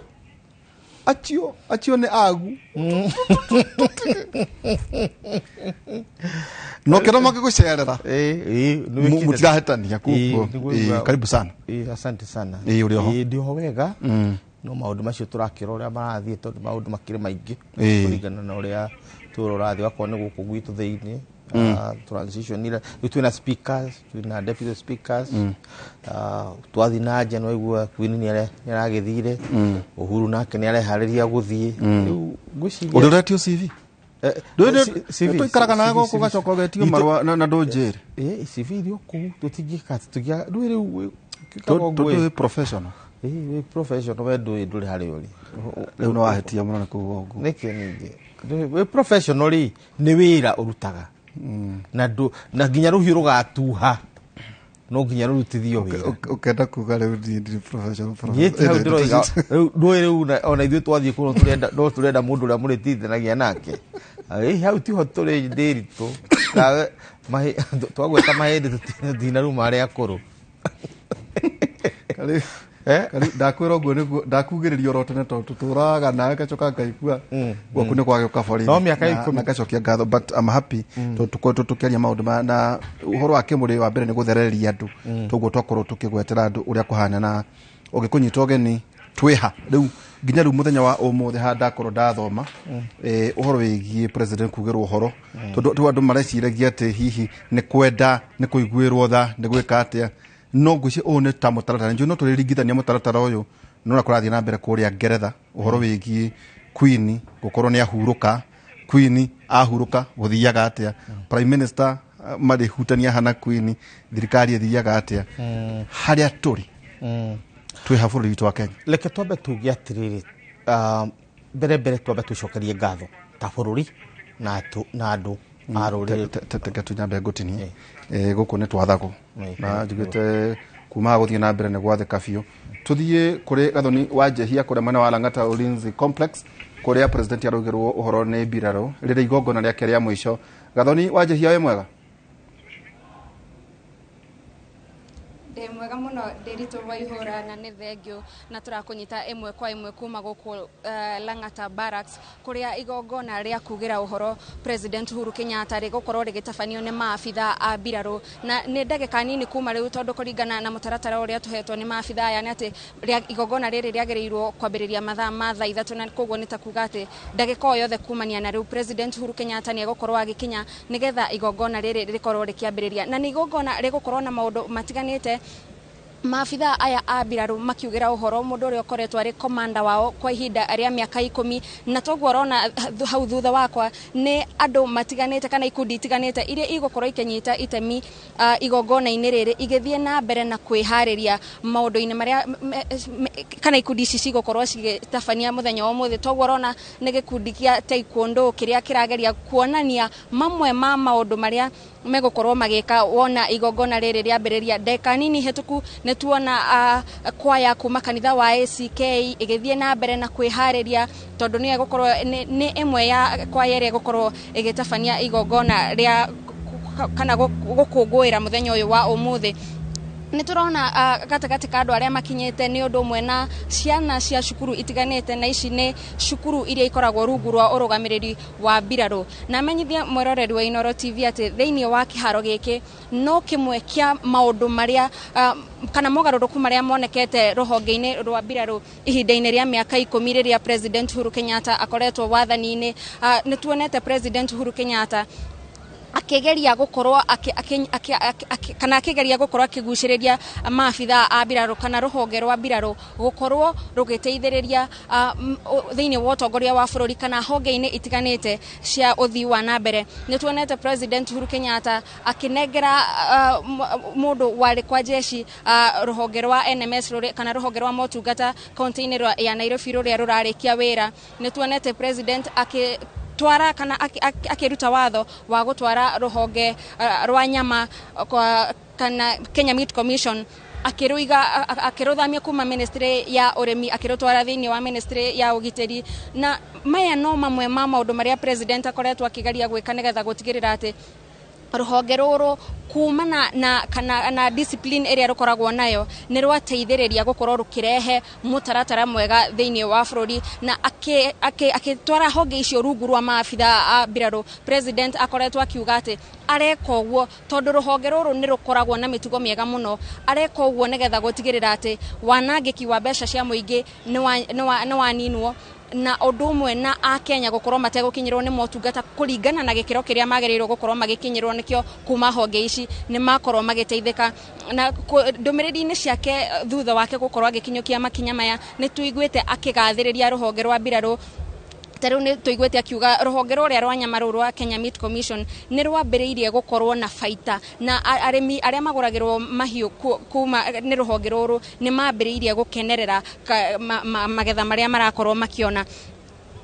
Acio nĩ agu. No kĩro magĩgũcerera. Mũtirahĩtania kuo. Karibu sana. Asante sana. Ũrĩ oho? Ndĩ oho wega. No maũndũ macio tũrakĩra ũrĩa marathiĩ tondũ maũndũ makĩrĩ maingĩ kũringana na ũrĩa tũra ũrathiĩ, wakorwo nĩ gũkũ gwitũ thĩinĩ. Transition ira rĩu twĩna speakers, twĩna deputy speakers, twathiĩ na nja nĩ waigua Queen nĩ aragĩthire, Uhuru nake nĩ areharĩria gũthiĩ. Rĩu ngwĩciria Ũrĩa ũretio CV? Tũikaraga nawe gũkũ ũgacoka ũgetio marũa na ndũnjĩre. CV irĩ o kũu, tũtingĩka atĩ tũngĩa-, ndũĩ rĩu Tũĩ professional. Wĩ professional, we ndũĩ ndũrĩ harĩa ũrĩ. Rĩu nĩ wahĩtia mũno nĩ kuuga ũguo. Nĩkĩ ningĩ? Wĩ professional rĩ, nĩ wĩra ũrutaga. Na na nginya rũhiũ rũgatuha no nginya rũrutithio wĩra. Ũkenda kuga rĩu niĩ ndirĩ professional, Niĩ ti hau ndĩroiga, rĩu ndũĩ rĩu ona ithuĩ twathiĩ kũu no tũrenda mũndũ ũrĩa mũrĩtithanagia nake. Hau tiho tũrĩ Ndĩritũ. Nawe, twagweta mahĩndĩ tũtinaruma arĩa akũrũ. Ndakwĩra ũguo nĩguo ndakugĩrĩria oro tene tondũ tũtũraga nawe ngacoka ngaigua gwaku nĩ kwagĩũka borithi. No mĩaka 10. Na ngacokia ngatho, but I'm happy tondũ tũkoretwo tũkĩaria maũndũ maya na ũhoro wa kĩmũrĩ wa mbere nĩ gũthereria andũ, toguo twakorwo tũkĩgwetera andũ ũrĩa kũhana na ũgĩkũnyita ũgeni twĩha rĩu nginya rĩu mũthenya wa ũmũthĩ haha ndakorwo ndathoma ũhoro wĩgiĩ president kugĩrwo ũhoro, tondũ rĩu andũ mareciragia atĩ hihi nĩ kwenda nĩ kũiguĩrwo tha nĩ gwĩka atĩa, no ngwĩciria ũyũ nĩ ta mũtaratara njũĩ no tũrĩringithania mũtaratara ũyũ na ũrĩa kũrathiĩ na mbere kũrĩa Ngeretha, ũhoro wĩgiĩ Queen gũkorwo nĩ ahurũka, Queen ahurũka gũthiaga atĩa, prime minister marĩhutania hana Queen, thirikari ĩthiaga atĩa, harĩa tũrĩ twĩ ha bũrũri witũ wa Kenya. Reke twambe tuge atĩrĩrĩ, mbere twambe twĩcokerie ngatho ta bũrũri na andũ a rũrĩrĩ. Teke tunyambe ngũtinie gũkũ nĩ twathagwo na njugĩte kuma gũthiĩ na mbere nĩ gwathĩka biũ. Tũthiĩ kũrĩ Gathoni wa Njehia kũrĩa mwena wa Lang'ata Ulinzi Complex kũrĩa president araugĩrwo ũhoro nĩ mbirarũ rĩrĩa igongona rĩake rĩa mũico. Gathoni wa Njehia, wĩ mwega? Ndĩ mwega mũno Ndiritu Waihũra, na nĩ thengio na tũrakũnyita ĩmwe kwa ĩmwe kuma gũkũ Lang'ata Barracks kũrĩa igongona rĩa kugĩra ũhoro President Uhuru Kenyatta rĩgũkorwo rĩgĩtabanio nĩ maabitha a mbirarũ, na nĩ ndagĩka nini kuma rĩu tondũ kũringana na mũtaratara ũrĩa tũhetwo nĩ maabitha aya nĩ atĩ igongona rĩrĩ rĩagĩrĩirwo kwambĩrĩria mathaa ma thaa 3, na koguo nĩ ta kuga atĩ ndagĩka o yothe kumania na rĩu President Uhuru Kenyatta nĩ egũkorwo agĩkinya nĩgetha igongona rĩrĩ rĩkorwo rĩkĩambĩrĩria, na nĩ igongona rĩgũkorwo na maũndũ matiganĩte. Maabitha aya a mbirarũ makiugĩra ũhoro mũndũ ũrĩa ũkoretwo arĩ komanda wao kwa ihinda rĩa mĩaka 10, na toguo ũrona hau thutha wakwa nĩ andũ matiganĩte kana ikundi itiganĩte iria igũkorwo ikĩnyita itemi igongona-inĩ rĩrĩ igĩthiĩ na mbere na kwĩharĩria maũndũ-inĩ marĩa kana ikundi ici cigũkorwo cigĩtabania mũthenya wa ũmũthĩ. Toguo ũrona nĩ gĩkundi kĩa taekwondo kĩrĩa kĩrageria kuonania mamwe ma maũndũ marĩa megũkorwo magĩka wona igongona rĩrĩ rĩambĩrĩria. Ndagĩka nini hĩtũku nĩ tuona kwaya kuma kanitha wa ACK ĩgĩthiĩ na mbere na kwĩharĩria tondũ nĩyo ĩgũkorwo nĩ ĩmwe ya kwaya ĩrĩa ĩgũkorwo ĩgĩtabania igongona rĩa kana gũkũngũĩra mũthenya ũyũ wa ũmũthĩ. Nĩ tũrona gatagatĩ ka andũ arĩa makinyĩte nĩ ũndũ ũmwe na ciana cia cukuru itiganĩte, na ici nĩ cukuru iria ikoragwo rungu rwa ũrũgamĩrĩri wa mbirarũ. Na menyithie mwĩroreri wa Inooro TV atĩ thĩinĩ wa kĩharo gĩkĩ no kĩmwe kĩa maũndũ marĩa kana mogarũrũku marĩa monekete rũhonge-inĩ rwa mbirarũ ihinda-inĩ rĩa mĩaka 10 rĩrĩa President Uhuru Kenyatta akoretwo wathani-inĩ. Nĩ tuonete President Uhuru Kenyatta akĩgeria gũkorwo kana akĩgeria gũkorwo akĩgucĩrĩria maabitha a mbirarũ kana rũhonge rwa mbirarũ gũkorwo rũgĩteithĩrĩria thĩinĩ wa ũtongoria wa bũrũri kana honge-inĩ itiganĩte cia ũthii wa na mbere. Nĩ tuonete President Uhuru Kenyatta akĩnengera mũndũ warĩ kwa jeshi rũhonge rwa NMS kana rũhonge rwa motungata kaunti-inĩ ya Nairobi rũrĩa rũrarĩkia wĩra. Nĩ tuonete President twara kana akiruta watho wa gũtwara rũhonge rwa nyama kana Kenya Meat Commission akĩrũiga akĩrũthamia kuma ministry ya ũrĩmi akĩrũtwara thĩinĩ wa ministry ya ũgitĩri. Na maya no mamwe ma maũndũ marĩa president akoretwo akĩgeria gwĩka nĩgetha gũtigĩrĩra atĩ rũhonge rũrũ kumana na kana na discipline ĩrĩa rũkoragwo nayo nĩ rwateithĩrĩria gũkorwo rũkĩrehe mũtaratara mwega thĩinĩ wa bũrũri, na akĩtwara honge icio rungu rwa maabitha a mbirarũ. President akoretwo akiuga atĩ areka ũguo tondũ rũhonge rũrũ nĩ rũkoragwo na mĩtugo mĩega mũno, areka ũguo nĩgetha gũtigĩrĩra atĩ wanangĩki wa mbeca cia mũingĩ nĩ waninwo, na ũndũ ũmwe na akenya gũkorwo mategũkinyĩrwo nĩ motungata kũringana na gĩkĩro kĩrĩa magĩrĩirwo gũkorwo magĩkinyĩrwo nĩkĩo kuma honge ici nĩ makorwo magĩteithĩka. Na ndũmĩrĩri-inĩ ciake thutha wake gũkorwo agĩkinyũkia makinya maya nĩ tũiguĩte akĩgathĩrĩria rũhonge rwa mbirarũ. Ta rĩu nĩ tũiguĩte akiuga rũhonge rũrĩa rwa nyama rũu rwa Kenya Meat Commission nĩ rwambĩrĩirie gũkorwo na baita, na arĩmi arĩa magũragĩrwo mahiũ kuma nĩ rũhonge rũrũ nĩ mambĩrĩirie gũkenerera magetha marĩa marakorwo makĩona.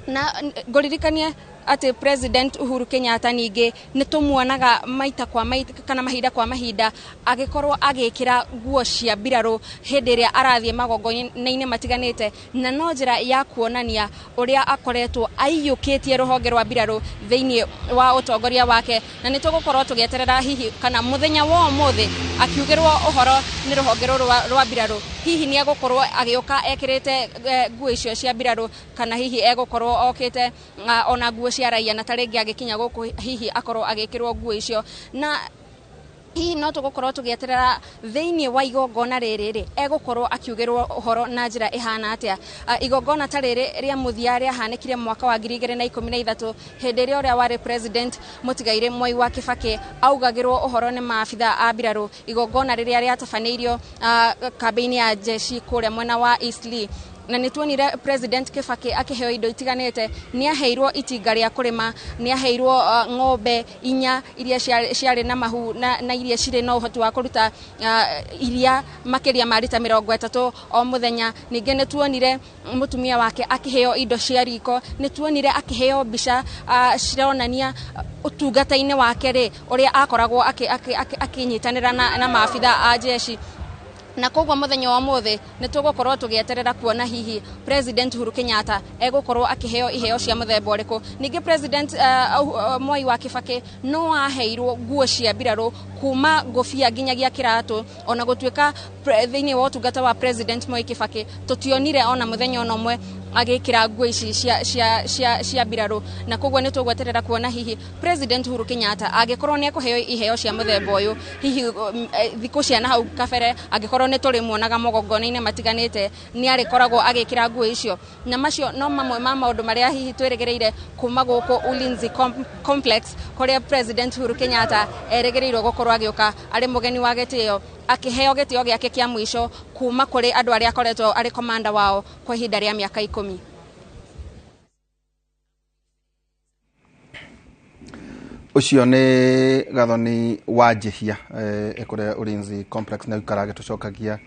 Na ngũririkanie atĩ President Uhuru Kenyatta ningĩ nĩ tũmuonaga maita kwa maita kana mahinda kwa mahinda agĩkorwo agĩkĩra nguo cia mbirarũ hĩndĩ ĩrĩa arathiĩ magongona-inĩ matiganĩte, na no njĩra ya kuonania ũrĩa akoretwo aiyũkĩtie rũhonge rwa mbirarũ thĩinĩ wa ũtongoria wake. Na nĩ tũgũkorwo tũgĩeterera hihi kana mũthenya wa ũmũthĩ akiugĩrwo ũhoro nĩ rũhonge rũrũ rwa mbirarũ. Hihi nĩ egũkorwo agĩũka ekĩrĩte nguo icio cia mbirarũ, kana hihi egũkorwo okĩte ona nguo cia raia, na ta rĩngĩ agĩkinya gũkũ hihi akorwo agĩkĩrwo nguo icio. Na hihi no tũgũkorwo tũgĩeterera thĩinĩ wa igongona rĩrĩ rĩ egũkorwo akiugĩrwo ũhoro na njĩra ĩhana atĩa. Igongona ta rĩrĩ rĩa mũthia rĩahanĩkire mwaka wa 2013 hĩndĩ ĩrĩa ũrĩa warĩ president mũtigairĩ Mwai wa Kibaki augagĩrwo ũhoro nĩ maabitha a mbirarũ, igongona rĩrĩa rĩatabanĩirio kambĩ-inĩ ya jeshi kũrĩa mwena wa Eastleigh. Na nĩ tuonire President Kibaki akĩheo indo itiganĩte, nĩ aheirwo itinga rĩa kũrĩma, nĩ aheirwo ng'ombe inya iria ciarĩ na mahu na iria cirĩ na ũhoti wa kũruta iria makĩria ma rita 30 o mũthenya. Ningĩ nĩ tuonire mũtumia wake akĩheo indo cia riko, nĩ tuonire akĩheo mbica cironania ũtungata-inĩ wake rĩ ũrĩa akoragwo akĩnyitanĩra na maabitha a jeshi. Na koguo mũthenya wa mũthĩ nĩ tũgũkorwo tũgĩeterera kuona hihi President Uhuru Kenyatta egũkorwo akĩheo iheo cia mũthemba ũrĩkũ. Ningĩ President Mwai wa Kibaki no aheirwo nguo cia mbirarũ kuma ngũbia nginyagia kĩratũ, ona gũtuĩka thĩinĩ wa ũtungata wa President Mwai Kibaki tũtionire ona mũthenya ona ũmwe agĩkĩra nguo ici cia mbirarũ. Na koguo nĩ tũgweterera kuona hihi President Uhuru Kenyatta angĩkorwo nĩ ekũheo iheo cia mũthemba ũyũ, hihi thikũ cia na hau kabere angĩkorwo nĩ tũrĩmuonaga magongona-inĩ matiganĩte nĩ arĩkoragwo agĩkĩra nguo icio. Na macio no mamwe ma maũndũ marĩa hihi twĩrĩgĩrĩire kuma gũkũ Ulinzi Complex kũrĩa President Uhuru Kenyatta erĩgĩrĩirwo gũkorwo agĩũka arĩ mũgeni wa gĩtĩo, akĩheo gĩtĩo gĩake kĩa mũico kuma kũrĩ andũ arĩa akoretwo arĩ komanda wao kwa ihinda rĩa mĩaka 10. Ũcio nĩ Gathoni wa Njihia kũrĩa Ulinzi Complex, na ikara agĩtũcokagia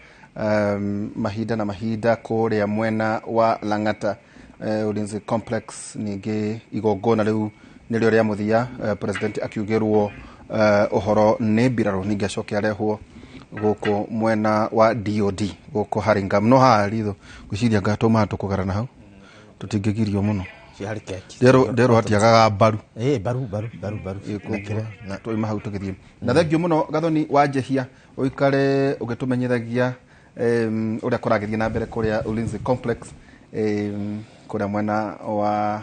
mahinda na mahinda kũrĩa mwena wa Lang'ata. Ulinzi Complex ningĩ igongona rĩu nĩrĩo rĩa mũthia, president akiugĩrwo ũhoro nĩ mbirarũ, ningĩ acoke arehwo gũkũ mwena wa DOD gũkũ Hurlingham. No haha ritho ngwĩciria ngatũma tũkũgarana hau tũtingĩgirio mũno. Nderwo hatiagaga mbaru. Mbaru. Tũima hau tũgĩthiĩ. Na thengiũ mũno Gathoni wa Njihia, ũikare ũgĩtũmenyithagia ũrĩa kũragĩthiĩ na mbere kũrĩa Ulinzi Complex kũrĩa mwena wa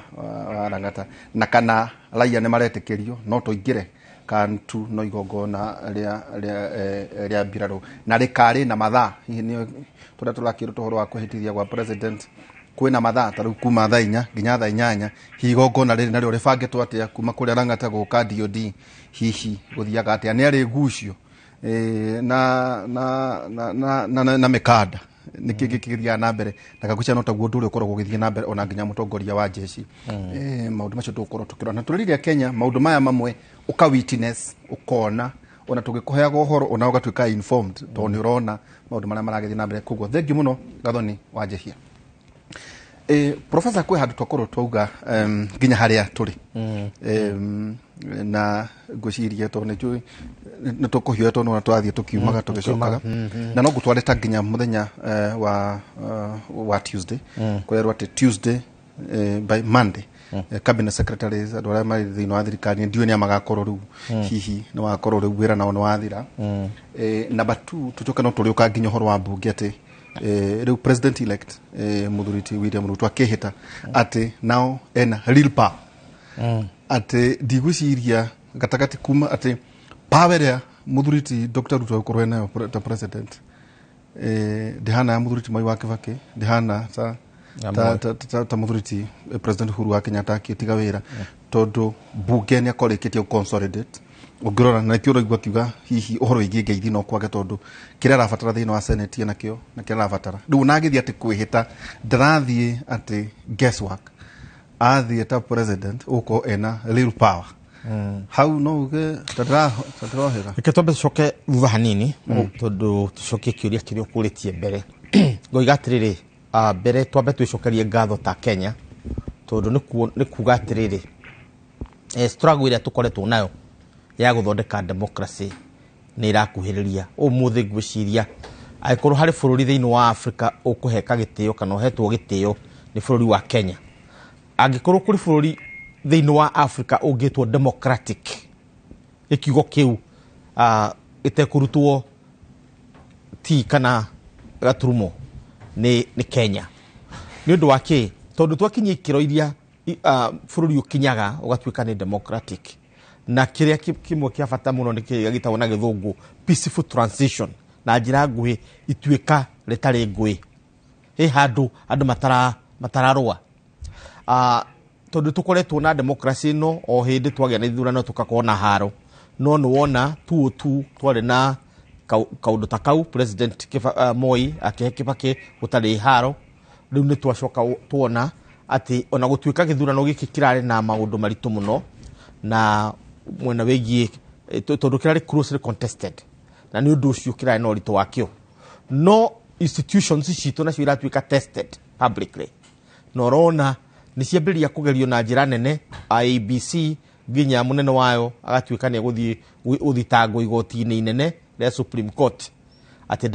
Lang'ata, na kana raia nĩ maretĩkĩrio no tũingĩre kantu no igongona rĩa mbirarũ na rĩkarĩ na mathaa. Hihi nĩ tũrĩa tũrakĩrwo ũhoro wa kwĩhĩtithia gwa president kwĩna mathaa ta rĩu kuma thaa 4 nginya thaa 8, hihi igongona rĩrĩ narĩo rĩbangĩtwo atĩa kuma kũrĩa Lang'ata gũka DOD, hihi gũthiaga atĩa, nĩ arĩgucio na mĩkanda nĩkĩ gĩkĩthiaga na mbere, na gagucia no taguo ũndũ ũrĩa ũkoragwo ũgĩthiĩ na mbere ona nginya mũtongoria wa jeshi. Maũndũ macio tũgũkorwo tũkĩrora na tũrĩrĩria Kenya maũndũ maya mamwe ũka witness ũkona ona tũgĩkũheaga ũhoro ona ũgatuĩka informed tondũ nĩ ũrona maũndũ marĩa maragĩthiĩ na mbere. Koguo thengiũ mũno Gathoni wa Njihia. Professor, kwĩ handũ twakorwo twauga nginya harĩa tũrĩ na ngwĩciria tondũ nĩ njũĩ nĩ tũkũhiũha tondũ nĩwona tũrathiĩ tũkiumaga tũgĩcokaga, na no ngũtware ta nginya mũthenya wa Tuesday, kũrerwo atĩ Tuesday by Monday cabinet secretaries andũ arĩa marĩ thĩinĩ wa thirikari ndiũĩ nĩa magakorwo rĩu, hihi nĩ wakorwo rĩu wĩra nao nĩ wathira. Number 2 tũcoke no tũrĩũka nginya ũhoro wa mbunge atĩ rĩu president elect mũthuri ti William Ruto akĩhĩta atĩ nao ena real power, atĩ ndigwĩciria gatagatĩ kuma atĩ power ĩrĩa mũthuri ti Dr. Ruto egũkorwo enayo ta president ndĩhana ya mũthuri ti Mwai wa Kibaki, ndĩhana ta mũthuri ti President Uhuru wa Kenyatta akĩtiga wĩra, tondũ mbunge nĩ akorwo ĩkĩtie consolidate. Ũngĩrora na nĩkĩo ũraigua akiuga hihi ũhoro wĩgiĩ ngeithi no kwage, tondũ kĩrĩa arabatara thĩinĩ wa Senate enakĩo na kĩrĩa arabatara rĩu ona agĩthiĩ atĩ kwĩhĩta ndarathiĩ atĩ guesswork, athiĩ ta president ũgũkorwo ena real power. Hau no uge ta ndĩrohĩga. Reke twambe tũcoke thutha hanini tondũ tũcokie kĩũria kĩrĩa ũkũrĩtie mbere. Ngoiga atĩrĩrĩ, mbere twambe twĩcokerie ngatho ta Kenya tondũ nĩ kuga atĩrĩrĩ, struggle ĩrĩa tũkoretwo nayo ya gũthondeka democracy nĩ ĩrakuhĩrĩria. Ũmũthĩ ngwĩciria angĩkorwo harĩ bũrũri thĩinĩ wa Africa ũkũheka gĩtĩo kana ũhetwo gĩtĩo nĩ bũrũri wa Kenya. Angĩkorwo kũrĩ bũrũri thĩinĩ wa Africa ũngĩtwo democratic, gĩkiugo kĩu gĩtekũrutwo T kana gaturumo nĩ Kenya. Nĩ ũndũ wa kĩ? Tondũ twakinyia ikĩro iria bũrũri ũkinyaga ũgatuĩka nĩ democratic, na kĩrĩa kĩmwe kĩa bata mũno nĩ kĩrĩa gĩtagwo na gĩthũngũ peaceful transition, na njĩra nguhĩ ituĩka rĩtarĩ ngũĩ, he handũ andũ matararũa. Tondũ tũkoretwo na democracy ĩno o hĩndĩ twagĩa na ithurano tũgakorwo na haro, no nĩ wona 2002 twarĩ na kaũndũ ta kau, President Moi akĩhe Kibaki gũtarĩ haro. Rĩu nĩ twacoka tuona atĩ ona gũtuĩka gĩthurano gĩkĩ kĩrarĩ na maũndũ maritũ mũno na mwena wĩgiĩ tondũ kĩrarĩ closely contested, na nĩ ũndũ ũcio kĩrarĩ na ũritũ wakĩo, no institutions citũ nacio iratuĩka tested publicly, na ũrona nĩ ciambĩrĩria kũgerio na njĩra nene. IEBC nginya mũnene wayo agatuĩka nĩ egũthiĩ gũthitangwo igoti-inĩ inene rĩa Supreme Court atĩ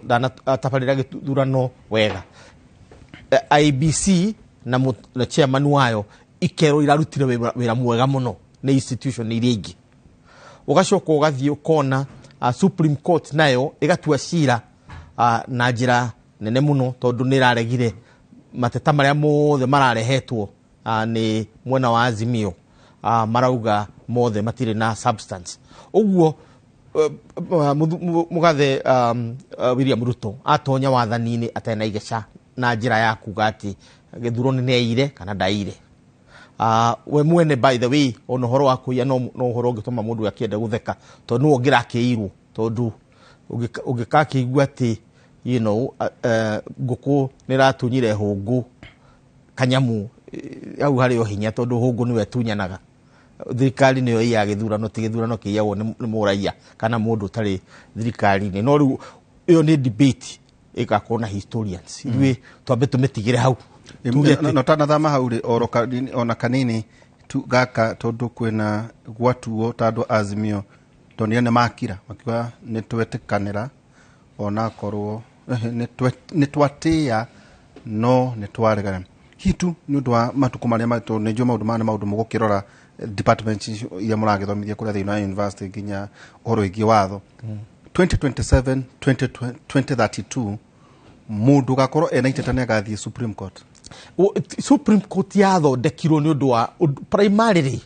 ndanatabarĩra gĩthurano wega. IEBC na chairman wayo ikerwo irarutire wĩra mwega mũno nĩ institution iria ingĩ. Ũgacoka ũgathiĩ ũkona Supreme Court nayo ĩgatua cira na njĩra nene mũno, tondũ nĩ ĩraregire mateta marĩa mothe mararehetwo nĩ mwena wa Azimio, marauga mothe matirĩ na substance. Ũguo mũgathe William Ruto atonya wathani-inĩ atarĩ na igeca na njĩra ya kuga atĩ gĩthurano nĩ aire kana ndaire. We mwene, by the way, ona ũhoro wa kũiya no ũhoro ũngĩtũma mũndũ akĩende gũtheka, tondũ nĩwe ũngĩrakĩirwo, tondũ ũngĩgakĩigua atĩ you know, ngũkũ nĩ ĩratunyire hũngũ kanyamu, hau harĩ o hinya, tondũ hũngũ nĩwe ĩtunyanaga. Thirikari nĩyo ĩiyaga gĩthurano, ti gĩthurano kĩiyagwo nĩ mũraiya kana mũndũ ũtarĩ thirikari-inĩ. No rĩu ĩyo nĩ debate ĩgakorwo na historians, ithuĩ twambe tũmĩtigĩre hau. No tanathama hau rĩ oro ona kanini tu gaka, tondũ kwĩna gwatuo ta andũ Azimio tondũ nĩ makira makiuga nĩ twetĩkanĩra onakorwo nĩ twatĩĩa no nĩ twaregana hitu nĩ ũndũ wa matukũ marĩa maritũ. Nĩ njũĩ maũndũ maya nĩ maũndũ mũgũkĩrora department iria mũragĩthomithia kũrĩa thĩinĩ wa university nginya ũhoro wĩgiĩ watho. 2027 2032 mũndũ ũgakorwo ena iteta nĩ agathiĩ Supreme Court. Supreme Court yathondekirwo nĩ ũndũ wa primarily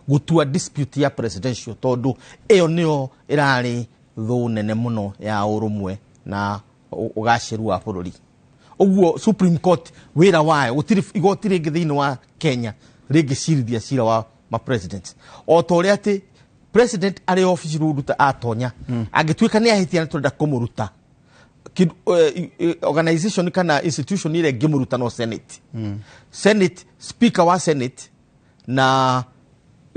gũtua dispute ya presidential, tondũ ĩyo nĩyo ĩrarĩ thũ nene mũno ya ũrũmwe na ũgacĩru wa bũrũri. Ũguo Supreme Court wĩra wayo, gũtirĩ igoti rĩngĩ thĩinĩ wa Kenya rĩngĩcirithia cira wa ma president, o ta ũrĩa atĩ president arĩ obici rũruta atonya angĩtuĩka nĩ ahĩtia na tũrenda kũmũruta, organization kana institution ĩrĩa ĩngĩmũruta no Senate. Senate, speaker wa Senate na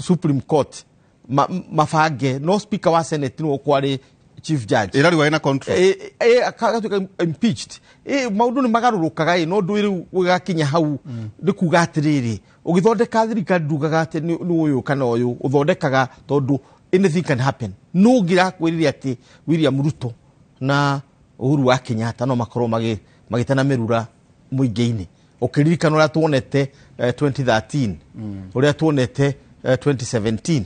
Supreme Court mabange, no speaker wa Senate nĩwe ũkwarĩ chief judge ĩrarĩ ena control agatuĩka impeached. Maũndũ nĩ magarũrũkaga, no ndũ rĩu gũgakinya hau nĩ kuga atĩrĩrĩ, ũgĩthondeka thirikari ndugaga atĩ nĩ ũyũ kana ũyũ, ũthondekaga tondũ anything can happen. No ngĩrakwĩrire atĩ William Ruto na Uhuru wa Kenyatta no makorwo magĩtana mĩrura mũingĩ-inĩ. Ũkĩririkana ũrĩa tuonete 2013, ũrĩa tuonete 2017.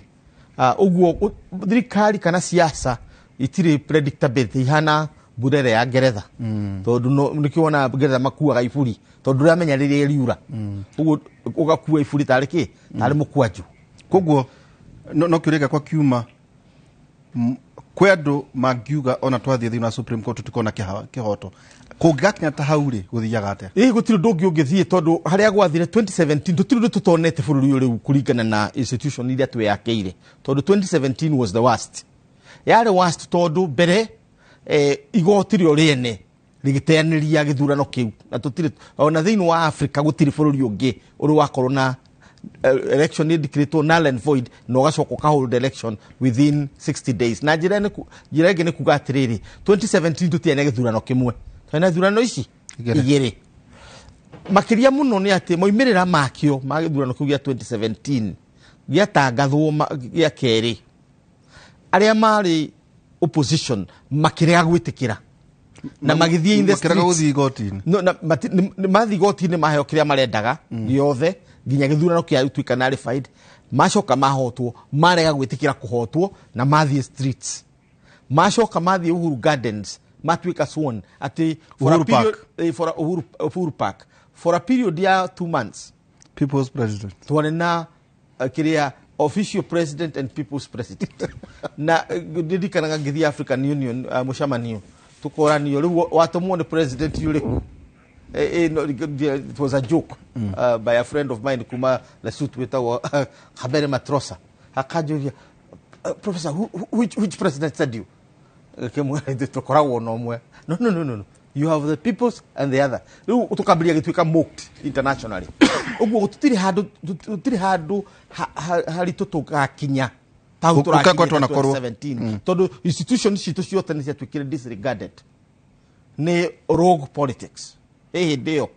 Ũguo thirikari kana siasa itirĩ predictability, ihana mbura ĩrĩa ya Ngeretha, tondũ nĩkĩo wona Ngeretha makuaga iburi, tondũ ndũramenya rĩrĩa ĩriura. Ũguo ũgakua iburi tarĩ kĩ, tarĩ mũkwanjũ. Koguo no kĩũria gĩakwa kiuma kwĩ andũ mangiuga ona twathiĩ thĩinĩ wa Supreme Court tũtikona kĩhoto, kũngĩgakinya ta hau rĩ gũthiaga atĩa? Gũtirĩ ũndũ ũngĩ ũngĩthiĩ, tondũ harĩa gwathire 2017 tũtirĩ ũndũ tũtonete bũrũri ũyũ rĩu kũringana na institution iria twĩyakĩire, tondũ 2017 was the worst. Yarĩ worst tondũ mbere igoti rĩo rĩene rĩgĩteanĩria gĩthurano kĩu, na tũtirĩ ona thĩinĩ wa Africa gũtirĩ bũrũri ũngĩ ũrĩ wakorwo na election ĩndikĩrĩtwo null and void na ũgacoka ũkahold election within 60 days. Na njĩra ĩngĩ nĩ kuga atĩrĩrĩ, 2017 tũtiarĩ na gĩthurano kĩmwe, twarĩ na ithurano ici igĩrĩ. Makĩria mũno nĩ atĩ moimĩrĩra makĩo ma gĩthurano kĩu gĩa 2017 gĩatangathwo gĩa kerĩ, arĩa marĩ opposition makĩrega gwĩtĩkĩra na magĩthiĩ in the Makĩrega streets. Gũthiĩ igoti-inĩ. No, na mathiĩ igoti-inĩ maheo kĩrĩa marendaga gĩothe nginya gĩthurano kĩatuĩka nullified, macoka mahotwo, marega gwĩtĩkĩra kũhotwo na mathiĩ streets, macoka mathiĩ Uhuru Gardens Matuĩka sworn atĩ Uhuru Park. For a, Uhuru Park for a period ya 2 months. People's president. Twarĩ na kĩrĩa official president and people's president. Na ndirikanaga ngĩthiĩ African Union mũcemanio, tũkoranio rĩu watũmwo nĩ president ũrĩkũ? No, it was a joke by a friend of mine kuma Lesotho wĩtagwo Habere Matrosa. Akanjũria, "Professor, which president said you?" Kĩmwĩra, "Ithuĩ tũkoragwo na ũmwe." "No, no, no, no, no. You have the people's and the other." Rĩu tũkambĩrĩria gĩtuĩka mocked internationally. Ũguo gũtirĩ handũ haritũ tũgakinya ta hau Gũkakwa tũrakinyĩte twanakorwo. 2017, tondũ institution citũ ciothe nĩ ciatuĩkire disregarded nĩ rogue politics ĩ hĩndĩ ĩyo.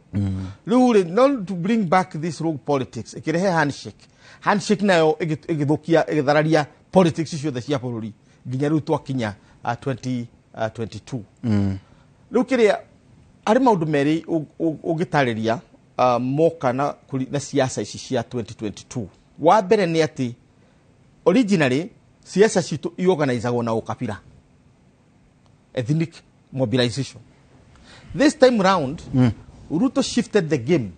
Rĩu rĩ, not to bring back this rogue politics, ĩkĩrehe handshake nayo ĩgĩthũkia, ĩgĩthararia politics ciothe cia bũrũri nginya rĩu twakinya 2022. Rĩu kĩrĩa harĩ maũndũ merĩ ũngĩtarĩria moka na siasa ici cia 2022. Wa mbere nĩ atĩ originally siasa citũ iorganizagwo na ũkabira, ethnic mobilization. This time round, Ruto shifted the game,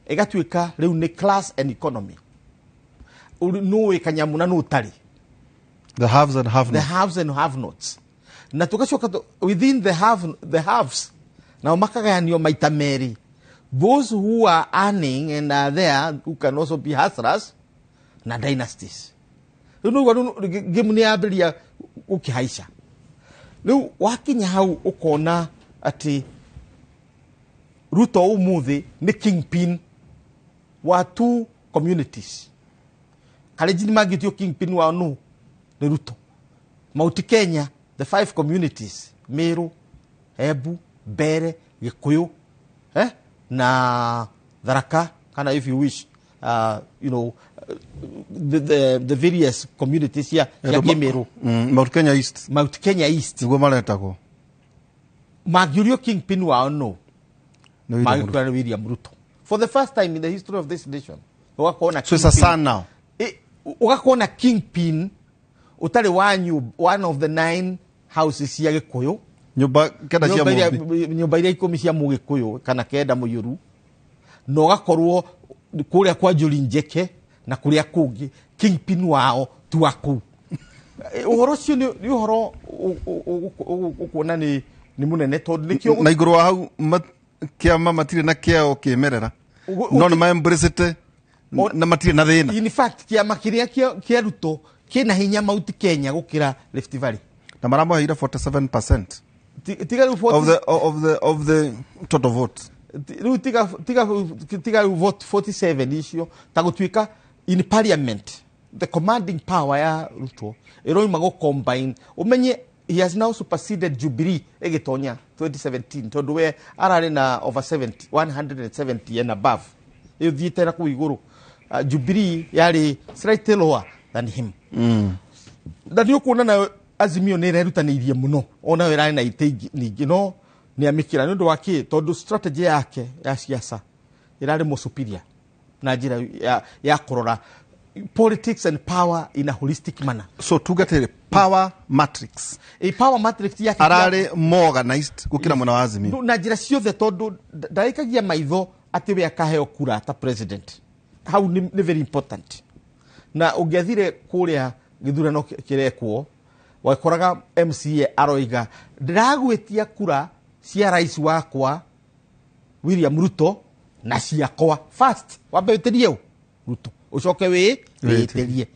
ĩgatuĩka rĩu nĩ class and economy. Nũ wĩ kanyamũ na nũ ũtarĩ. The haves and have The nots. Haves and have nots. Na tugacoka within the haves nao makagayanio maita merĩ, those who are earning and are there who can also be hustlers, na dynasties. Rĩu nĩguo rĩu game nĩ yambĩrĩria gũkĩhaica. Rĩu wakinya hau ũkona atĩ Ruto ũmũthĩ nĩ kingpin wa two communities. Kalenjin mangĩtio kingpin wao nũ, nĩ Ruto. Mount Kenya, the five communities, Meru, Embu, Mbere, Gikuyu, na Tharaka, kana if you wish, the various communities cia Kĩmĩrũ. Mount Kenya East. Mount Kenya East. Nĩguo maretagwo. Mangĩũrio kingpin wao no Nĩ William Ruto. mangĩkwĩra nĩ William Ruto. For the first time in the history of this nation, ũgakorwo na So it's a kingpin. son now. Ũgakorwo na kingpin ũtarĩ wa one of the nine houses cia Gĩkũyũ. Nyũmba kenda cia Mũmbi. Nyũmba iria 10 cia Mũgĩkũyũ kana kenda mũiyũru, na ũgakorwo kũrĩa kwa Njũri Njeke na kũrĩa kũngĩ kingpin wao ti wa kũu. Ũhoro ũcio nĩ ũhoro ũkuona nĩ mũnene tondũ nĩkĩo. Na igũrũ wa hau kĩama matirĩ na kĩao kĩmerera, no nĩ maembracĩte na matirĩ na thĩna. In fact, kĩama kĩrĩa kĩa Ruto kĩna hinya Mount Kenya gũkĩra Rift Valley. Na maramũheire 47% Tiga rĩu 40 of the total vote. Rĩu tiga rĩu vote 47 icio, ta gũtuĩka in parliament the commanding power ya Ruto ĩroima gũ combine. Ũmenye he has now superseded Jubilee ĩgĩtonya 2017, tondũ we ararĩ na over 70, 170 and above, ĩthiĩte na kũu igũrũ. Jubilee yarĩ slightly lower than him. Na nĩ ũkuona nayo Azimio nĩ ĩrerutanĩirie mũno, onayo ĩrarĩ na itĩ nyingĩ, no nĩ amĩkĩra nĩ ũndũ wa kĩ? Tondũ strategy yake ya siasa ĩrarĩ more superior na njĩra ya kũrora politics and power in a holistic manner. So tuge atĩrĩ, power matrix. A power matrix yake ararĩ more organized gũkĩra mwena wa Azimio. Na njĩra ciothe, tondũ ndaikagia maitho atĩ we akaheo kura ta president. Hau nĩ very important. Na ũngĩathire kũrĩa gĩthurano kĩrekwo, wakoraga MCA aroiga, "Ndĩragwĩtia kura cia rais wakwa William Ruto na ciakwa." First wambe wĩtĩrie ũ Ruto, ũcoke wĩtĩrie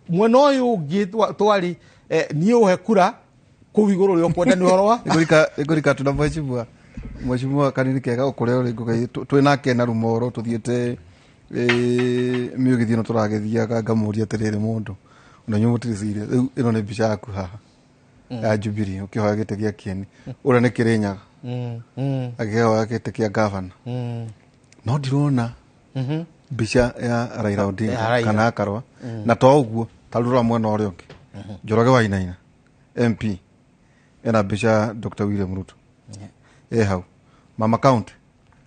mwena ũyũ ũngĩ. Twarĩ niĩ ũhe kura kũu igũrũ ũrĩa ũkwenda nĩ ũhoro wa Ĩngũrika tuna mheshimiwa kanini kega kũrĩa ũrĩ ngũgai twĩ nake na rumoro tũthiĩte mĩũgithio ĩno tũragĩthiaga, ngamũria atĩrĩrĩ, mũndũ ona inyuĩ mũtirĩ serious. Rĩu ĩno nĩ mbica yaku haha ya Jubilee ũkĩhoya gĩtĩ gĩa kĩeni, ũrĩa nĩ Kĩrĩnyaga akĩhoya gĩtĩ kĩa gavana, no ndirona mbica ya Raila Odinga Ya Raila. kana ya Karua. Na to ũguo, ta rora mwena ũrĩa ũngĩ, Njoroge Wainaina MP ena mbica ya Dr. William Ruto ĩ hau, Mama County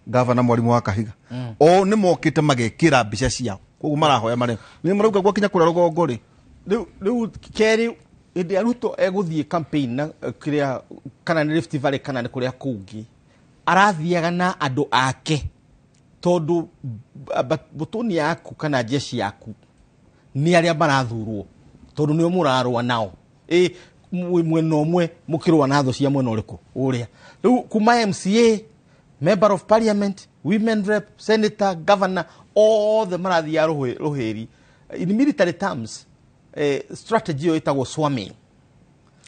gavana Mwarimũ wa Kahiga, o nĩ mokĩte magekĩra mbica ciao, koguo marahoya marĩa nĩ marauga gwakinya kũrĩa rũgongo rĩ. Rĩu kerĩ Hĩndĩ ya Ruto egũthiĩ campaign na kĩrĩa, kana nĩ Rift Valley kana nĩ kũrĩa kũngĩ, arathiaga na andũ ake, tondũ butoni yaku kana jeshi yaku nĩ arĩa marathurwo, tondũ nĩo mũrarũa nao. Ĩ mwĩ mwena ũmwe mũkĩrũa na thũ cia mwena ũrĩkũ ũrĩa. Rĩu kuma MCA, member of parliament, women rep, senator, governor, othe marathiaga rũhĩri. In military terms, strategy ĩyo ĩtagwo swarming.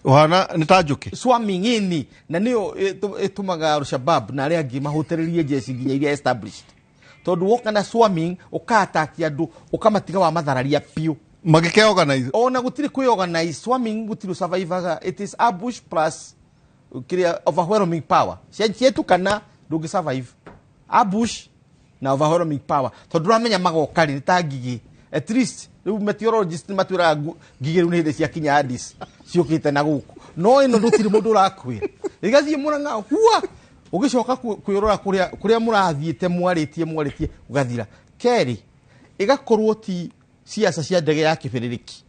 Ũhana nĩ ta njũkĩ. Swarming ini na nĩyo ĩtũmaga Al-Shabaab na arĩa angĩ mahũtĩrĩrie jeshi nginya iria established, tondũ woka na swarming ũka-attack andũ, ũkamatiga wa mathararia biũ. Magĩke organize. Ona gũtirĩ kwĩ organize swarming, gũtirĩ survivaga. It is ambush plus kĩrĩa overwhelming power. Cietukana ndũngĩ survive. Ambush na overwhelming power, tondũ ndũramenya magoka rĩ, nĩ ta ngigĩ. At least rĩu meteorologist nĩ matwĩraga ngigĩ rĩu nĩ hĩndĩ ciakinya Addis ciũkĩte na gũkũ, no ĩno ndũtirĩ mũndũ ũrakwĩra, ĩgathiĩ Mũrang'a hua, ũgĩcoka kwĩrora kũrĩa mũrathiĩte mwarĩtie ũgathira. Kerĩ, ĩgakorwo ti siasa cia ndege ya kĩbĩrĩrĩki.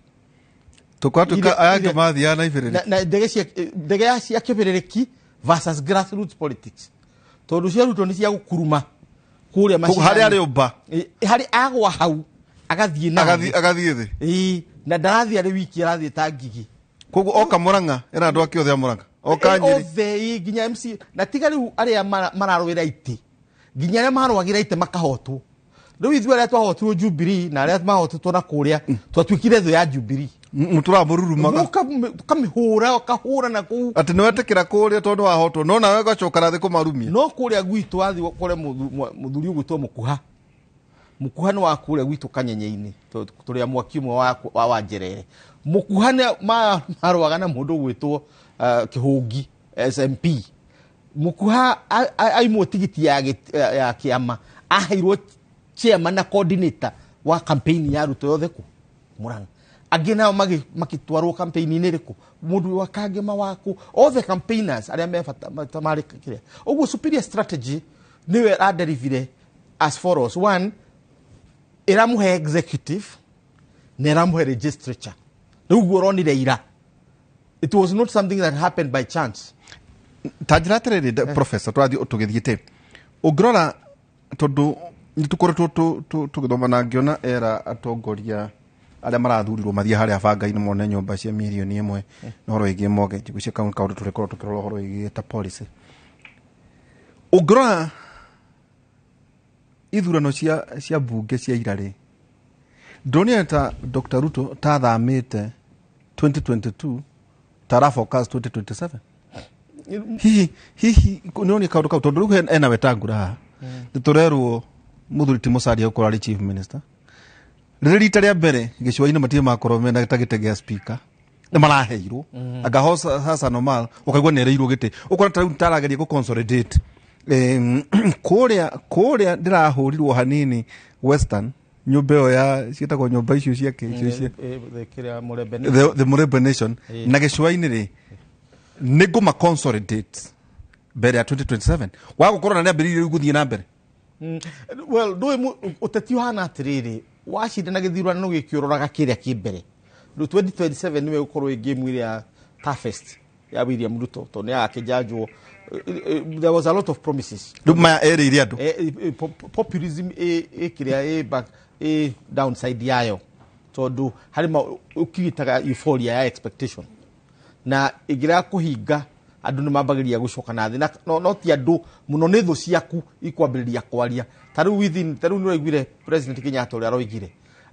Tũkwatuĩka aya angĩ mathiaga na ibĩrĩrĩki. Na ndege ya cia kĩbĩrĩrĩki versus grassroots politics, tondũ cia Ruto nĩ cia gũkuruma kũrĩa Koguo harĩa arĩ ũmba. Harĩ agwa hau agathiĩ na thĩ. Agathiĩ thĩ. Ĩ, na ndarathiĩ arĩ wiki, arathiĩ ta ngigi. Koguo oka Mũrang'a ena andũ ake othe a Mũrang'a, oka Nyĩrĩ. Othe, ĩ, nginya MC na tiga rĩu arĩa mararũĩra itĩ, nginya arĩa marũagĩra itĩ makahotwo. Rĩu ithuĩ arĩa twahotirwo Jubilee na arĩa mahotetwo na kũrĩa, twatuĩkire thũ ya Jubilee. Mũtũraga mũrurumaga. Ũkamĩhũra, ũkahũra na kũu. Atĩ nĩ wetĩkĩra kũrĩa tondũ wahotwo, no nawe ũgacoka na thĩ kũmarumia. No kũrĩa gwitũ wathiĩ ũkore mũthuri ũgwĩtwo Mũkuha. Mũkuha nĩ wa kũrĩa gwitũ Kanyenye-inĩ, tũrĩa mwaki ũmwe wa Wanjerere. Mũkuha nĩ marũaga na mũndũ ũgwĩtwo Kĩhũngi SMP. Mũkuha aimwo tigiti ya kĩama, aheirwo chairman na coordinator wa campaign ya Ruto yothe kũ Mũrang'a. Angĩ nao magĩtwarwo campaign-inĩ ĩrĩkũ, mũndũ wa Kangema waku, all the campaigners arĩa me bata marĩ kĩrĩa. Ũguo superior strategy nĩyo ĩraderivire as follows. One, ĩramũhe executive na ĩramũhe legislature. Rĩu ũguo ũronire ira, it was not something that happened by chance. Ta njĩra atĩrĩrĩ, professor, tũrathiĩ tũgĩthiĩte, ũngĩrora tondũ nĩ tũkoretwo tũgĩthoma na ngĩona era atongoria arĩa marathurirwo mathiĩ harĩa banga-inĩ mone nyũmba cia mirioni 1 na ũhoro wĩgiĩ mortgage, gwĩciria kau nĩ kaũndũ tũrĩkorwo tũkĩrora ũhoro wĩgiĩ ta policy. Ũngĩrora ithurano cia bunge cia ira rĩ, ndonire ta Dr. Ruto ta athamĩte 2022 ta ara focus 2027. Hihi nĩ kaũndũ kau, tondũ rĩu ena Wetangula haha, nĩ tũrerwo mũthuri ti Musalia gũkorwo arĩ chief minister. Rĩrĩ rita rĩa mbere gĩcũa-inĩ matirĩ makorwo mena ta gĩtĩ gĩa speaker, nĩ maraheirwo. Anga Hassan Omar ũkaigua nĩ erĩirwo gĩtĩ, ũkona ta rĩu tarageria gũ consolidate. Kũrĩa ndĩrahũrirwo hanini Western, nyũmba ĩyo ya ciĩtagwo nyũmba icio ciake, icio cia kĩrĩa Mũrembe the Mũrembe Nation. Na gĩcũa-inĩ rĩ, nĩ ngũma consolidate mbere ya 2027 wa gũkorwo na nĩ ambĩrĩirie rĩu gũthiĩ na mbere. Well, ndũĩ ũteti ũhana atĩrĩrĩ, wacindana gĩthurano gĩkĩ ũroraga kĩrĩa kĩ mbere. Rĩu 2027 nĩwe gũkorwo ĩ game ĩrĩa toughest ya William Ruto, tondũ nĩ agakĩnjanjwo. There was a lot of promises. Rĩu maya erĩire andũ. Populism ĩ kĩrĩa ĩ back, ĩ downside yayo, tondũ harĩ ũkiritaga euphoria ya expectation, na ĩngĩrega kũhinga andũ nĩ mambagĩrĩria gũcoka na thĩ, na no ti andũ mũno, nĩ thũ ciaku ikwambĩrĩria kwaria. Ta rĩu within, ta rĩu nĩ ũraiguire President Kenyatta ũrĩa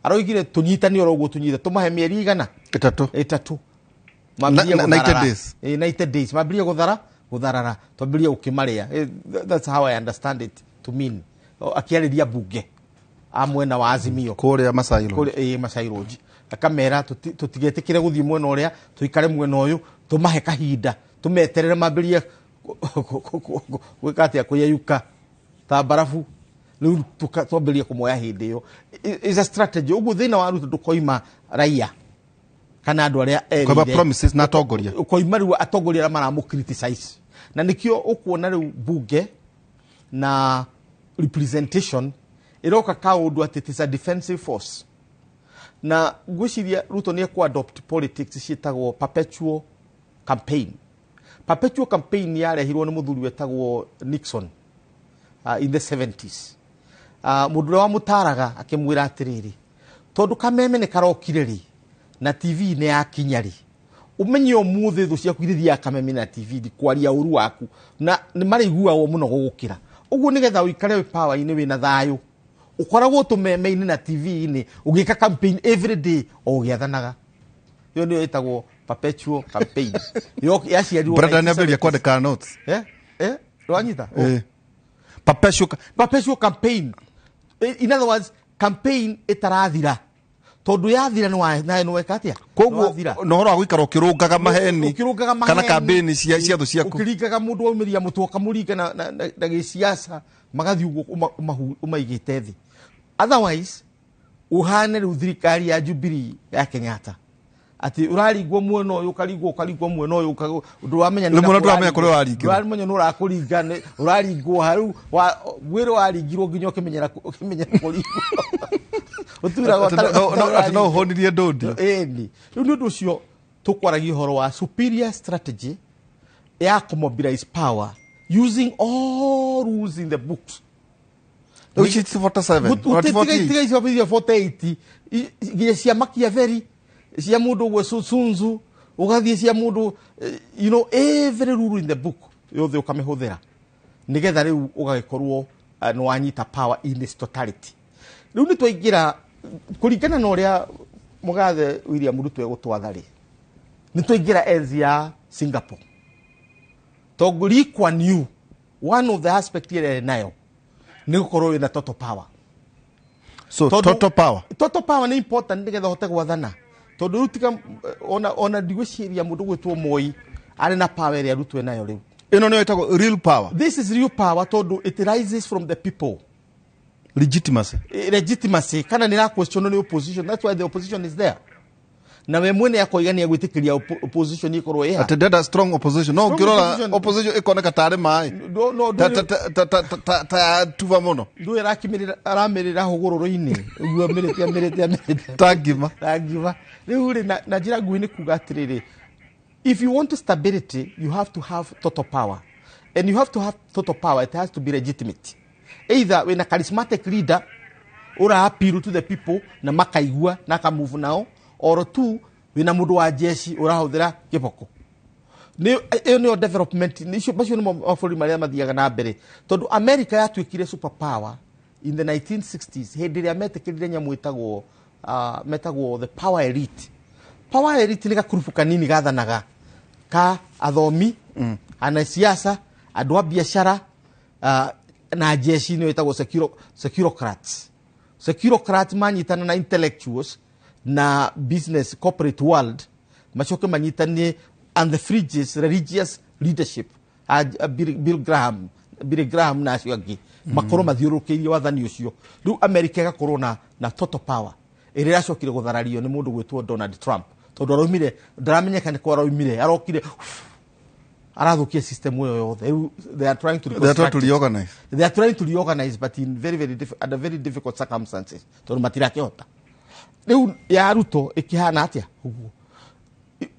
aroigire tũnyitane oro ũguo tũnyite, tũmahe mĩeri igana ĩtatũ. Ĩtatũ. Mambĩrĩrie 90 gũtharara. days. 90 days mambĩrĩrie gũtharara, twambĩrĩrie gũkĩmarĩa. That's how I understand it to mean. Akĩarĩria bunge a mwena wa Azimio kũrĩa Masai Lodge. Kũrĩa, Masai Lodge, akamera tũtigetĩkĩre gũthiĩ mwena ũrĩa, tũikare mwena ũyũ, tũmahe kahinda, tũmeterere mambĩrĩrie gwĩka atĩa, kũyeyuka ta mbarabu. Rĩu twambĩrĩrie kũmoya hĩndĩ ĩyo. Is a strategy. Ũguo thĩna wa Ruto ndũkoima raia kana andũ arĩa Koima erĩire. promises na atongoria. Ũkoima rĩu atongoria arĩa maramũ criticize, na nĩkĩo ũkuona rĩu bunge na representation ĩroka kaũndũ atĩ it is a defensive force. Na ngwĩciria Ruto nĩ ekũ adopt politics ciĩtagwo perpetual campaign. Perpetual campaign yarehirwo nĩ mũthuri wetagwo Nixon in the 70s. Mũndũ ũrĩa wamũtaraga akĩmwĩra atĩrĩrĩ, tondũ kameme nĩ karokire rĩ na TV nĩ yakinya rĩ, ũmenye ũmũthĩ thũ ciaku ithiaga kameme na TV kwaria ũru waku na nĩ marĩiguagwo mũno gũgũkĩra. Ũguo nĩgetha ũikare wĩ power-inĩ wĩna thayũ, ũkoragwo tũmeme-inĩ na TV-inĩ ũgĩka campaign every day o ũgĩathanaga. Ĩyo nĩyo ĩtagwo perpetual campaign. Yaciarirwo Brother nĩambĩrĩria kwandĩka notes. Wanyita? Perpetual campaign. In other words, campaign ĩtarathira. Tondũ yathira nĩ weka atĩa? Koguo na ũhoro wa gũikara ũkĩrũngaga maheni kana campaign cia thũ ciaku. Ũkĩringaga mũndũ waumĩria mũtwe ũkamũringa na gĩciaca magathiĩ ũguo ũmaigĩte thĩ. Otherwise, ũhane rĩu thirikari ya Jubilee ya Kenyatta. Atĩ ũraringwo mwena ũyũ ũkaringwo mwena ũyũ ndũramenya ndũramenya kũrĩa ũraringĩrwo. Ndũramenya nũ ũrakũringa, ũraringwo hau mwĩrĩ waringirwo nginya ũkĩmenyera kũringwo. Atĩ no ũhonirie ndũndi. Ĩni. Rĩu nĩ ũndũ ũcio tũkwaragia ũhoro wa superior strategy ya kũmobilize power using all rules in the books. Which is 47. Tiga icio 48 nginya cia Machiavelli, cia mũndũ ũguo Sun Tzu, ũgathiĩ cia mũndũ, you know, every rule in the book yothe ũkamĩhũthĩra nĩgetha rĩu ũgagĩkorwo nĩ wanyita power in its totality. Rĩu nĩ twaingĩra kũringana na ũrĩa mũgathe William Ruto egũtwatha rĩ, nĩ twaingĩra enzi ya Singapore. Tondũ Lee Kuan Yew, one of the aspect ĩrĩa nayo nĩ gũkorwo wĩna total power. So total power. Total power nĩ important nĩgetha ũhote gwathana. Tondũ rĩu tiga ona ndigwĩciria mũndũ gwĩtwo Moi arĩ na power ĩrĩa Ruto enayo rĩu. Ĩno nĩyo ĩtagwo real power. This is real power tondũ it rises from the people. Legitimacy. Legitimacy kana nĩ ra question nĩ opposition. That's why the opposition is there. Na we mwene akoiga nĩ egwĩtĩkĩria opposition ĩkorwo ĩha. Atĩ ndenda strong opposition. No ũngĩrora opposition ĩkoneka tarĩ maĩ. Ta tuba mũno. Ndũĩ aramĩrĩra hũgũrũrũ-inĩ. Ũguo amĩrĩte. Ta ngima. Ta ngima. Rĩu rĩ na njĩra nguhĩ nĩ kuga atĩrĩrĩ, if you want stability, you have to have total power. And you have to have total power. It has to be legitimate. Either wĩna charismatic leader ũra appeal to the people na makaigua na akamove nao, or two, wĩna mũndũ wa jeshi ũrahũthĩra kĩboko. Ĩyo nĩyo development. Macio nĩmo mabũrũri marĩa mathiaga na mbere. Tondũ America yatuĩkire super power in the 1960s hĩndĩ ĩrĩa metĩkĩrire nyamũ ĩtagwo metagwo the power elite. Power elite nĩ gakurubu kanini gathanaga ka athomi, anasiasa, andũ a biacara, na jeshi nĩyo ĩtagwo securocrats. Securocrats manyitana na intellectuals na business corporate world, macoke manyitanie and the fringes religious leadership, Bill Graham na acio angĩ makorwo mathiũrũrũkĩirie wathani ũcio. Rĩu America ĩgakorwo na total power ĩrĩa ĩracokire gũtharario nĩ mũndũ gwĩtwo Donald Trump, tondũ araumire ndaramenyeka nĩ kwa araumire, arokire arathũkia system ĩyo yothe. Rĩu they are trying to reorganize. They are trying to reorganize but in very very under very difficult circumstances tondũ matirakĩhota. Rĩu ya Ruto ĩkĩhana atĩa ũguo?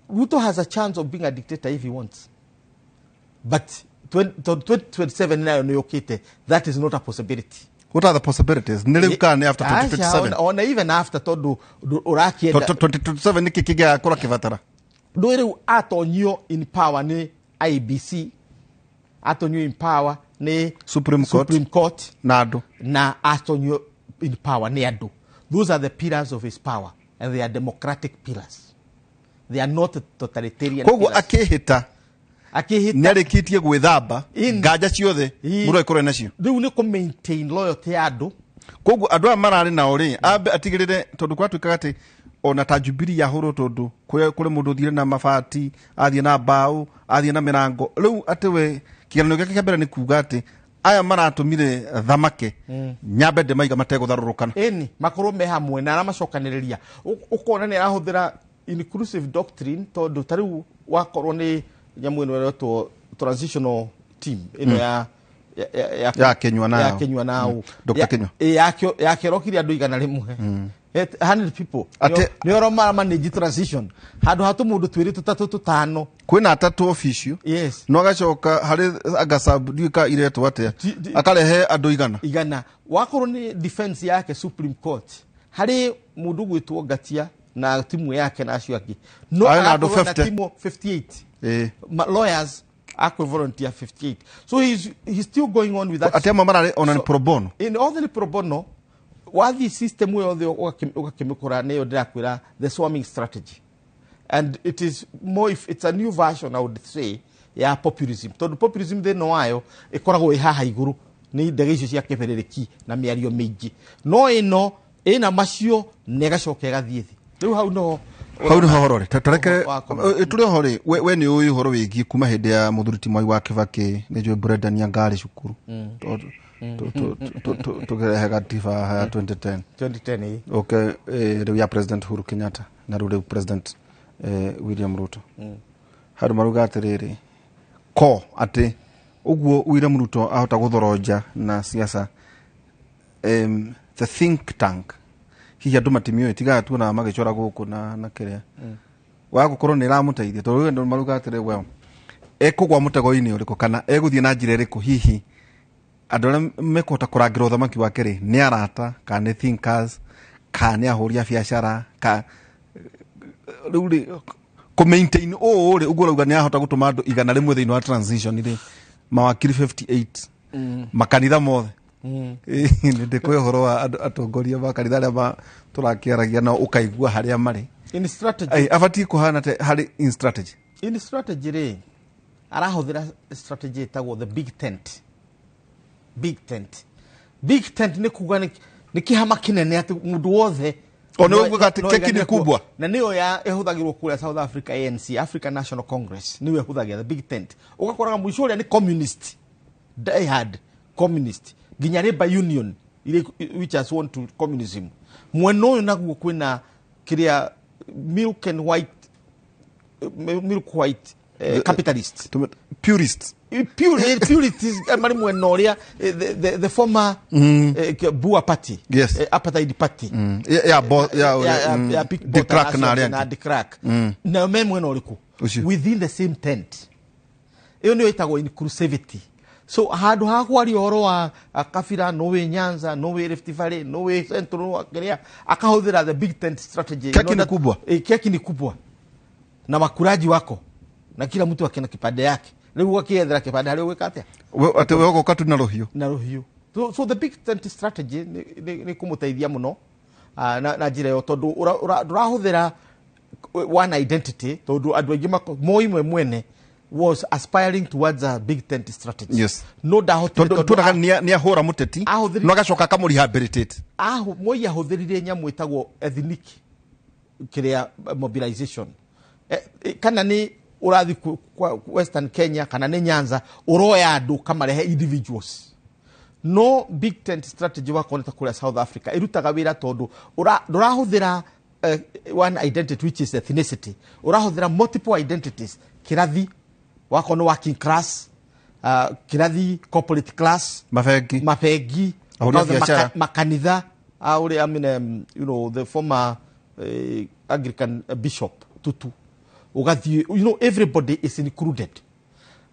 Ruto has a chance of being a dictator if he wants. But 2027 nayo nĩ yũkĩte, that is not a possibility. What are the possibilities? Nĩ rĩu kana nĩ after 2027? Ona even after tondũ ũrakĩenda 2027 nĩkĩ kĩngĩgakorwo kĩbatara? Ndũĩ rĩu atonyio in power nĩ IBC, atonyio in power nĩ Supreme Court na andũ, na atonyio in power nĩ andũ. Those are the pillars of his power, and they are democratic pillars. They are not totalitarian pillars. Koguo akĩhĩta nĩarĩkĩtie gwĩthamba nganja ciothe mũndũ agĩkorwo nacio. Rĩu nĩ kũ maintain loyalty ya andũ. Koguo andũ aya mararĩ nao rĩ, ambe atigĩrĩre tondũ kwatuĩkaga atĩ ona ta Jubilee yahũrwo tondũ kũrĩ mũndũ ũthire na mabati, athiĩ na mbaũ, athiĩ na mĩrango. Rĩu atĩ we kĩgeranio gĩake kĩa mbere nĩ kuga atĩ aya maratũmire thamake nyambe ndĩmaiga mategũtharũrũkana. Ĩni makorwo me hamwe na aramacokanĩrĩria. Ũkona nĩ arahũthĩra inclusive doctrine tondũ ta rĩu wakorwo nĩ nyamũ ĩno ĩretwo transitional team ĩno ya Kinyua nao. Ya Kinyua nao. Dr. Kinyua. Ya kĩrokire andũ 100. 100 people Ate- nä oro mara manage transition handå ha tå må ndå twä rä tå tatå tå tano kwĩna atatũ official. Yes. No agacoka harĩ agasab ndiũĩ ka iretwo atĩa, akarehe andũ 100. 100. Wakorwo nĩ defense yake Supreme Court, harĩ mũndũ gwĩtwo Ngatia na timu yake na acio angĩ, no Arĩ na andũ agakorwo na 50. timu 58. Ĩĩ. Lawyers akwe volunteer 58, so he's still going on with that. Atĩ amwe mararĩ ona nĩ pro bono. In othe nĩ pro bono. Wathiĩ system yothe ũgakĩmĩkora nĩyo ndĩrakwĩra the swarming strategy, and it is more if it's a new version, I would say, ya populism, tondũ populism thĩna wayo ĩkoragwo ĩ haha igũrũ nĩ ndege icio cia kĩberereki na mĩario mĩingĩ, no ĩno ĩna macio na ĩgacoka ĩgathiĩ thĩ. Rĩu hau noho Hau nĩho horo rĩ, tareke Wa- tũrĩ oho rĩ, we nĩ ũĩ ũhoro wĩgiĩ kuma hĩndĩ ya mũthuri ti Mwai wa Kĩbakĩ, nĩ njũĩ Brendan Nyangarĩ cukuru. Tũkĩrehe gatiba ya 2010. 2010, ĩ. Okay, rĩu ya President Uhuru Kenyatta na rĩu President William Ruto. Handũ maruga atĩrĩrĩ ko atĩ ũguo William Ruto ahota gũthoronja na siasa, the think tank, hihi andũ matimiũĩ, tigaga tuonaga magĩcora gũkũ na kĩrĩa wa gũkorwo nĩ ĩramũteithia, tondũ rĩu andũ maruga atĩrĩ, well, ekũgwa mũtego-inĩ ũrĩkũ kana egũthiĩ na njĩra ĩrĩkũ? Hihi andũ arĩa mekũhota kũrangĩra ũthamaki wake rĩ, nĩ arata kana nĩ thinkers kana nĩ ahũri a biacara? Ka rĩu rĩ, kũ maintain ũũ rĩ, ũguo ũrauga nĩ ahota gũtũma andũ 100 thĩinĩ wa transition rĩ, mawakiri 58, makanitha mothe. Nĩ ndĩkũĩ ũhoro wa andũ atongoria makanitha arĩa tũrakĩaragia nao, ũkaigua harĩa marĩ. In strategy. Ai, abatiĩ kũhana te harĩ in strategy. In strategy rĩ, arahũthĩra strategy ĩtagwo the big tent. Big tent, big tent nĩ kuga nĩ kĩhama kĩnene atĩ mũndũ wothe O nĩ ũguo atĩ no keki nĩ aiganie kuo. kubwa. Na nĩyo ya ĩhũthagĩrwo kũrĩa South Africa, ANC, African National Congress, nĩyo ĩhũthagĩra the big tent. Ũgakoraga mũico ũrĩa nĩ communist, die hard communist, nginya labor union iria which has won to communism. Mwena ũyũ naguo kwĩna kĩrĩa milk and white, milk white capitalist. Purist. Purists marĩ mwena ũrĩa the former Boer party. Yes. Apartheid party. Ya ya Ya Pick De Botha Klerk na arĩa na angĩ. De Klerk. Na me mwena ũrĩkũ? Ũcio. Within the same tent. Ĩyo nĩyo ĩtagwo inclusivity. So handũ ha kwaria ũhoro wa kabira, no wĩ Nyanza, no wĩ Rift Valley, no wĩ Central, no kĩrĩa, akahũthĩra the big tent strategy. Keki ni kubwa. Keki ni kubwa na makuraji wako na kila mtu akina kipande yake. Rĩu ũgakĩethera kĩbande harĩa ũgwĩka atĩa? Atĩ we ũgoka tu na rũhiũ. Na rũhiũ. So the big tent strategy nĩ kũmũteithia mũno na njĩra ĩyo, tondũ ndũrahũthĩra one identity, tondũ andũ aingĩ Moi mwe mwene was aspiring towards a big tent strategy. Yes. No ndahotire. Tondũ tuonaga nĩ ahũra mũteti no agacoka akamũrehabilitate. Moi ahũthĩrire nyamũ ĩtagwo ethnic kĩrĩa mobilization. Kana nĩ ũrathiĩ kwa Western Kenya kana nĩ Nyanza, ũroya andũ ũkamarehe individuals. No big tent strategy wakona ta kũrĩa South Africa ĩrutaga wĩra tondũ ndũrahũthĩra one identity, which is ethnicity. Ũrahũthĩra multiple identities, kĩrathi wakorwo nĩ working class, kĩrathi corporate class, mabengi, mabengi, Ahũri a othe biacara. Makanitha, ũrĩa, I mean, you know, the former Anglican bishop Tutu, ũgathiĩ, you know, everybody is included.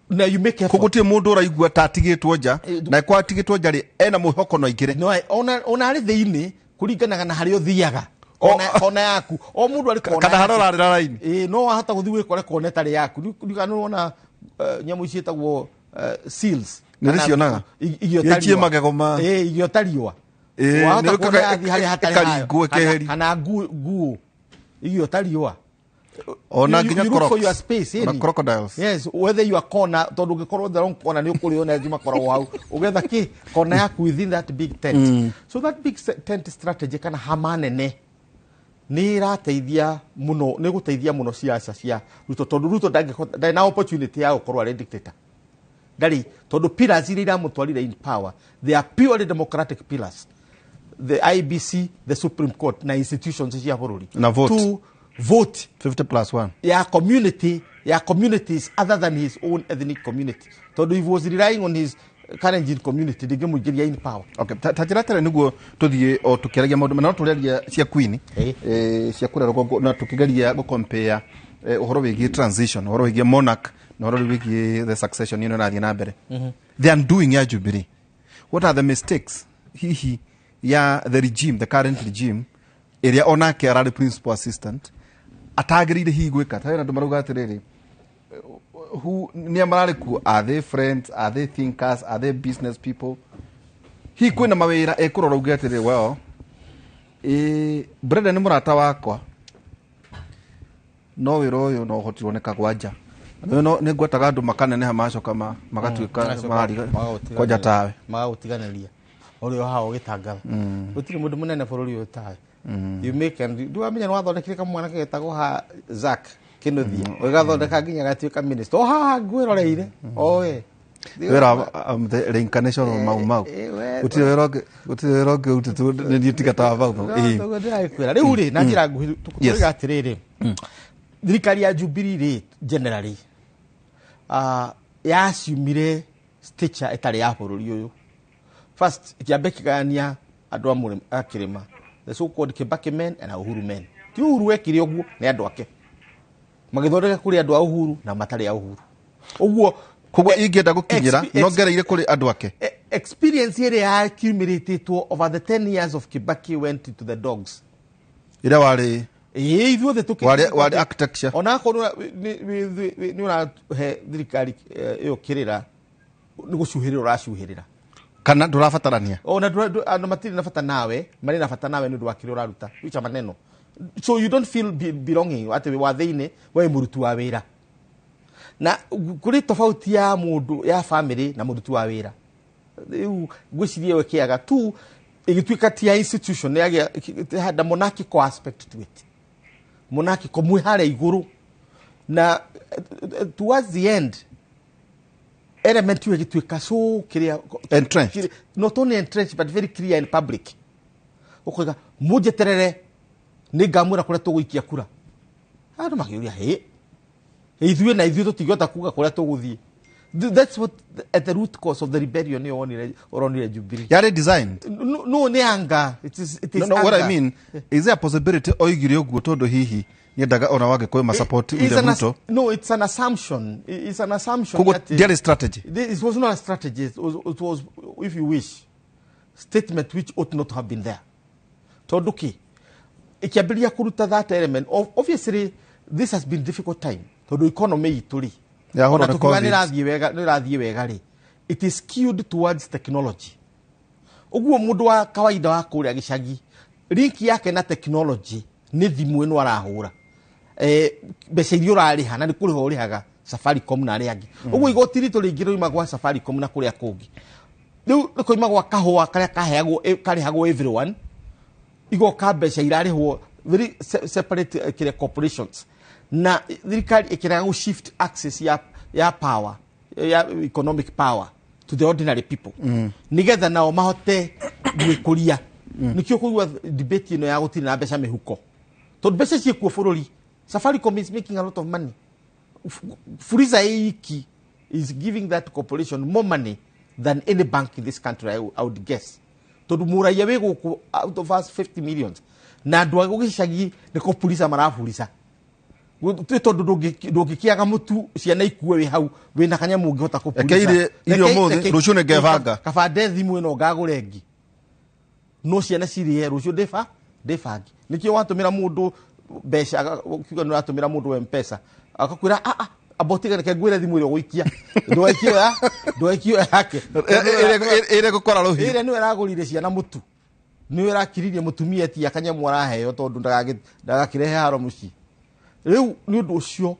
Now you make effort. Koguo gũtirĩ mũndũ ũraigua ta atigĩtwo nja, na kwa atigĩtwo nja rĩ, ena mwĩhoko no aingĩre. No, ona arĩ thĩinĩ kũringanaga na harĩa ũthiaga. Kona yaku o mũndũ arĩ kona Kana harĩa yake. ũrarĩra raini. Ĩĩ, no wahota gũthiĩ wĩkore kona ĩtarĩ yaku. Nĩ wona nyamũ ici ciĩtagwo seals. Nĩ ndĩcionaga. Igiota Gĩchie riũa. magego ma- Ĩĩ, igiota riũa. Ĩĩ, Wahota nĩ kuona yathiĩ harĩa hatarĩ hayo. ĩkaringwo ĩkeherio. Kana nguo igiota riũa. Ona nginya You look for crocs. your space, Ona ĩni. crocodiles. Yes, whether you are corner, tondũ ũngĩkorwo the wrong corner nĩ ũkũrĩo na angĩ makoragwo hau. Ũgetha kĩ? Kona yaku within that big tent. So that big tent strategy kana hama nene nĩ ĩrateithia mũno, nĩ ĩgũteithia mũno ciaca cia Ruto, tondũ Ruto ndarĩ na opportunity ya gũkorwo arĩ dictator. Ndarĩ, tondũ pillars iria iramũtwarire in power, they are purely democratic pillars. The IBC, the Supreme Court na institutions cia bũrũri. Na vote. To vote. 50 plus 1. Ya community, ya communities other than his own ethnic community. Tondũ he was relying on his Kalenjin community ndingĩmũingĩria in power. Okay, ta njĩra tene nĩguo tũthiĩ o tũkĩaragia maũndũ no tũrĩaria cia Queen, cia kũrĩa rũgongo, na tũkĩgeria gũcompare ũhoro wĩgiĩ transition, ũhoro wĩgiĩ monarch na ũhoro wĩgiĩ the succession ĩno ĩrathiĩ na mbere. The undoing ya Jubilee, what are the mistakes hihi ya the regime, the current regime, ĩrĩa onake ararĩ principal assistant atagĩrĩire hihi gwĩka? Ta andũ marauga atĩrĩrĩ, who nĩ mararĩ kuo? Are they friends? Are they thinkers? Are they business people? Hihi kwĩna mawĩra ekũrora uge atĩrĩrĩ, well, Brenda nĩ mũrata wakwa, no wĩra ũyũ no ũhotirwo nĩ Kagwanja. No nĩ ngwetaga andũ makaneneha macoka magatuĩka marariga kwanja tawe. Magagũtiganĩria ũrĩ o haha ũgĩtangatha. Gũtirĩ mũndũ mũnene bũrũri ũyũ tawe. You make and ndwamenya nĩ wathondekire kamwana kegetagwo ha Zack Kinuthia, ũgathondeka nginya gatuĩka minister o haha ngwĩroreire oe wĩra the reincarnation of Mau Mau. Gũtirĩ wĩra ũngĩ, gũtirĩ wĩra ũngĩ ũrutĩtwo nĩ niĩ tiga ta Mau Mau. Ndĩragĩkwĩra rĩu rĩ, na njĩra nguhĩ tũkoiga atĩrĩrĩ, thirikari ya Jubilee rĩ, generally yaciumire stature ĩtarĩ ya bũrũri ũyũ. First ĩkĩamba ĩkĩgayania andũ a kĩrĩma, the so called Kibaki men and Uhuru men. Ti Uhuru wekire ũguo, nĩ andũ ake magĩthondeka kũrĩ andũ a Uhuru na matarĩ a Uhuru. Ũguo koguo ingĩenda gũkinyĩra nongereire kũrĩ andũ ake. Experience ĩrĩa accumulated over the 10 years of Kibaki went into the dogs. Ĩrĩa warĩ ithuothe warĩ architecture. Onakorwo nĩ ũrahe thirikari ĩyo kĩrĩra, nĩ gũcuhĩrĩra ũracuhĩrĩra kana ndũrabatarania, ona andũ matirĩ na bata nawe, marĩ na bata nawe nĩ ũndũ wa kĩrĩa ũraruta wicha maneno. So you don't feel belonging atĩ wa thĩinĩ we mũruti wa wĩra. Na kũrĩ tofauti ya mũndũ ya family na mũruti wa wĩra. Rĩu ngwĩciria ĩyo ĩkĩaga tu ĩgĩtuĩka ti ya institution, yagĩa had a monarchical aspect to it. Monarchical mwĩ harĩa igũrũ, na towards the end element ĩyo ĩgĩtuĩka so clear, entrenched, not only entrenched but very clear in public. Ũkoiga mũnjeterere nĩngamwĩra kũrĩa tũgũikia kura. Andũ makĩũria, hĩ, ithuĩ na ithuĩ tũtingĩhota kuga kũrĩa tũgũthiĩ. That's what at the root cause of the rebellion ĩyo ũronire Jubilee. Yarĩ designed? No, nĩ anger. It is no, anger. What I mean, is there a possibility oigire ũguo tondũ hihi nĩendaga ona Wagĩkũyũ ma support William Ruto? No, it's an assumption. It's an assumption. Koguo ndiarĩ strategy? It was not a strategy. It was, if you wish, statement which ought not to have been there. Tondũ kĩ? Ĩkĩambĩrĩria kũruta that element. Obviously, this has been difficult time. Tondũ economy itũ rĩ, ona tũkiuga nĩ ĩrathiĩ wega rĩ, it is skewed towards technology. Ũguo mũndũ wa kawaida wa kũrĩa gĩcagi, link yake na technology nĩ thimũ ĩno arahũra. Mbeca iria ũrarĩha na nĩ kũrĩha ũrĩhaga Safaricom na arĩa angĩ. Ũguo igoti ritũ rĩingĩ rĩuma gwa Safaricom na kũrĩa kũngĩ. Rĩu rĩkoima gwa kahũa karĩa kaheagwo, karĩhagwo everyone, igoka mbeca irarĩhwo very separate kĩrĩa corporations. Na thirikari ĩkĩrega gũ shift access ya power, ya economic power to the ordinary people. Nĩgetha nao mahote gwĩkũria. Nĩkĩo kũigua debate ĩno ya gũtirĩ na mbeca mĩhuko. Tondũ mbeca ciĩkuo bũrũri. Safaricom is making a lot of money. Fuliza iki is giving that corporation more money than any bank in this country, I would guess. Tondũ mũraiya wĩ gũkũ out of us 50 millions. Na andũ a gĩcagi nĩ kũpurica maraburica. Tondũ ndũngĩkĩaga mũtu ciana ikue wĩ hau wĩna kanyamũ ũngĩhota kũpurica. Reke irio ũmũthĩ, rũciũ nĩngebanga. Kaba nde thimũ ĩno ngagũre ĩngĩ. No ciana cirĩe rũciũ ndĩbange. Nĩkĩo watũmĩra mũndũ mbeca, ukiuga nĩ ũratũmĩra mũndũ wa M-Pesa, akakwĩra amba ũtige reke ngwĩre thimũ ĩrĩa ũgũikia. Ndũgaikie yake. Ĩrĩa ĩgũkora rũhiũ. Ĩrĩa nĩwe ĩragũrire ciana mũtu. Nĩwe ĩrakiririe mũtumia etia kanyamũ araheo tondũ ndagakĩrehe haro mũciĩ. Rĩu nĩ ũndũ ũcio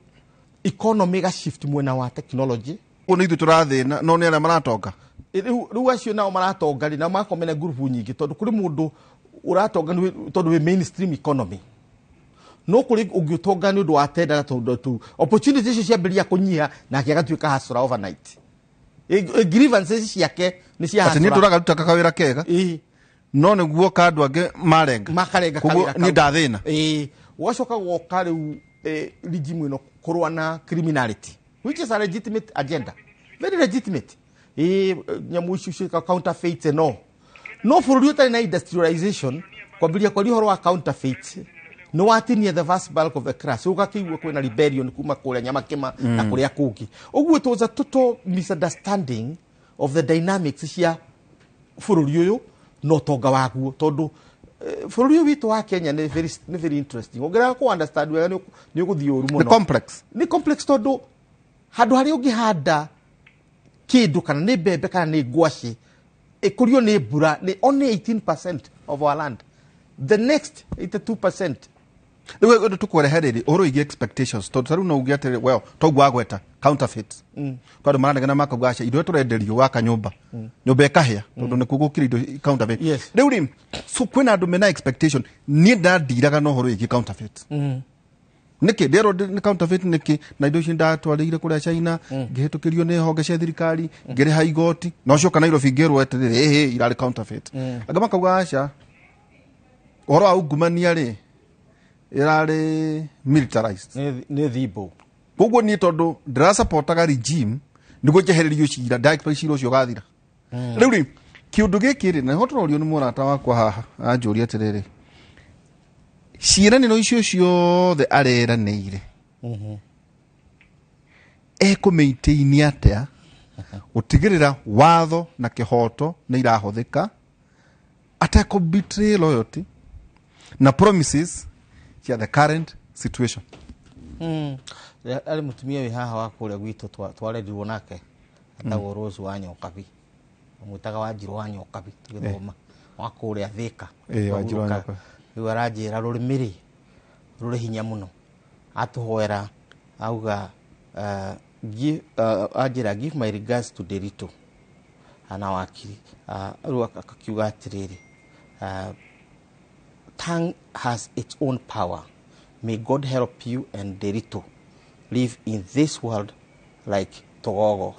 economy ga shift mwena wa technology. Ũguo nĩ ithuĩ tũrathĩna no nĩ arĩa maratonga. Rĩu acio nao maratonga rĩ, nao makomena ngurubu nyingĩ tondũ kũrĩ mũndũ ũratonga tondũ wĩ mainstream economy. No kũrĩ ũngĩũtonga nĩ ũndũ wa tenda na tondũ tu opportunity icio ciambĩrĩria kũnyiha nake agatuĩka hustler overnight. Grievances ciake nĩ cia Atĩ niĩ ndũraga kawĩra kega. No nĩguo ka andũ angĩ marenga. Makarenga Koguo kawĩra kau. niĩ ndathĩna. Ũgacoka woka rĩu regime ĩno kũrũa na criminality, which is a legitimate agenda, very legitimate. Nyamũ icio ciĩka counterfeit no no bũrũri ũtarĩ na industrialization kwambĩrĩria kwaria ũhoro wa counterfeit nĩ watinia the vast bulk of the class, ũgakĩigua kwĩna rebellion kuma kũrĩa Nyamakĩma na kũrĩa kũngĩ. Ũguo it was a total misunderstanding of the dynamics cia bũrũri ũyũ na ũtonga waguo, tondũ bũrũri ũyũ witũ wa Kenya nĩ very interesting. Ũngĩrega kũ understand wega nĩ ũgũthiĩ ũru mũno. Nĩ complex. Nĩ complex tondũ handũ harĩa ũngĩhanda kĩndũ kana nĩ mbembe kana nĩ ngwacĩ ĩkũrio nĩ mbura nĩ only 18% of our land, the next 82%. Rĩu ũndũ tũkũrehe rĩrĩ ũhoro wĩgiĩ expectations, tondũ tarĩu no uge atĩrĩ, well, toguo wagweta counterfeit, kwa andũ maranegena makauga aca indo iria tũrenderio waka nyũmba nyũmba ĩkahĩa tondũ nĩkuo gũkĩrĩ indo counterfeit. Rĩu rĩ, so kwĩna andũ mena expectation. Niĩ ndandiraga na ũhoro wĩgiĩ counterfeit. Nĩkĩ ndĩrwo nĩ counterfeit nĩkĩ na indo ici ndatwarĩire kũrĩa China, ngĩhĩtũkĩrio nĩ honge cia thirikari, ngĩrĩha igoti, na ũcoka Nairobi ngĩrwo atĩrĩrĩ, ĩhĩ irarĩ counterfeit. Angĩ makauga aca ũhoro wa ungumania rĩ ĩrarĩ militarized, nĩ thimbo. Koguo niĩ tondũ ndĩrasapotaga regime nĩguo njehererio cira, nda expect cira ũcio ũgathira. Rĩu rĩ, kĩũndũ gĩkĩ rĩ, na nĩho tũrorio nĩ mũrata wakwa haha anjũria atĩrĩrĩ, ciĩranĩro icio ciothe areranĩire ekũmĩitĩinia atĩa gũtigĩrĩra watho na kĩhoto nĩ irahũthĩka atekũ betray loyalty na promises cia the current situation? Arĩ mũtumia wĩ haha wa kũrĩa gwitũ twarerirwo nake etagwo Rose wa Nyokabi, amwĩtaga Wanjirũ wa Nyokabi tũgĩthoma, wa kũrĩa Thĩka. Wanjirũ wa Nyokabi. Rĩu aranjĩra rũrĩmĩ rĩ rũrĩ hinya mũno, atũhoera auga anjĩra give my regards to Derito ana wakiri. Rĩu akakiuga atĩrĩrĩ, tongue has its own power, may God help you and Derito live in this world like Togogo.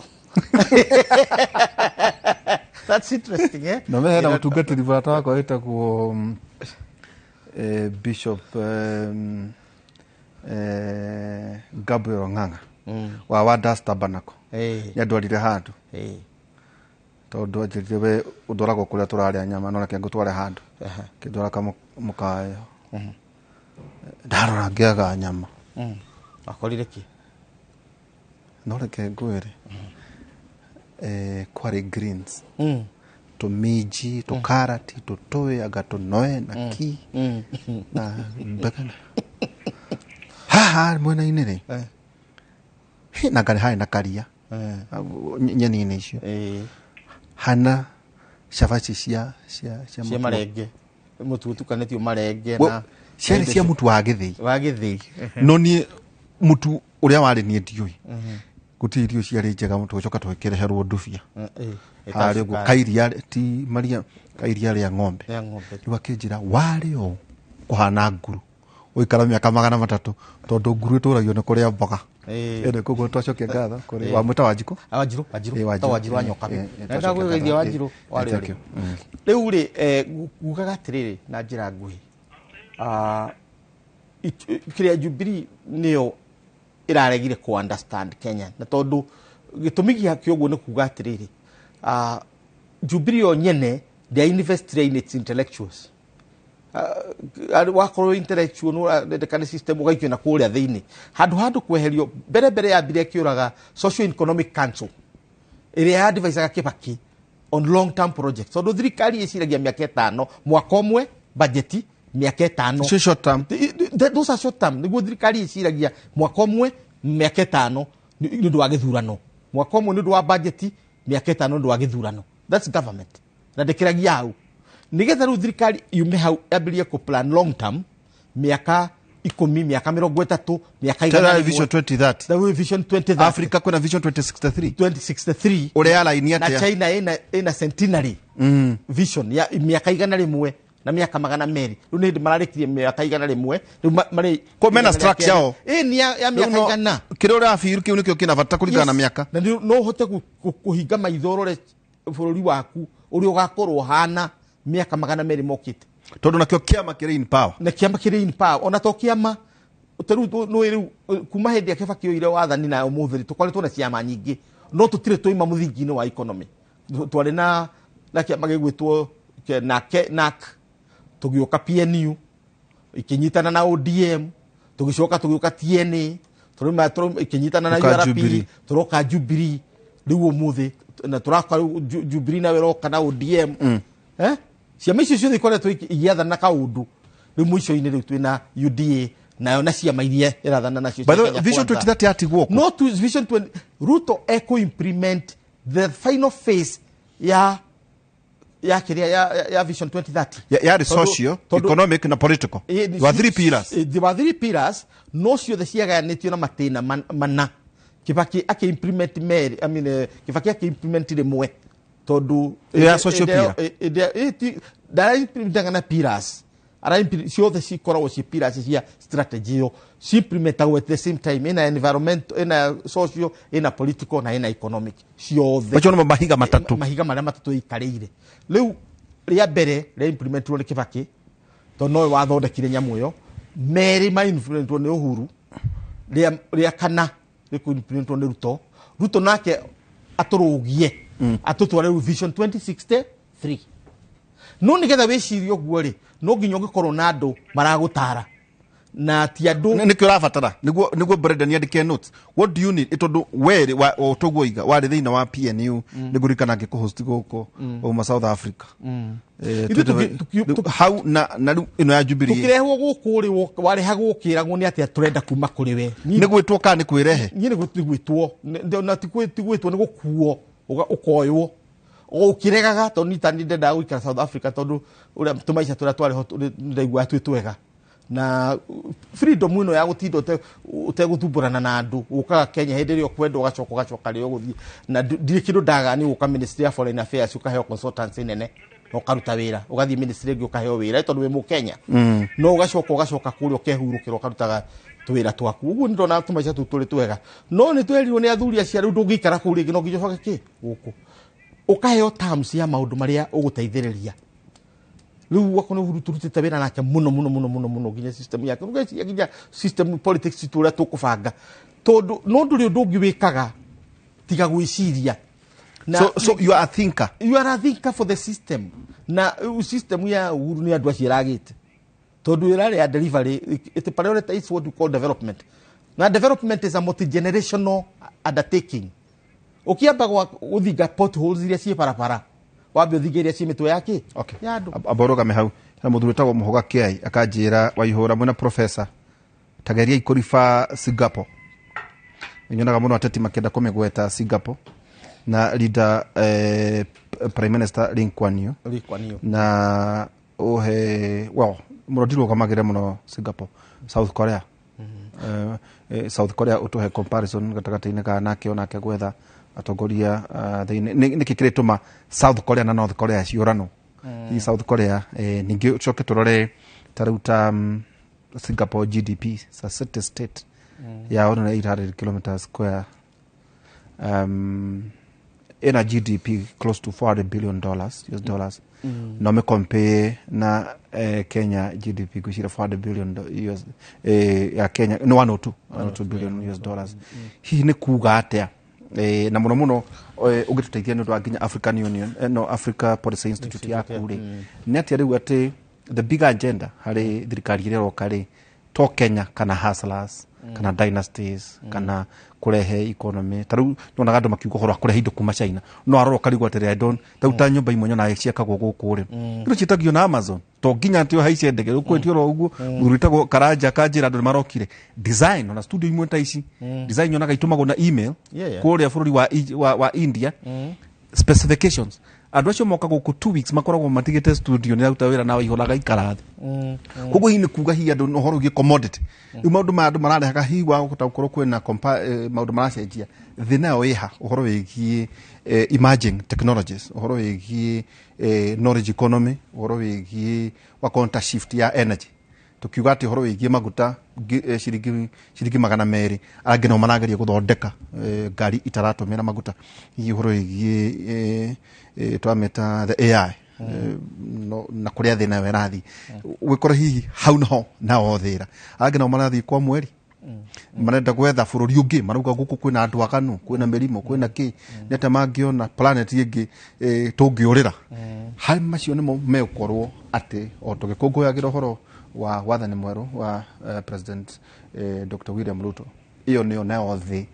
That's interesting, eh? Na mehena mũtungatĩri mũrata wakwa wĩtagwo Bishop Gabriel Ng'ang'a wa Wonders Tabernacle. Nĩ andwarire handũ tondũ anjĩrire we ũndwaragwo kũrĩa tũrarĩa nyama, no reke ngũtware handũ. Kĩndwara kamũkawa ĩyo, ndarora ngĩaga nyama. Wakorire kĩ? No reke ngwĩre, kwarĩ greens, tũminji, tũkarati, tũtũĩ, anga tũnoe na ki na mbegana haha mwena-inĩ rĩ, na ngarĩ harĩ na karia nyeni-inĩ icio hana cabaci cia cia cia cia marenge, mũtu ũtukanĩtio marenge na ciarĩ cia mũtu wa gĩthĩi, wa gĩthĩi. No niĩ mũtu ũrĩa warĩ niĩ ndiũĩ, gũtirĩ irio ciarĩ njega mũtu ũcoka tũgĩkĩreherwo ndubia harĩa ũguo kairia ti maria kairia rĩa ng'ombe. Rĩu akĩnjĩra warĩ o kũhana nguru ũikara mĩaka 300 tondũ nguru ĩtũragio nĩ kũrĩa mboga. Ĩndĩ koguo twacokia ngatho kũrĩ wamwĩta Wanjikũ, Wanjirũ, Wanjirũ wa Nyokabi. Ndagwĩgeithia Wanjirũ warĩ ũrĩ. Rĩu rĩ, ngugaga atĩrĩrĩ na njĩra nguhĩ, kĩrĩa Jubilee nĩyo ĩraregire kũ understand Kenya, na tondũ gĩtũmi gĩakĩo ũguo nĩ kuga atĩrĩrĩ, Jubilee yo nyene ndĩa invest in its intellectuals. Wakorwo intellectual no ũrendekana system ũgaikio na kũrĩa thĩinĩ handũ kweherio mbere yambire ĩkĩũraga Social Economic Council ĩrĩa ya advisaga Kibaki on long term projects, tondũ thirikari ĩciragia mĩaka 5, mwaka ũmwe budget mĩaka 5. Icio short term. Those are short term. Nĩguo thirikari ĩciragia mwaka ũmwe mĩaka 5 nĩ ũndũ wa gĩthurano, mwaka ũmwe nĩ ũndũ wa budget, mĩaka 5 nĩ ũndũ wa gĩthurano. That's government. Na ndĩkĩragia hau nĩgetha rĩu thirikari yume hau yambĩrĩrie kũ plan long term, mĩaka 10, mĩaka 30, mĩaka 100. Vision 2030. Vision 2030. Africa kwĩna Vision 2063. 2063. Ũrĩa yaraini atĩa? Na China ĩna centenary vision ya mĩaka 100 na mĩaka 200. Rĩu nĩ hĩndĩ mararĩkirie mĩaka 100. Rĩu marĩ ko mena structure yao. Nĩ ya mĩaka 100. Kĩrĩa ũrabiru kĩu nĩkĩo kĩna bata kũringana na mĩaka. Na no ũhote kũhinga maitho ũrore bũrũri waku ũrĩa ũgakorwo hana mĩaka 200 mokĩte. Tondũ nakĩo kĩama kĩrĩ in power. Na kĩama kĩrĩ in power. Ona to kĩama tarĩu nĩ rĩu kuma hĩndĩ ya Kibaki oire wathani na ũmũthĩ tũkoretwo na ciama nyingĩ. No tũtirĩ twaima mũthingi-inĩ wa economy. Twarĩ na kĩama gĩgwĩtwo NAC, tũgĩũka PNU ikinyitana na ODM, tũgĩcoka tũgĩũka TNA, ikinyitana na URP, tũroka Jubilee rĩu ũmũthĩ, na tũraka Jubilee nayo ĩroka na ODM. Ciama icio ciothe ikoretwo igĩathana kaũndũ. Rĩu mũico-inĩ rĩu twĩna UDA nayo na ciama iria ĩrathana nacio. By the way, Vision 2030 yatigwo kũ? No, Vision 20 Ruto eko implement the final phase ya ya Vision 2030. Yarĩ socio, economic na political. There were three pillars. There were three pillars. No ciothe ciagayanĩtio na matĩna mana. Kibaki ake implement merĩ, I mean Kibaki ake implement rĩmwe tondũ ya social pillar. Ndara implementaga na pillars. Ciothe cikoragwo ci pillars cia strategy ĩyo ciimplementagwo at the same time, ina environment, ina social, ina political na ina economic ciothe. Macio nĩmo mahiga matatũ. Mahiga marĩa matatũ ikarĩire. Rĩu rĩa mbere rĩa implementirwo nĩ Kibaki tondũ nowe wathondekire nyamũ ĩyo. Merĩ ma implementirwo nĩ Uhuru, rĩa kana rĩkũ implementirwo nĩ Ruto. Ruto nake atũrũgie atũtware rĩu Vision 2063. No nĩgetha wĩcirie ũguo rĩ, no nginya ũngĩkorwo na andũ maragũtara na ti andũ. Nĩkĩo ũrabatara nĩguo Brendan andĩke notes. What do you need? Tondũ we o toguo iga warĩ thĩinĩ wa PNU, nĩngũririkana ngĩkũhost gũkũ uma South Africa. Hau na rĩu ĩno ya Jubilee tũkĩrehwo gũkũ rĩ, warehagwo ũkĩragwo nĩ atĩa tũrenda kuma kũrĩ we. Nĩ gwĩtwo kana nĩ kwĩrehe? Niĩ nĩ gwĩtwo, na ti gwĩtwo, nĩ gũkuo ũkoywo ũkĩregaga tondũ niĩ ta ndendaga gũikara South Africa tondũ ũrĩa tũmaica tũrĩa twarĩ ho ndaiguaga twĩ twega na freedom ĩno ya gũtinda ũtegũthumbũrana na andũ. Ũkaga Kenya hĩndĩ ĩrĩa ũkwenda ũgacoka ũgacoka rĩrĩa ũgũthiĩ, na ndirĩ kĩndũ ndagaga nĩ gũka Ministry ya Foreign Affairs ũkaheo consultancy nene na ũkaruta wĩra, ũgathiĩ ministry ĩngĩ ũkaheo wĩra tondũ wĩ Mũkenya, no ũgacoka ũgacoka kũrĩa ũkehurũkĩra ũkarutaga tũwĩra twaku. Ũguo nĩndona tũmaica tũu tũrĩ twega, no nĩ twerirwo nĩ athuri acio rĩu ndũngĩikara kũu rĩngĩ no nginya ũcoke kĩ gũkũ ũkaheo terms ya maũndũ marĩa ũgũteithĩrĩria. Rĩu gwakwa nĩ Uhuru tũrutĩte wĩra nake mũno mũno mũno mũno mũno nginya system yake, ũgeciria nginya system politics citũ ũrĩa tũkũbanga, tondũ no ndũrĩ ũndũ ũngĩ wĩkaga tiga gwĩciria. So you are a thinker. You are a thinker for the system. Na system ya Uhuru nĩ andũ acio ĩragĩte tondũ ĩrarĩ ya delivery. It prioritizes what we call development. Na development is a multi-generational undertaking. Ũkĩamba gũthinga potholes iria ciĩ barabara, wambe ũthinge iria ciĩ mĩtwe yake ya andũ. Amba ũrũgame hau. Hena mũthuri wĩtagwo Mũhũga Kĩai akanjĩra Waihũra mwĩna professor tageria kũriba Singapore. Nyonaga mũno ateti makĩenda kũmĩgweta Singapore na leader Prime Minister Lee Kuan Yew. Na ũhe well mũno ndirũgamagĩra mũno Singapore, South Korea. South Korea ũtũhe comparison gatagatĩ-inĩ ka nake onake gwetha atongoria thĩinĩ nĩkĩ kĩrĩtũma South Korea na North Korea ciũranwo. Hihi South Korea ningĩ ũcoke tũrore ta rĩu ta Singapore GDP a city state yao nĩ 800 kilometers square, ina GDP close to $400 billion US dollars. No me compare na Kenya GDP gwĩcira 400 billion US ya Kenya no 102 billion US dollars. Hihi nĩ kuga atĩa na mũno mũno ũngĩtũteithia nĩ ũndũ wa nginya African Union no Africa Policy Institute yaku rĩ, nĩ atĩa rĩu atĩ the big agenda harĩ thirikari ĩrĩa ĩroka rĩ to Kenya kana hustlers kana dynasties kana kũrehe economy. Ta rĩu nyonaga andũ makiuga ũhoro wa kũrehe indo kuma China, no arora ũkarigwo atĩrĩ I don't ta rĩu ta nyũmba imwe nyonaga ciakagwo gũkũ rĩ, indo ciĩtagio na Amazon to nginya atĩ ũhaice ndege ũkwĩtio oro ũguo. Mũthuri wĩtagwo Karanja akanjĩra andũ nĩmarokire design ona studio imwe ta ici design nyonaga itũmagwo na email kũrĩa bũrũri wa India specifications. Andũ acio moka gũkũ 2 weeks makoragwo matigĩte studio nĩ aruta wĩra na Waihũra agaikara thĩ. Koguo hihi nĩ kuga hihi andũ ũhoro wĩgiĩ commodity rĩu maũndũ maya andũ mararehaga hihi wa gũkorwo kwĩna maũndũ maracenjia thĩ nayo ĩha ũhoro wĩgiĩ emerging technologies, ũhoro wĩgiĩ knowledge economy, ũhoro wĩgiĩ wa counter shift ya energy. Tukiuga atĩ ũhoro wĩgiĩ maguta ciringi 200 arangĩ nao marageria gũthondeka ngari itaratũmĩra maguta. Hihi ũhoro wĩgiĩ twamĩta the AI na kũrĩa thĩ nayo ĩrathiĩ, ũgĩkora hihi hau naho nao thĩra arangĩ nao marathiĩ kwa mweri. Marenda gwetha bũrũri ũngĩ, marauga gũkũ kwĩna andũ aganu, kwĩna mĩrimũ, kwĩna kĩ, nĩ atĩa mangĩona planet ĩngĩ tũngĩũrĩra. Harĩ macio nĩmo megũkorwo atĩ o tũgĩkũngũyagĩra ũhoro wa wathani mwerũ wa President Dr. William Ruto. Ĩyo nĩyo nayo thĩ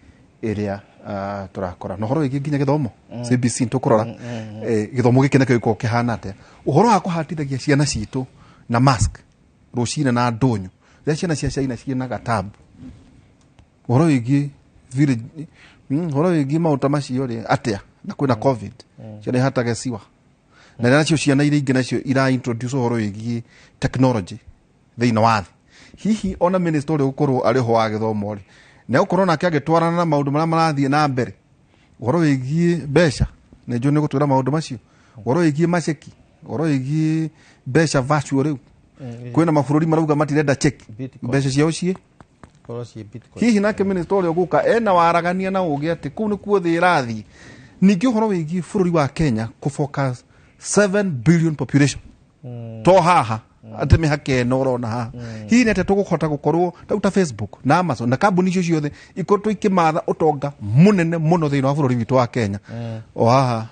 ĩrĩa tũrakora. Na ũhoro wĩgiĩ nginya gĩthomo, CBC nĩtũkũrora gĩthomo gĩkĩ nakĩo gĩkoragwo kĩhana atĩa. Ũhoro wa kũhatithagia ciana citũ na mask rũcinĩ na ndũnyũ, rĩrĩa ciana cia China ciĩna gatabu. Ũhoro wĩgiĩ village, ũhoro wĩgiĩ maũndũ ta macio rĩ, atĩa na kwĩna COVID, ciana ihatage ciwa. Na rĩrĩa nacio ciana iria ingĩ nacio ira introduce ũhoro wĩgiĩ technology thĩinĩ wa thĩ. Hihi ona minister ũrĩa ũgũkorwo arĩ ho wa gĩthomo rĩ, nĩ egũkorwo nake agĩtwarana na maũndũ marĩa marathiĩ na mbere. Ũhoro wĩgiĩ mbeca, nĩ njũĩ nĩ ũgũtwĩra maũndũ macio. Ũhoro wĩgiĩ maceki, ũhoro wĩgiĩ mbeca virtual rĩu. Kwĩna mabũrũri marauga matirenda cheki, mbeca ciao ciĩ hihi nake minister ũrĩa ũgũka ena waragania na ũgĩ atĩ kũu nĩkuo thĩ ĩrathiĩ. Ningĩ ũhoro wĩgiĩ bũrũri wa Kenya kũ focus 7 billion population to haha atĩ mĩhaka ĩno ũrona haha, hihi nĩ atĩa tũgũhota gũkorwo ta Facebook na Amazon na kambuni icio ciothe ikoretwo ikĩmatha ũtonga mũnene mũno thĩinĩ wa bũrũri witũ wa Kenya, o haha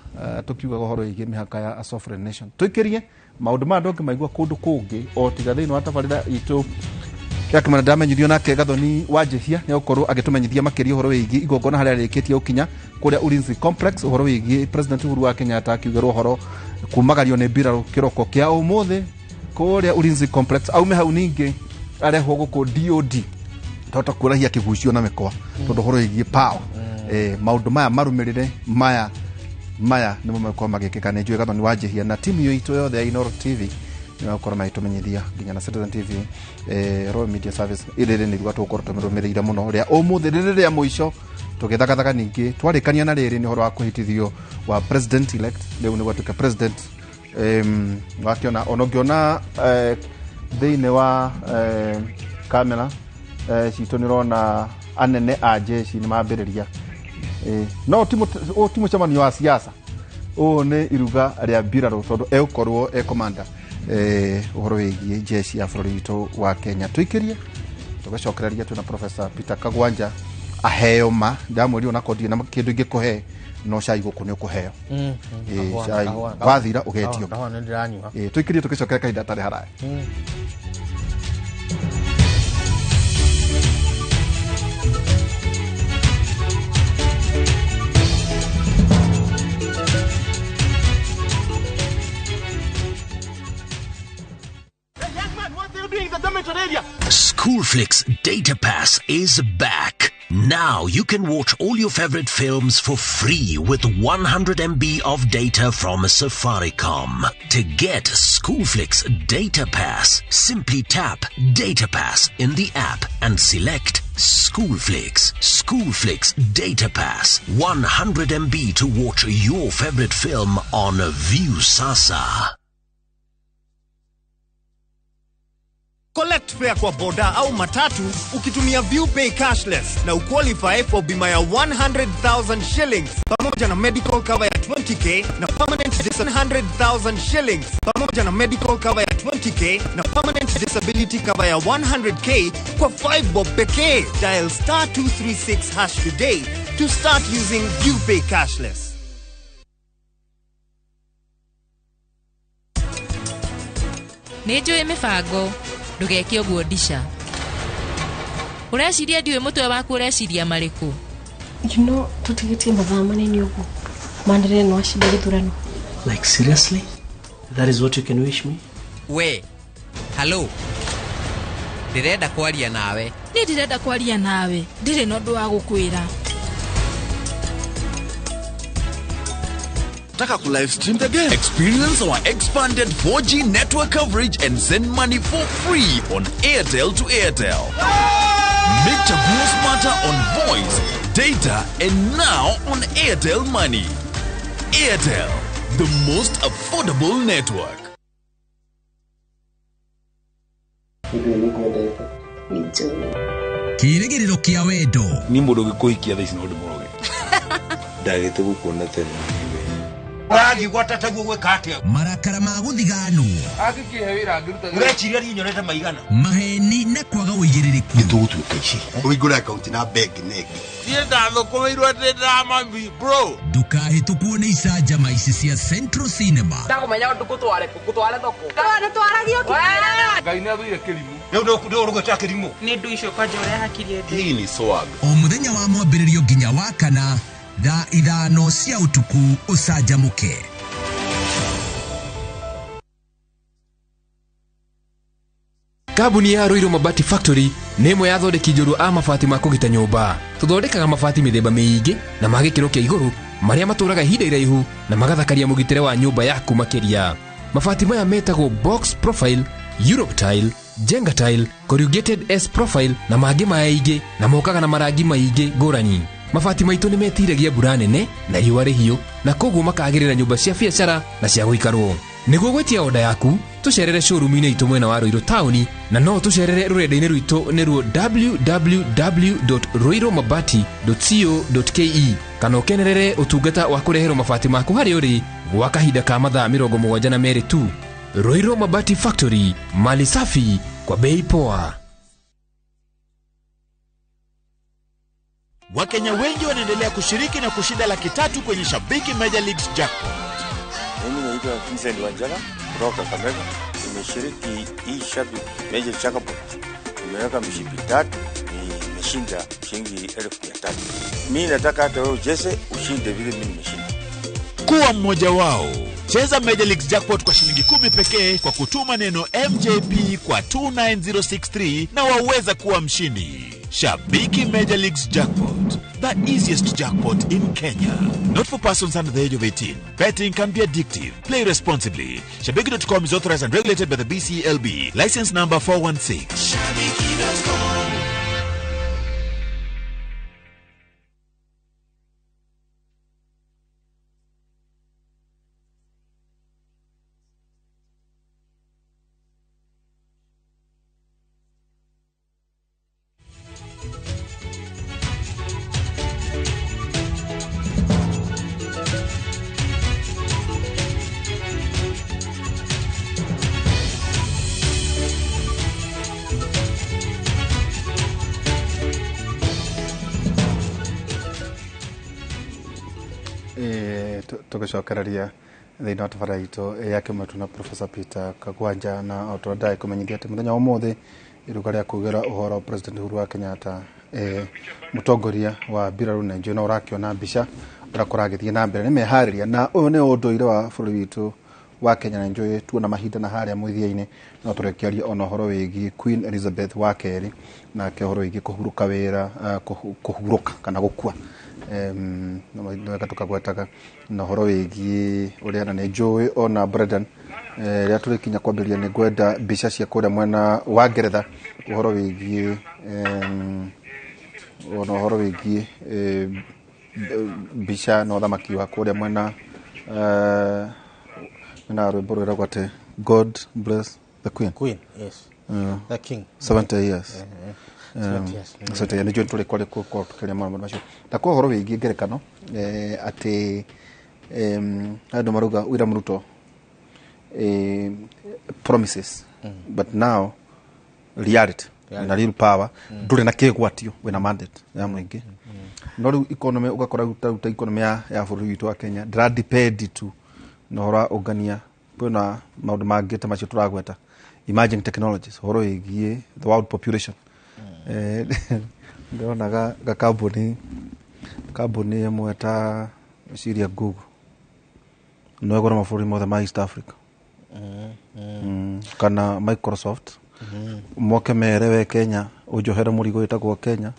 tũkiugaga ũhoro wĩgiĩ mĩhaka ya a sovereign nation. Tũikĩrie maũndũ maya ndũngĩmaigua kũndũ kũngĩ o tiga thĩinĩ wa tabarĩra itũ ya Kĩmana. Ndamenyithio nake Gathoni wa Njehia nĩ egũkorwo agĩtũmenyithia makĩria ũhoro wĩgiĩ igongona harĩa rĩrĩkĩtie gũkinya kũrĩa Ulinzi Complex, ũhoro wĩgiĩ President Uhuru wa Kenyatta akiugĩrwo ũhoro kumagario nĩ mbirarũ kĩroko kĩa ũmũthĩ kũrĩa Ulinzi Complex. Aume hau ningĩ arehwo gũkũ DOD tota kũrahia kĩgucio na mĩkwa tondũ ũhoro wĩgiĩ power, maũndũ maya marũmĩrĩre maya maya nĩmo megũkorwo magĩkĩka. Nĩ njũĩ Gathoni wa Njehia na timu iyo itũ yothe ya Inooro TV nĩ megũkorwo magĩtũmenyithia nginya na Citizen TV, Royal Media Service. Rĩrĩ nĩ iruga tũgũkorwo tũmĩrũmĩrĩire mũno rĩa ũmũthĩ rĩrĩ rĩa mũico tũgĩthagathaga. Ningĩ twarĩkania na rĩrĩ nĩ ũhoro wa kũhĩtithio wa president elect, rĩu nĩguo atuĩke president. Wakĩona ona ũngĩona thĩinĩ wa kamera citũ nĩ ũrona anene a jeshi nĩ mambĩrĩria, no ũyũ ti mũcemanio wa siasa, ũyũ nĩ iruga rĩa mbirarũ tondũ egũkorwo e commander ũhoro wĩgiĩ jeshi ya bũrũri witũ wa Kenya. Tũikĩrie tũgacokereria twĩna Professor Peter Kagwanja aheo ma ndamwĩrire onakorwo ndirĩ na kĩndũ ingĩkũhe no cai gũkũ nĩ ũkũheo. Cai wathira ũgetio. Kahũa nĩ ndĩranyua. Tũikĩrie tũgĩcokera kahinda tarĩ haraya. Schoolflix Data Pass is back. Now you can watch all your favorite films for free with 100 MB of data from Safaricom. To get Schoolflix Data Pass, simply tap Data Pass in the app and select Schoolflix. Schoolflix Data Pass. 100 MB to watch your favorite film on Viusasa. Collect fare kwa boda au matatu ukitumia ViewPay cashless na uqualify for bima ya 100,000 shillings pamoja na medical cover ya 20k na permanent 100,000 shillings pamoja na medical cover ya 20k na permanent disability cover ya 100k kwa 5 bob pekee. Dial star 236 hash today to start using ViewPay cashless. Nĩ njũĩ mĩbango ndũgeke ũguo ndisha. Ũreciria ndiũĩ mũtwe waku ũreciria marĩkũ? You know, tũtigĩtie mathaa manini ũguo manĩrĩre no acinda gĩthurano. Like seriously? That is what you can wish me? We, hello. Ndĩrenda kwaria nawe. Niĩ ndirenda kwaria nawe, ndirĩ na ũndũ wa gũkwĩra. Taka ku live stream the game. Experience our expanded 4G network coverage and send money for free on Airtel to Airtel. Make Chaguo smarter on voice, data, and now on Airtel Money. Airtel, the most affordable network. Kĩĩrĩgĩrĩro kĩa wendo. Ni mũndũ ũngĩkũhikia thaa ici no ndĩmũroge. Ndagĩte gũkuona tene. Ũrathiĩ gwatata guo gwĩka atĩa? Marakara ma gũthiganwo. Angĩkĩhe wĩra angĩruta Ũreciria niĩ nyonete maigana? Maheni na kwaga ũigĩrĩrĩku. Nĩtũgũtuĩka ici. Ũhingũre akaunti na bengi negi. Niĩ ndathũkũmĩirwo ndĩ ndamami bro. Ndũkahĩtũkwo nĩ icanjama ici cia Central Cinema. Ndakũmenya ũndũ ngũtware kũ ngũtware thoko. Twaragia ũkĩra. Ngai nĩ athũire kĩrimũ. Rĩu ndũgũta kĩrimũ. Nĩ ndũ icio kwanja ũrĩa hakiri ĩndĩ. Hii ni swag. O mũthenya wa mwambĩrĩrio nginya wa kana thaa 5 cia ũtukũ ũcanjamũke. Kambuni ya Ruiru Mabati Factory nĩ ĩmwe ya athondeki njorua a mabati ma kũgita nyũmba. Tũthondekaga mabati mĩthemba mĩingĩ na ma gĩkĩro kĩa igũrũ marĩa matũraga ihinda iraihu na magathakaria mũgitĩre wa nyũmba yaku makĩria. Mabati maya metagwo box profile, Europe tile, Jenga tile, corrugated S profile na mangĩ maingĩ na mokaga na marangi maingĩ ngũrani. Mabati maitũ nĩ metiragia mbura nene na riũa rĩhiũ na koguo makagĩrĩra nyũmba cia biacara na cia gũikarwo. Nĩguo gwĩtia oda yaku tũcerere showroom-inĩ itũ mwena wa Ruiru taũni na no tũcerere rũrenda-inĩ rwitũ nĩruo www.ruirumabati.co.ke kana ũkenerere ũtungata wa kũreherwo mabati maku harĩa ũrĩ gwa kahinda ka mathaa 72 tu. Ruiru Mabati Factory, mali safi kwa bei poa. Wakenya wengi wanaendelea kushiriki na kushinda 300,000 kwenye Shabiki Major Leagues Jackpot. Mimi naitwa Vincent Wanjala kutoka Kakamega. Nimeshiriki hii Shabiki Major Jackpot. Nimeweka mshipi 3, nimeshinda shilingi 300,000. Mimi nataka hata wewe ucheze ushinde vile mimi nimeshinda. Kuwa mmoja wao. Cheza Major Leagues Jackpot kwa shilingi 10 pekee kwa kutuma neno MJP kwa 29063 na waweza kuwa mshindi. Shabiki Major Leagues Jackpot, the easiest jackpot in Kenya. Not for persons under the age of 18. Betting can be addictive. Play responsibly. Shabiki.com is authorized and regulated by the BCLB. License number 416. Shabiki.com. Tugicokereria thĩinĩ wa tabarĩra itũ ya kĩmwetu na Professor Peter Kagwanja na o tũrenda kũmenyithia atĩ mũthenya wa ũmũthĩ iruga rĩa kugĩra ũhoro President Uhuru wa Kenyatta mũtongoria wa mbirarũ na njũ na ũrakĩona mbica ũrĩa kũragĩthiĩ na mbere nĩ meharĩria na ũyũ nĩ ũndũire wa bũrũri witũ wa Kenya na njũĩ tuona mahinda na harĩa mũthia-inĩ no tũrekerie ona ũhoro wĩgiĩ Queen Elizabeth wa kerĩ nake ũhoro wĩgiĩ kũhurũka wĩra kũhurũka kana gũkua wega tukagwetaga na ũhoro wĩgiĩ ũrĩa na nĩ njũĩ ona Brendan rĩrĩa tũrĩkinya kwambĩrĩria nĩ ngwenda mbica cia kũrĩa mwena wa Ngeretha ũhoro wĩgiĩ ona ũhoro wĩgiĩ mbica na ũthamaki wa kũrĩa mwena na rwĩmbo rwĩragwo atĩ God bless the Queen. Queen, yes. The King. 70 years. 70 years. 70 years. Nĩ tũrĩ kwarĩ gũkorwo tũkĩaria maũndũ macio. Na kwa ũhoro wĩgiĩ ngerekano atĩ andũ marauga William Ruto promises but now reality na real power ndũrĩ na kĩgwatio wĩna mandate ya mũingĩ no rĩu economy ũgakora ta economy ya bũrũri witũ wa Kenya ndĩra depend tu na ũhoro wa ũngania kwĩna maũndũ mangĩ ta macio tũragweta emerging technologies ũhoro wĩgiĩ the world population ndĩronaga gakambuni kambuni ĩmwe ta ciria Google no ĩgũre mabũrũri mothe ma East Africa kana Microsoft moke mere we Kenya ũnjohere mũrigo wĩtagwo Kenya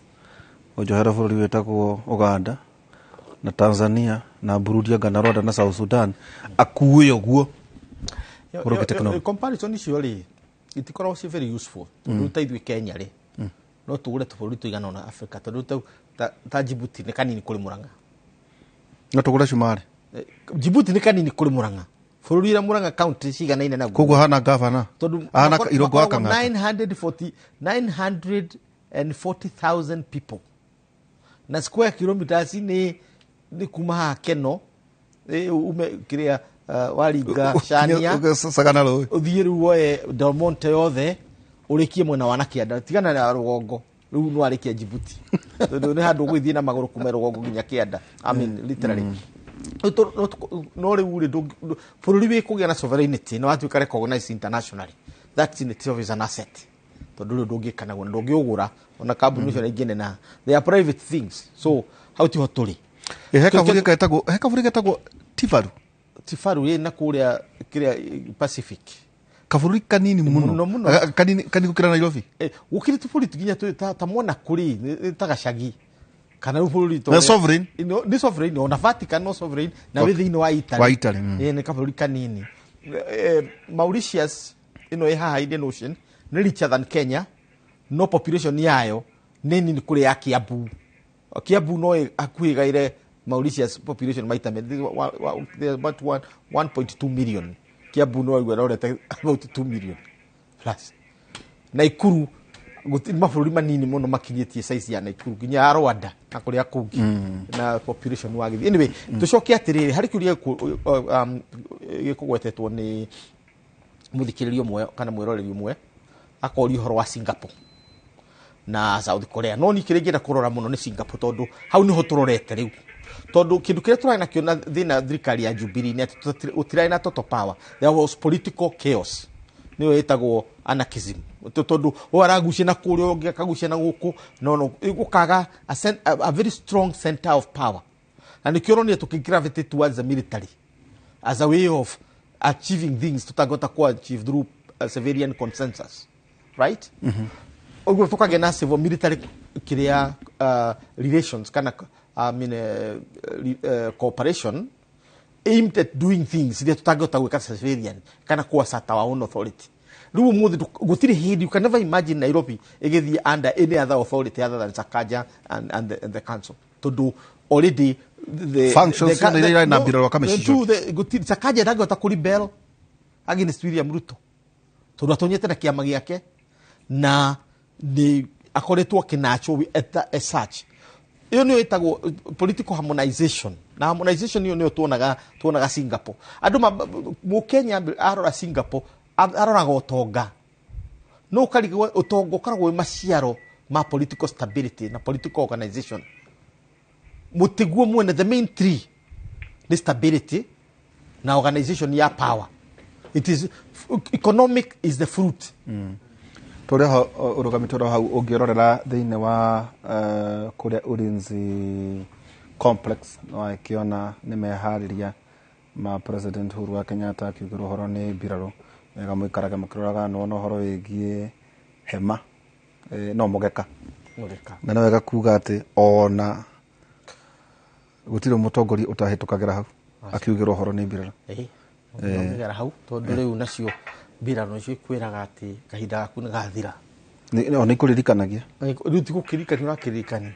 ũnjohere bũrũri wĩtagwo Uganda na Tanzania na Burundi anga na Rwanda na South Sudan akuwe ũguo. Comparison icio rĩ itikoragwo ci very useful tondũ ta ithuĩ Kenya rĩ no tũgũre tũbũrũri tũigana ũna Africa tondũ ta Djibouti nĩ kanini kũrĩ Murang'a no tũgũre cumarĩ Djibouti nĩ kanini kũrĩ Murang'a bũrũri ũrĩa Murang'a county ciganaine naguo koguo hana gavana hana Irũngũ wa Kang'ata 940,000 people na square kilometers nĩ kuma haha Keno Ume kĩrĩa waringa Chania Sagana rũĩ ũthiĩ rĩu woe Del Monte yothe ũrĩkie mwena wa na kĩanda, tigana na rũgongo rĩu no arĩkia Djibouti tondũ nĩ handũ ũgũgĩthiĩ na magũrũ kuma rũgongo nginya kĩanda, I mean literally. No rĩu rĩ, bũrũri wĩ kũgĩa na sovereignty na watuĩka recognized internationally, that in itself is an asset, tondũ rĩu ndũngĩka naguo na ndũngĩũgũra ona kambuni icio ingĩ, they are private things, so hau tiho tũrĩ. He kabũrũri getagwo Tivaru. Tivaru ĩ na kũrĩa kĩrĩa Pacific. Kabũrũri kanini mũno mũno, kanini kanini gũkĩra Nairobi. Gũkĩrĩ tũbũrũri nginya ta Monaco rĩ, nĩ ta gacagi kana rĩu bũrũri to sovereign, nĩ sovereign, ona Vatican no sovereign na wĩ thĩinĩ wa Italy, wa Italy. Nĩ kabũrũri kanini. Mauritius ĩno ĩ haha Indian Ocean nĩ richer than Kenya, no population yayo nĩ nini kũrĩ ya Kiambu. Kiambu no hakuhĩ gaire Mauritius population maita about 1.2 million. Kiambu no ĩrorete about 2 million plus. Naikuru mabũrũri manini mũno makinyĩtie size ya Naikuru nginya ya Rwanda na kũrĩa kũngĩ na population wagĩthiĩ. Anyway, tũcoke atĩrĩrĩ harĩ kĩũria gĩkũgwetetwo nĩ mũthikĩrĩria ũmwe kana mwĩroreri ũmwe akoria ũhoro wa Singapore na South Korea. No niĩ kĩrĩa ingĩenda kũrora mũno nĩ Singapore, tondũ hau nĩho tũrorete rĩu, tondũ kĩndũ kĩrĩa tũrarĩ nakĩo na thĩna thirikari ya Jubilee nĩ atĩ gũtirarĩ na total power, there was political chaos, nĩyo ĩtagwo anarchism, tondũ ũyũ aragucia na kũrĩa, ũngĩ akagucia na gũkũ, no gũkaga a very strong center of power, na nĩkĩo ũronire tũkĩ-gravitate towards the military as a way of achieving things tutangĩhota ku achieve through a civilian consensus, right? Ũguo tũkagĩa na civil military kĩrĩa relations kana I mean, cooperation aimed at doing things iria tutangĩhota gwĩka civilian kana ku assert our own authority. Rĩu ũmũthĩ gũtirĩ hĩndĩ, you can never imagine Nairobi ĩgĩthiĩ under any other authority other than Sakaja and the council, tondũ already the functions iria irarĩ na mbirarũ akamĩcicokia. Sakaja ndangĩhota kũ rebel against William Ruto tondũ atonyete na kĩama gĩake na nĩ akoretwo akĩnachwo as such. Ĩyo nĩyo ĩtagwo political harmonization, na harmonization ĩyo nĩyo tuonaga Singapore. Andũ Mũkenya arora Singapore aroraga ũtonga, no ũkarigwo ũtonga ũkoragwo wĩ maciaro ma political stability na political organization. Mũtiguo mwene, the main three nĩ stability na organization ya power. It is economic is the fruit. Tũrĩ ho ũrũgamĩte oro hau ũngĩrorera thĩinĩ wa kũrĩa Ulinzi complex no akĩona nĩ meharĩria ma President Uhuru wa Kenyatta akiugĩrwo ũhoro nĩ mbirarũ wega mũikarage mũkĩroraga nĩwona ũhoro wĩgiĩ hema no mũgeka na nĩ wega kuga atĩ ona gũtirĩ mũtongoria ũtahĩtũkagĩra hau akiugĩrwo ũhoro nĩ mbirarũ. Ũngĩgera hau tondũ rĩu nacio mbirarũ nacio ikwĩraga atĩ kahinda gaku nĩ gathira. Nĩ ikũririkanagia rĩu ti gũkĩririkania ũrakĩririkania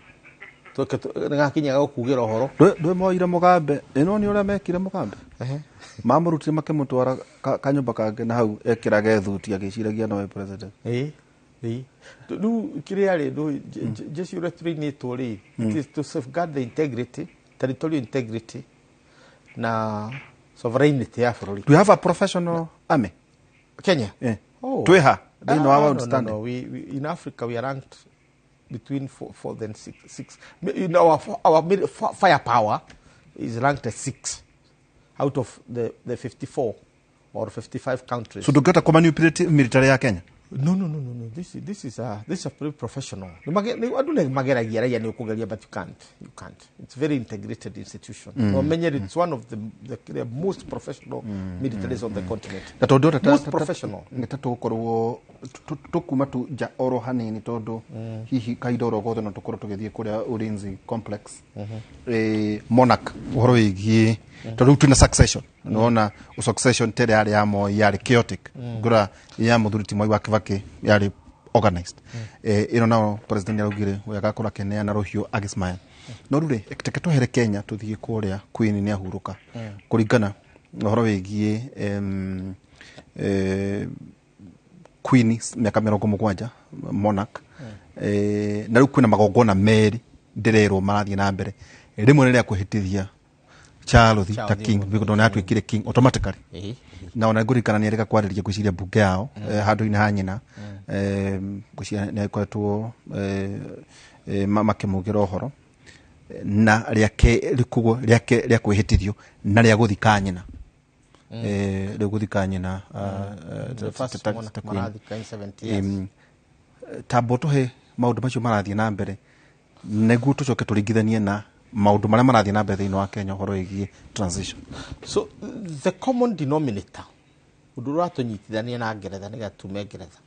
nĩ gakinyaga gũkugĩra ũhoro. Ndũĩ moire Mũgambe ĩno nĩ ũrĩa mekire Mũgambe, mamũrutire makĩmũtwara kanyũmba kangĩ na hau ekĩrage thuti agĩciragia nowe president. Rĩu kĩrĩa rĩ jeshi ũrĩa tũrainĩtwo rĩ, it is to safeguard the integrity, territorial integrity na sovereignty ya bũrũri. Do you have a professional army? Kenya? Yeah. Oh. Twĩha thĩinĩ wa world standing. No, we in Africa we are ranked between 4th and 6. In our firepower is ranked at 6 out of the 54 or 55 countries. So ndũngĩhota kũmanipulate military ya Kenya? No. This is a very professional. Andũ nĩ mageragia raia nĩ ũkũgeria, but you can't. You can't. It's very integrated institution. No menye it's one of the most professional militaries on the continent. Na tondũ most professional. Nĩ ta tũgũkorwo tũkuma tu nja oro hanini tondũ hihi kahinda oro gothe no tũkorwo tũgĩthiĩ kũrĩa Ulinzi complex. Monarch ũhoro wĩgiĩ tondũ twĩna succession. Nĩwona succession tere yarĩ ya Moi yarĩ chaotic. Ngũra ya mũthuri ti Mwai wa Kibaki yarĩ organized. Ĩno nao president nĩaraugire we agakorwo akĩneana rũhiũ agĩsmile. No rĩu rĩ, reke twehere Kenya tũthiĩ kũrĩa Queen nĩ ahurũka kũringana na ũhoro wĩgiĩ Queen mĩaka 70 monarch. Na rĩu kwĩna magongona merĩ ndĩrerwo marathiĩ na mbere, rĩmwe nĩ rĩa kwĩhĩtithia Charles ta king because nĩ atuĩkire king automatically na ona ngũririkana nĩ erĩga kwarĩria ngwĩciria mbunge yao handũ-inĩ ha nyina, ngwĩciria nĩ akoretwo makĩmugĩra ũhoro na rĩake rĩkugo rĩake rĩa kwĩhĩtithio na rĩa gũthika nyina, rĩu gũthika nyina tamba ũtũhe maũndũ macio marathiĩ na mbere nĩguo tũcoke tũringithanie na maũndũ marĩa marathiĩ na mbere thĩinĩ wa Kenya ũhoro wĩgiĩ transition. So the common denominator ũndũ ũrĩa ũratũnyitithania na Ngeretha nĩgetha tume Ngeretha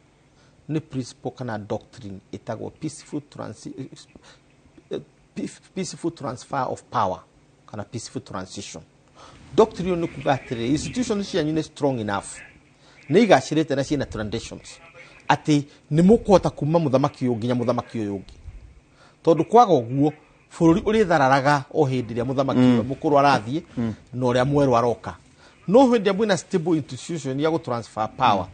nĩ principle kana doctrine ĩtagwo peaceful transfer of power kana peaceful transition. Doctrine nĩ kuga atĩrĩrĩ, institutions cianyu nĩ strong enough, nĩ igacĩrĩte na ciĩna traditions atĩ nĩ mũkũhota kuma mũthamaki ũyũ nginya mũthamaki ũyũ ũngĩ, tondũ kwaga ũguo bũrũri ũrĩthararaga o hĩndĩ ĩrĩa mũthamaki ũrĩa mũkũrũ arathiĩ na ũrĩa mwerũ aroka. No hĩndĩ ĩrĩa mwĩna stable institution ya gũ transfer power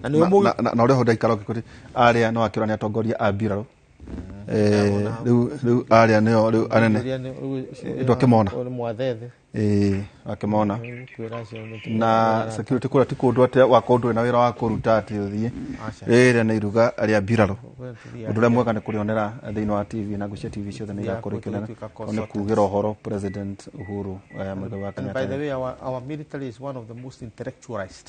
na nĩyo na ũrĩa ho ndaikara ũkĩkũri arĩa no akĩra nĩ atongoria a mbirarũ rĩu arĩa nĩo rĩu anene ndwakĩmona akĩmona na security kũrĩa ti kũndũ atĩ wakorwo ndũrĩ na wĩra wa kũruta atĩ ũthiĩ rĩrĩa nĩ iruga rĩa mbirarũ. Ũndũ ũrĩa mwega nĩ kũrĩonera thĩinĩ wa TV na ngũcia TV ciothe nĩ igakorwo ikĩonera nĩ kugĩra ũhoro President Uhuru Muigai wa Kenyatta. By the way, our military is one of the most intellectualized.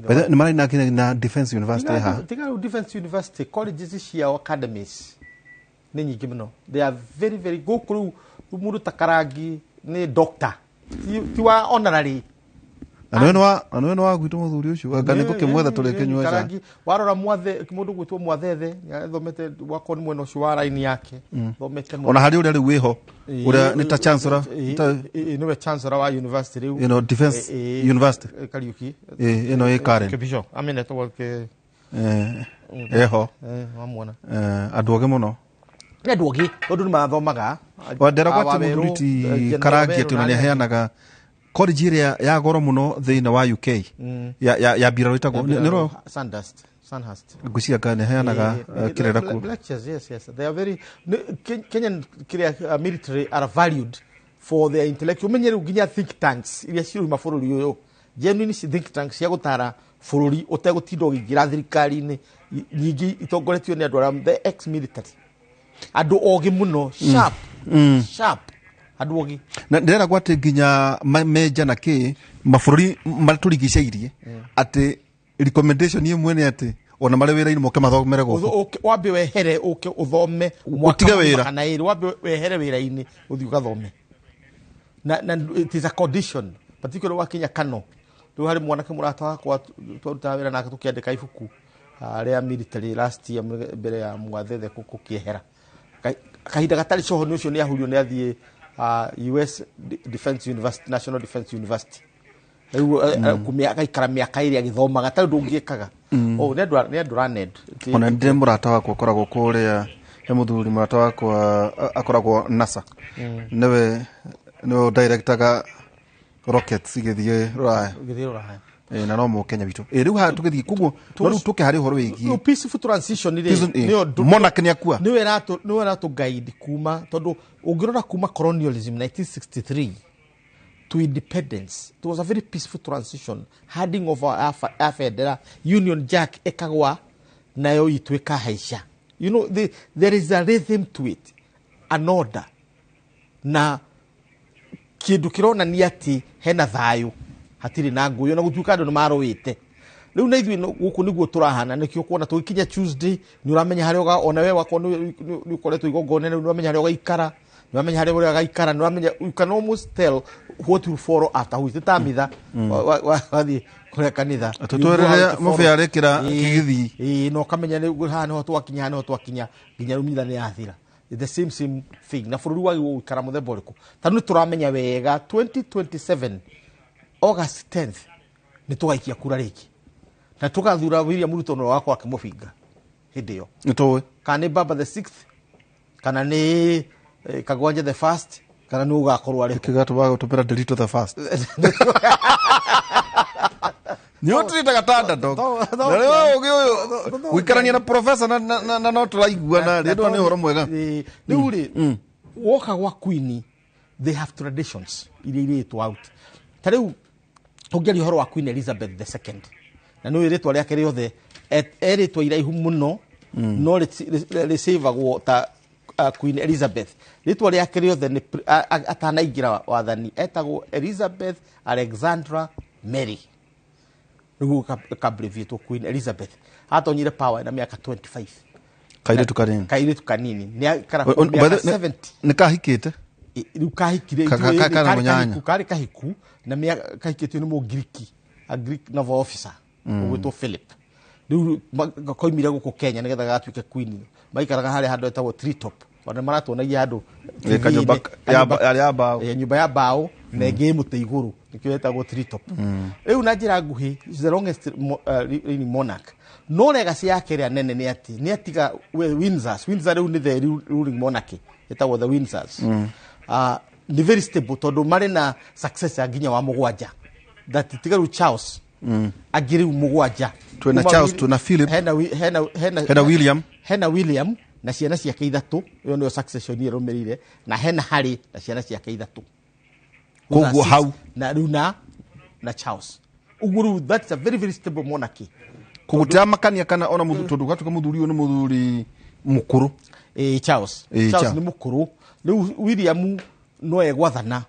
Nĩ marĩ na Defense University ha tiga Defense University colleges ciao academies nĩ nyingĩ mũno. They are very very gũkũ rĩu mũndũ ta Karangi nĩ doctor ti wa honorary. Na nĩwe nĩ wa gwitũ mũthuri ũcio anga nĩ gũkĩmwetha tũrĩkĩnyua Karangi warora mwathe mũndũ gwĩtwo Mwathethe nĩathomete wakorwo nĩ mwena ũcio wa line yake thomete ona harĩ ũrĩa rĩu wĩho ũrĩa nĩ ta chancellor nĩwe chancellor wa university rĩu you know Defense University Kariuki ĩno ĩ Karen Kibisho amenetwo ke eho wamwona andũ ogĩ mũno nĩ andũ ogĩ tondũ nĩ mathomaga wanderagwo atĩ mũthuri ti Karangi atĩ ona nĩaheanaga college ĩrĩa ya goro mũno thĩinĩ wa UK ya mbirarũ ĩtagwo nĩro Sandhurst ngwĩciria kana nĩaheanaga kĩrĩra kuo lectures. Yes, yes, they are very Kenyan kĩrĩa military are valued for their intellectual menye rĩu nginya think tanks iria ciruma bũrũri ũyũ genuine think tanks cia gũtara bũrũri ũtegũtinda ũkĩingĩra thirikari-inĩ nyingĩ itongoretio nĩ andũ arĩa the ex military andũ ogĩ mũno sharp sharp andũ ogĩ na ndĩreragwo atĩ nginya menja na kĩ mabũrũri marĩa tũrigicĩirie atĩ recommendation ĩmwe nĩ atĩ ona marĩ wĩra-inĩ moke mathomere gũkũ wambe wehere ũke ũthome ũtige wĩra kana ĩrĩ wambe wehere wĩra-inĩ ũthiĩ ũgathome na it is a condition particularly wakinya Kano rĩu harĩ mwanake mũrata wakwa twarutaga wĩra nake tũkĩandĩka ibuku rĩa military last year mbere ya Mwathethe gũkĩehera kahinda gatarĩ coho nĩ ũcio nĩ ahurio nĩ athiĩ US Defense University, National Defense University rĩu agaikara mĩaka ĩrĩa agĩthomaga tarĩ ũndũ ũngĩkaga nĩ andũ raned. Ona ndĩ mũrata wakwa akoragwo kũrĩa he mũthuri mũrata wakwa akoragwo NASA nĩwe directaga rockets igĩthiĩ rũraya na no mũkenya witũ rĩu haha tũgĩthiĩ koguo no rĩu tũke harĩ ũhoro wĩgiĩ peaceful transition rĩ nĩyo monarch nĩ akua nĩwe ĩratũ guide kuma tondũ ũngĩrora kuma colonialism 1963 to independence it was a very peaceful transition handing over a bendera Union Jack ĩkagwa nayo itũ ĩkahaica. You know there is a rhythm to it, an order na kĩndũ kĩronania atĩ hena thayũ hatirĩ na ngũĩ ona gũtuĩka andũ nĩ marũĩte. Rĩu na ithuĩ gũkũ nĩguo tũrahana nĩkĩo kuona tũgĩkinya Tuesday nĩ ũramenya harĩa ona we wakwa nĩ ũkoretwo igongona rĩu nĩ ũramenya harĩa ũgaikara nĩ ũramenya harĩa ũrĩa agaikara nĩ ũramenya you can almost tell what will follow after who ta mitha wathiĩ kũrĩa kanitha tũtwerere mũbĩa arĩkĩra kĩgĩthii na ũkamenya haha nĩho twakinya haha nĩho twakinya nginya rĩu mitha nĩ yathira. The same thing na bũrũri wagĩrĩirwo gũikara mũthemba ũrĩkũ tondũ nĩ tũramenya wega 2027 August 10th nĩ tũgaikia kura rĩngĩ na tũgathura William Ruto na wakwa akĩmũbinga hĩndĩ ĩyo nĩ tũĩ kana nĩ Baba the sixth kana nĩ Kagwanja the first kana nĩ ũgakorwo arĩ kĩgatũmaga gũtũmĩra Delito the first nĩ ũtirĩtaga ta underdog na rĩu ũgĩ ũyũ gũikarania na professor na no tũraiguana rĩndũ nĩ ũhoro mwega. Rĩu rĩ woka gwa Queen They have traditions iria irĩtwo out. Ta rĩu tũngĩaria ũhoro wa Queen Elizabeth II, na nĩ rĩtwa rĩake rĩothe erĩtwo iraihu mũno, no rĩcĩvagwo ta Queen Elizabeth. Rĩtwa rĩake rĩothe nĩ atanaingĩra wathani etagwo Elizabeth Alexandra Mary, rĩu kabreviatwo Queen Elizabeth. Atonyire power na mĩaka 25. Kairĩtu kanini. Kairĩtu kanini nĩ aikara mĩaka 70. Nĩ kahikĩte. Rĩu kahikire. Karĩ kahiku na kahikĩtio nĩ Mũngiriki, a Greek naval officer ũgwĩtwo Philip. Rĩu koimire gũkũ Kenya nĩgetha gagatuĩke queen. Maikaraga harĩa handũ etagwo Treetop, ona maratuonagia handũ nyũmba ya mbaũ na ĩngĩ mũtĩ igũrũ, nĩkĩo ĩtagwo Treetop. Rĩu na njĩra nguhĩ, the longest reigning monarch. No legacy yake ĩrĩa nene nĩ atĩ nĩ atiga Windsors. Windsor rĩu nĩ the ruling monarchy, ĩtagwo the Windsors. Nĩ very stable tondũ marĩ na successor nginya wa mũgwanja, that tiga rĩu Charles angĩ rĩu mũgwanja. Twĩna Charles, twĩna Philip, hena William, hena William na ciana ciake ithatũ, ĩyo nĩyo succession ĩrũmĩrĩire, na hena Harry na ciana ciake ithatũ. Koguo hau na rĩu na Charles. Ũguo rĩu that's a very very stable monarchy. Koguo tiramakania kana ona mũthuri, tondũ gatuĩka mũthuri ũyũ nĩ mũthuri mũkũrũ. Charles. Charles nĩ mũkũrũ. Rĩu William no egwathana,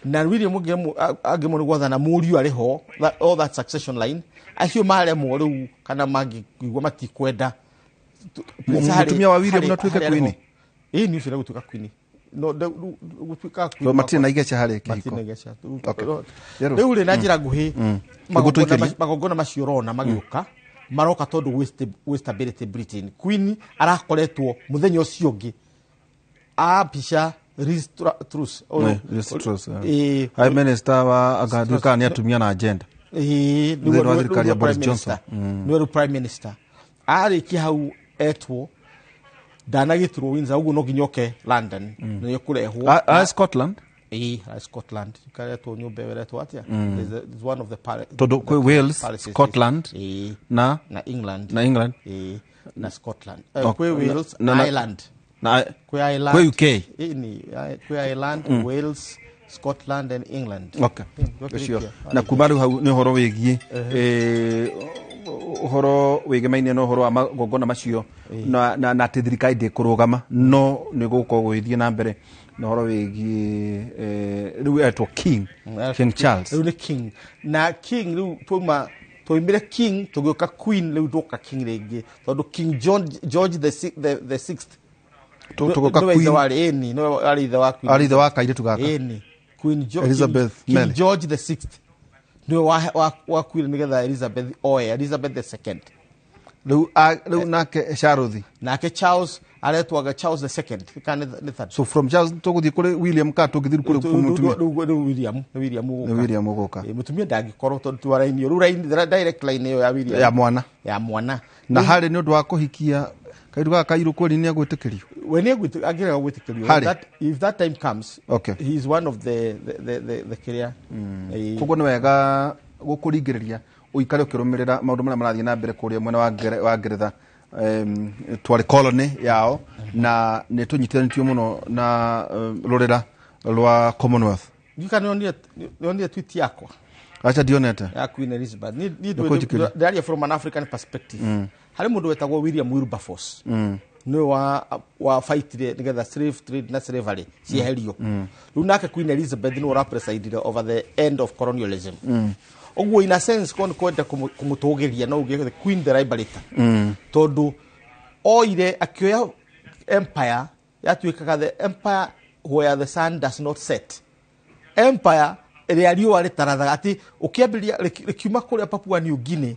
na William angĩmwo nĩ gwathana, mũriũ arĩ ho, all that succession line. Acio maremwo rĩu kana mangĩigua matikwenda mũtumia wa William no atuĩke queen. Ĩĩ nĩ ũcio nĩ gũtuĩka queen. No gũtuĩka queen. Matirĩ na igeca harĩ kĩhiko. Matirĩ na igeca. Rĩu rĩ na njĩra nguhĩ, magongona macio ũrona magĩũka maroka tondũ gwĩ stability Britain. Queen arakoretwo mũthenya ũcio ũngĩ apisha Liz Truss. Liz Truss. Prime Minister wa agatuĩka nĩ atumia na agenda. Nĩwe thirikari ya Boris Johnson. Nĩwe Prime Minister. Arĩkia hau etwo ndanagĩtirwo Windsor, ũguo no nginya oke London nĩ kũrehwo. Scotland. Scotland ikaretwo nyũmba ĩyo ĩretwo atĩa? There's one of the tondũ kwĩ Wales, Scotland na England. Na England. Na Scotland. Kwĩ Wales, Ireland. Kwĩ Ireland. Kwĩ UK. Kwĩ Ireland, Wales, Scotland and England. Okay. Ũcio. Na kuma rĩu hau nĩ ũhoro wĩgiĩ ũhoro wĩgemaine na ũhoro wa magongona macio na atĩ thirikari ndĩkũrũgama, no nĩ gũgũkorwo gũgĩthiĩ na mbere na ũhoro wĩgiĩ rĩu etwo King, King Charles. Rĩu nĩ King. Na King rĩu twauma twaumire King tũgĩũka Queen, rĩu twoka King rĩngĩ tondũ King George the sixth tũgoka Queen. Nĩwe arĩ ithe wa Queen. Arĩ ithe wa kairĩtu gaka. Ĩni. Queen Elizabeth King George the sixth nĩwe wa Queen nĩgetha Elizabeth oe, Elizabeth the second. Rĩu nake Charles. Nake Charles aretwaga Charles the second kana nĩ third. So from Charles tũgũthiĩ kũrĩ William kana tũngĩthiĩ kũrĩ mũtumia? Rĩu William, nĩ William ũgũka. Nĩ William ũgũka. Mũtumia ndangĩkorwo tondũ twarainio rĩu line, direct line ĩyo ya William. Ya mwana. Ya mwana. Na harĩ nĩ ũndũ wa kũhikia kairũ gaka kairũ kweli nĩ egwĩtĩkĩrio? We nĩ angĩrega gwĩtĩkĩrio. If that time comes, okay, he is one of the kĩrĩa. Koguo nĩ wega gũkũringĩrĩria ũikare ũkĩrũmĩrĩra maũndũ marĩa marathiĩ na mbere kũrĩa mwena wa Ngeretha. Twarĩ colony yao na nĩ tũnyitithanĩtio mũno na rũrĩra rwa Commonwealth. Nĩonire tweet yakwa? Acha ndionete. Ya Queen Elizabeth. Ndĩraria from an African perspective. Harĩ mũndũ wetagwo William Wilberforce. Nĩwe wa fightire nĩgetha slave trade na slavery cieherio. Rĩu nake Queen Elizabeth nĩwe ũrapresidire over the end of colonialism. Ũguo in a sense kon kwenda kũmũtũgĩria no uge the Queen the Liberator. Tondũ oire akĩoya empire yatuĩkaga the empire where the sun does not set. Empire ĩrĩa riũa rĩtarathaga atĩ ũkĩambĩrĩria rĩkiuma kũrĩa Papua New Guinea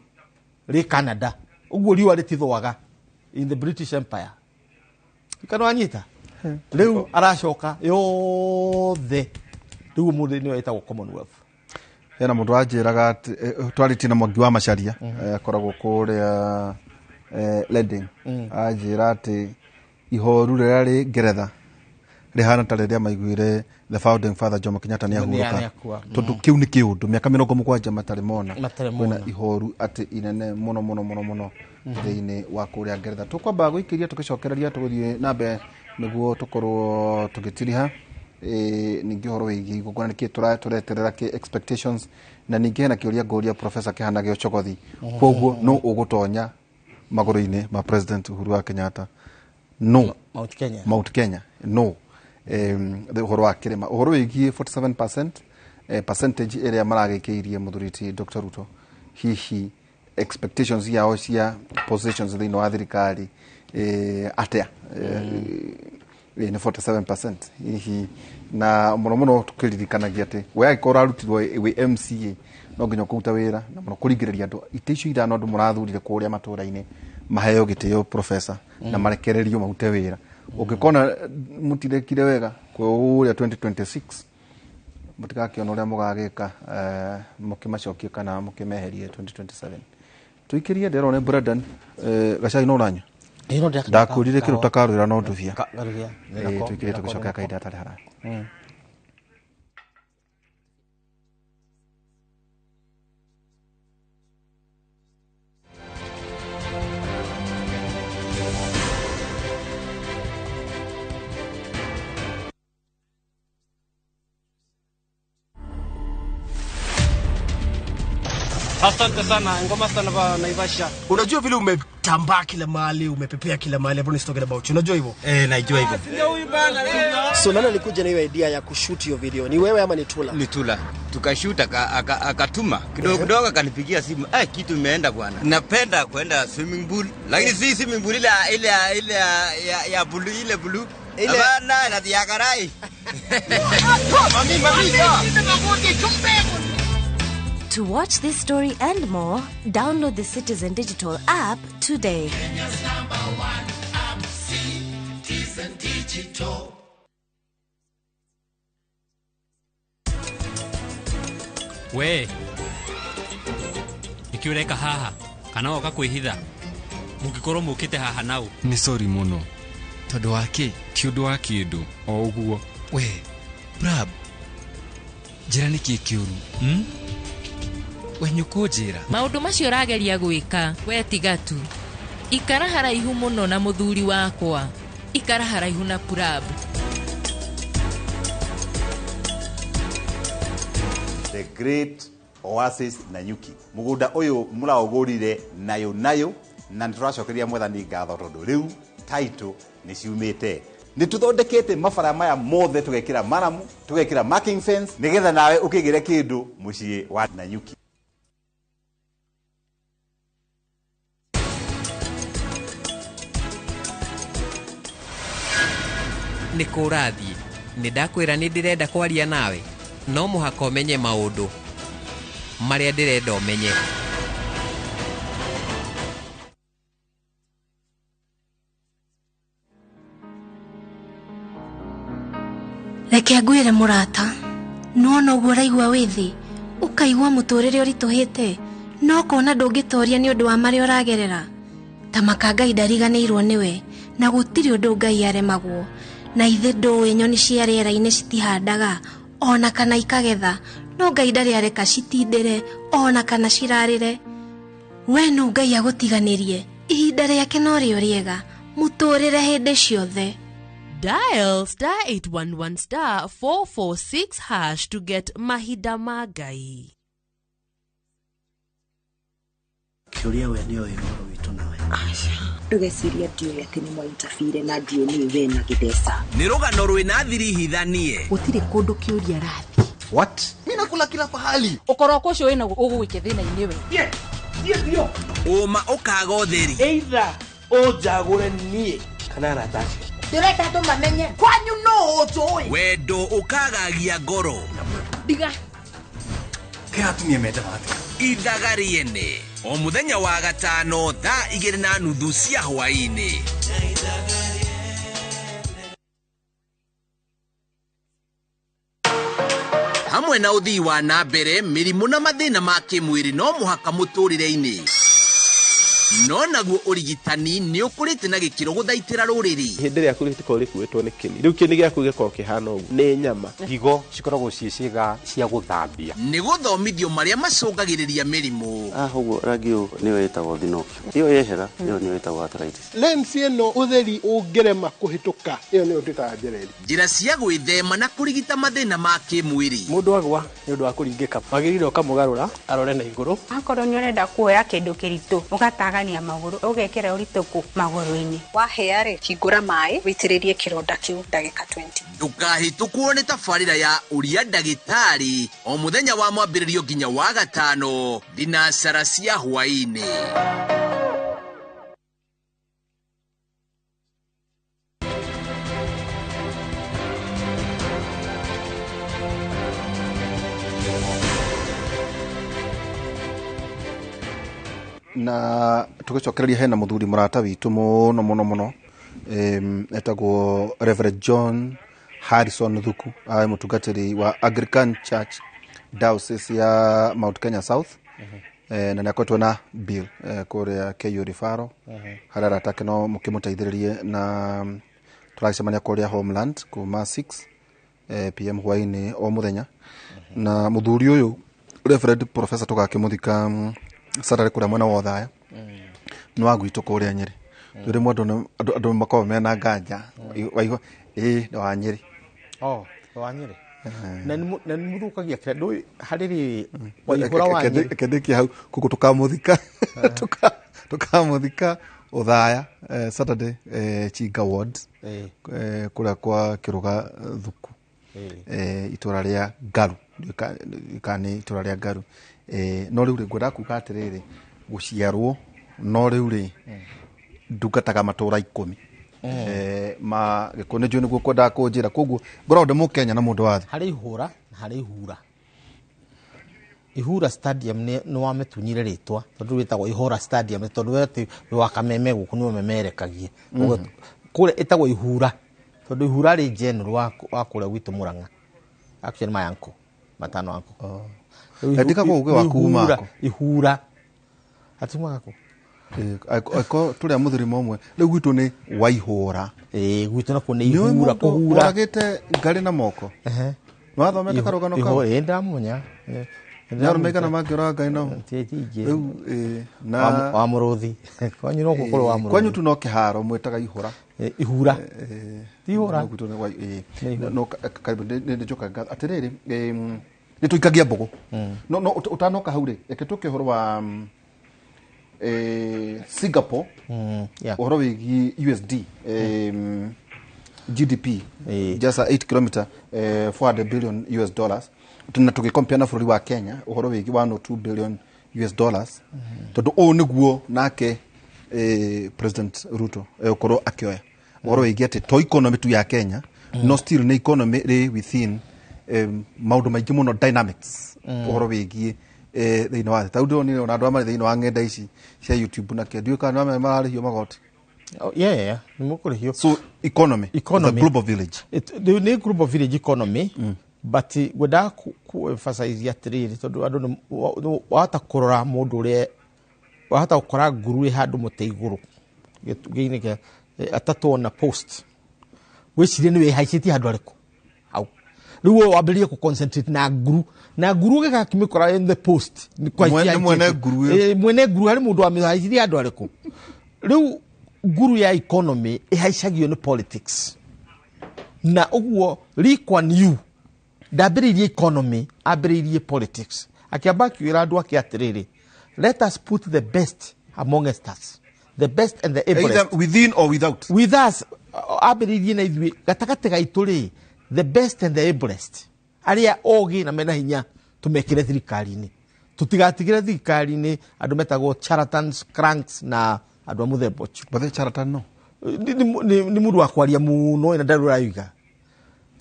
rĩ Canada. Ũguo riũa rĩtithũaga in the British Empire. Kana wanyita? Rĩu aracoka yothe. Rĩu ũmũthĩ nĩyo ĩtagwo Commonwealth. Hena mũndũ wanjĩraga twarĩtie na Mwangi wa Macharia, akoragwo kũrĩa Reading. Anjĩra atĩ ihoru rĩrĩa rĩ Ngeretha rĩhana ta rĩrĩa maiguire the founding father Jomo Kenyatta nĩ ahurũka, tondũ kĩu nĩ kĩũndũ mĩaka 70 matarĩ mona. Kwĩna ihoru atĩ inene mũno mũno mũno mũno thĩinĩ wa kũrĩa Ngeretha. Tũkwamba gũikĩria tũgĩcokereria tũgũthiĩ na mbere nĩguo tũkorwo tũgĩtiriha. Ningĩ ũhoro wĩgiĩ igongona nĩkĩ tũreterera kĩ expectations, na ningĩ hena kĩũria ngũria Professor kĩhana gĩa Ũcogothi. Koguo no ũgũtonya magũrũ-inĩ ma President Uhuru wa Kenyatta? No. Mount Kenya. Mount Kenya no. Ũhoro wa kĩrĩma, ũhoro wĩgiĩ 47% percentage ĩrĩa maragĩkĩirie mũthuri ti Dr. Ruto, hihi expectations yao cia positions thĩinĩ wa thirikari atĩa? Nĩ 47% hihi, na mũno mũno tũkĩririkanagia atĩ we angĩkorwo ũrarutirwo wĩ MCA no nginya ũkũruta wĩra, na mũno kũringĩrĩria andũ itĩ icio ithano andũ mũrathurire kũrĩa matũra-inĩ maheo gĩtĩo professor, na marekererio marute wĩra. Ũngĩkona mũtirekire wega kũrĩa 2026, mũtigakĩona ũrĩa mũgagĩka, mũkĩmacokie kana mũkĩmeherie 2027. Tũikĩrie ndĩrona nĩ Brendan gacai no ũranyua. Ndakwĩrire kĩndũ ta karwĩra no ndubia. Tũikĩrie tũgĩcoka kahinda gatarĩ haraya. Asante sana, ngoma sana ba Naivasha. Unajua vile umetambaa kila mahali, umepepea kila mahali, everyone is talking about you. Unajua hivyo? Najua hivyo. So nani alikuja na hiyo idea ya kushoot hiyo video? Ni wewe ama ni Tula? Ni Tula. Tukashoot akatuma. Kidogo kidogo akanipigia simu. Kitu imeenda bwana. Napenda kwenda swimming pool, lakini si swimming pool ile ile ile ya blue, ile blue. Bana na ya karai. Mami mami. To watch this story and more, download the Citizen Digital app today. Kenya's number one app, Citizen Digital. We, nĩkĩ ũreka haha kana woka kwĩhitha? Mũngĩkorwo mũkĩte haha nau. Nĩ sorry mũno. Tondũ wa kĩ? Ti ũndũ wa kĩndũ, o ũguo. We, Brab, njĩra nĩkĩ kĩũru? We nyũkũnjĩra. Maũndũ macio ũrageria gwĩka, we tiga tu. Ikara haraihu mũno na mũthuri wakwa. Ikara haraihu na Purab. The Great Oasis Nanyuki. Mũgũnda ũyũ mũraũgũrire nayo nayo, na nĩtũracokeria mwathani ngatho tondũ rĩu title nĩ ciumĩte. Nĩ tũthondekete mabara maya mothe, tũgekĩra maramu, tũgekĩra marking fence, nĩgetha nawe ũkĩgĩre kĩndũ mũciĩ wa Nanyuki. Nĩ kũrathiĩ nĩ ndakwĩra nĩ ndĩrenda kwaria nawe, no mũhaka ũmenye maũndũ marĩa ndĩrenda ũmenye. Reke ngwĩre mũrata, nĩwona ũguo ũraigua wĩ thĩ, ũkaigua mũtũrĩre ũritũhĩte, no ũkona ndũngĩtoria nĩ ũndũ wa marĩa ũragerera. Ta maka Ngai ndariganĩirwo nĩwe, na gũtirĩ ũndũ Ngai aremagwo. Na ithe ndũĩ nyoni cia rĩera-inĩ citihandaga ona kana ikagetha, no Ngai ndarĩ areka citindĩre ona kana cirarĩre. We no Ngai agũtiganĩrie, ihinda rĩake no rĩo rĩega, mũtũrĩre hĩndĩ ciothe. Dial star 811 star 446 hash to get Mahinda ma Ngai. Kĩũria we nĩoĩ ũhoro witũ nawe. Aca. Ndũgecirie ndiũĩ atĩ nĩ mwaintabire na ndiũĩ nĩ we na Gĩtheca. Nĩ rũgano rwĩna thiri hithanie. Gũtirĩ kũndũ kĩũria arathiĩ. What? Mimi nakula kila pahali. Ũkoroko ũcio wĩna ũgũgũikia thĩna-inĩ we. Thiĩ. Ũma ũkaga ũtheri. Either ũnjagũre niĩ kana arata acio. Ndĩrenda andũ mamenye kwanyu no ũnjũĩ. Wendo ũkagagia ngoro. Ndiga. Kĩ atumia mendaga atĩa? Ithaga rĩene o mũthenya wa gatano thaa 2:30 cia hwaĩ-inĩ. Hamwe na ũthii wa na mbere, mĩrimũ na mathĩna ma kĩmwĩrĩ no mũhaka mũtũrĩre-inĩ. No naguo ũrigitani nĩ ũkũrĩte na gĩkĩro gũthaitĩra rũrĩrĩ. Hĩndĩ ĩrĩa rĩtikoragwo rĩkuĩtwo nĩ kĩni, rĩu kĩni gĩaku gĩkoragwo kĩhana ũguo nĩ nyama. Higo cikoragwo ciĩ ciĩga cia gũthambia. Nĩ gũthomithio marĩa macũngagĩrĩria mĩrimũ. Ũguo rangi ũyũ nĩyo ĩtagwo thinopia, ĩyo yehera ĩyo nĩyo ĩtagwo arthritis. Lens ĩno ũtheri ũngĩrema kũhĩtũka ĩyo nĩyo twĩtaga njereri. Njĩra cia gwĩthema na kũrigita mathĩna ma kĩmwĩrĩ. Mũndũ agwa nĩ ũndũ wa kũringĩka wagĩrĩire ũkamũgarũra arore na igũrũ. Akorwo nĩ ũrenda kuoya kĩndũ kĩritũ ũgatagania magũrũ ũgekĩra ũritũ kũ magũrũ-inĩ. Wahĩa rĩ, hingũra maĩ wĩitĩrĩrie kĩronda kĩu ndagĩka 20. Ndũkahĩtũkwo nĩ tabarĩra ya ũria ndagĩtarĩ o mũthenya wa mwambĩrĩrio nginya wa gatano thinacara cia hwaĩ-inĩ. Na tugicokereria hena muthuri murata witu muno muno muno, etagwo Reverend John Harrison Thuku, ae mutungatiri wa Anglican Church Diocese ya Mount Kenya South. Na nĩakoretwo na bill kũrĩa KU Referral, harĩa aratake no mũkĩmũteithĩrĩrie, na tũragĩcemania kũrĩa Homeland kuma 6 pm hwaĩ-inĩ o mũthenya. Na mũthuri ũyũ Reverend Professor tũgakĩmũthika Saturday kũrĩa mwena wa Othaya, nĩ wa gwitũ kũrĩa Nyĩrĩ. Rĩmwe andũ makoragwo mena nganja waigua ĩĩ nĩ wa Nyĩrĩ. Oh, nĩ wa Nyĩrĩ. Na nĩ mũthũkagia kĩrĩa ndũĩ harĩ rĩ Waihũra wa Nyĩrĩ. Kendĩkia hau kũguo tũkamũthika tũkamũthika Othaya Saturday, Chinga Ward, kũrĩa kwa Kĩrũga Thuku, itũra rĩa Ngaru, kana nĩ itũra rĩa Ngaru. No rĩu rĩ ngwendaga kuga atĩrĩrĩ, gũciarwo no rĩu rĩ ndungataga matũra 10 ma Gĩkũyũ. Nĩ njũĩ nĩguo kwendaga kũnjĩra, koguo ngoragwo ndĩ Mũkenya na mũndũ wa thĩ. Harĩ ihũra na harĩ ihura. Ihura Stadium nĩ wamĩtunyire rĩtwa tondũ wĩtagwo Ihũra Stadium, tondũ we atĩ wĩ wa Kameme gũkũ nĩwe memerekagie. Kũrĩa ĩtagwo Ihura tondũ Ihura rĩ general wa kũrĩa gwitũ Mũrang'a. Actually my uncle, matano uncle. Ndikagwo ũgĩ wa kuma kũ? Ihura. Atiumaga kũ? Aiko tũrĩa mũthirimo ũmwe rĩu gwitũ nĩ Waihũra. Gwitũ nakuo nĩ Ihura, kũhura. Ũragĩte ngarĩ na moko. Nĩ wathomete karũgano kau? Ĩĩ ndamũnya. Nĩ arũme aigana mangĩũraga ngarĩ nao? Rĩu na wa mũrũthi. Kwanyu no gũkorwo wa mũrũthi. Kwanyu tu no kĩharo mwĩtaga Ihũra. Ihura. Ti Ihũra. Gwitũ nĩ no karibu nĩ njokaga atĩrĩrĩ, nĩ tũikagia mbũgũ. No ũtanoka hau rĩ, reke tũke ũhoro wa Singapore, ũhoro wĩgiĩ USD, GDP, just 8 kilometer, 400 billion US dollars, na tũgĩkompea na bũrũri wa Kenya ũhoro wĩgiĩ 102 billion US dollars, tondũ ũũ nĩguo nake President Ruto ũkorwo akĩoya ũhoro wĩgiĩ atĩ to economy tu ya Kenya, no still nĩ economy rĩ within maũndũ maingĩ mũno dynamics ũhoro wĩgiĩ thĩinĩ wa thĩ. Ta rĩu ndĩronire ona andũ arĩa marĩ thĩinĩ wa ng'enda ici cia YouTube na kĩo, ndiũĩ kana nĩ mararĩhio magoti. Yeah, nĩ mũkũrĩhio. So economy, the global village. Nĩ global village economy, but ngwendaga ku emphasize atĩrĩrĩ, tondũ andũ wahota kũrora mũndũ ũrĩa wahota gũkora nguru ĩ handũ mũtĩ igũrũ gĩtugĩ-inĩ kĩa atatũ ona post, wĩcirie nĩ wĩhaicĩtie handũ harĩkũ hau. Rĩu wambĩrĩrie kũ concentrate na nguru, na nguru ũgĩgakĩmĩkora in the post. Mwene nguru ĩyo. Mwene nguru harĩ mũndũ wamĩhaicirie handũ harĩkũ. Rĩu nguru ya economy ĩhaicagio nĩ politics. Na ũguo Lee Kuan Yew ndambĩrĩirie economy, ambĩrĩirie politics. Akĩamba akiuĩra andũ ake atĩrĩrĩ, let us put the best amongst us, the best and the ablest. Either within or without. With us, ambĩrĩirie na ithuĩ gatagatĩ gaitũ rĩ, the best and the ablest, arĩa ogĩ na mena hinya tũmekĩre thirikari-inĩ. Tũtigatigĩre thirikari-inĩ andũ metagwo charlatans, cranks na andũ a mũthemba ũcio. Bathe charlatan no? Nĩ mũndũ wa kwaria mũno na ndarĩ ũraiga.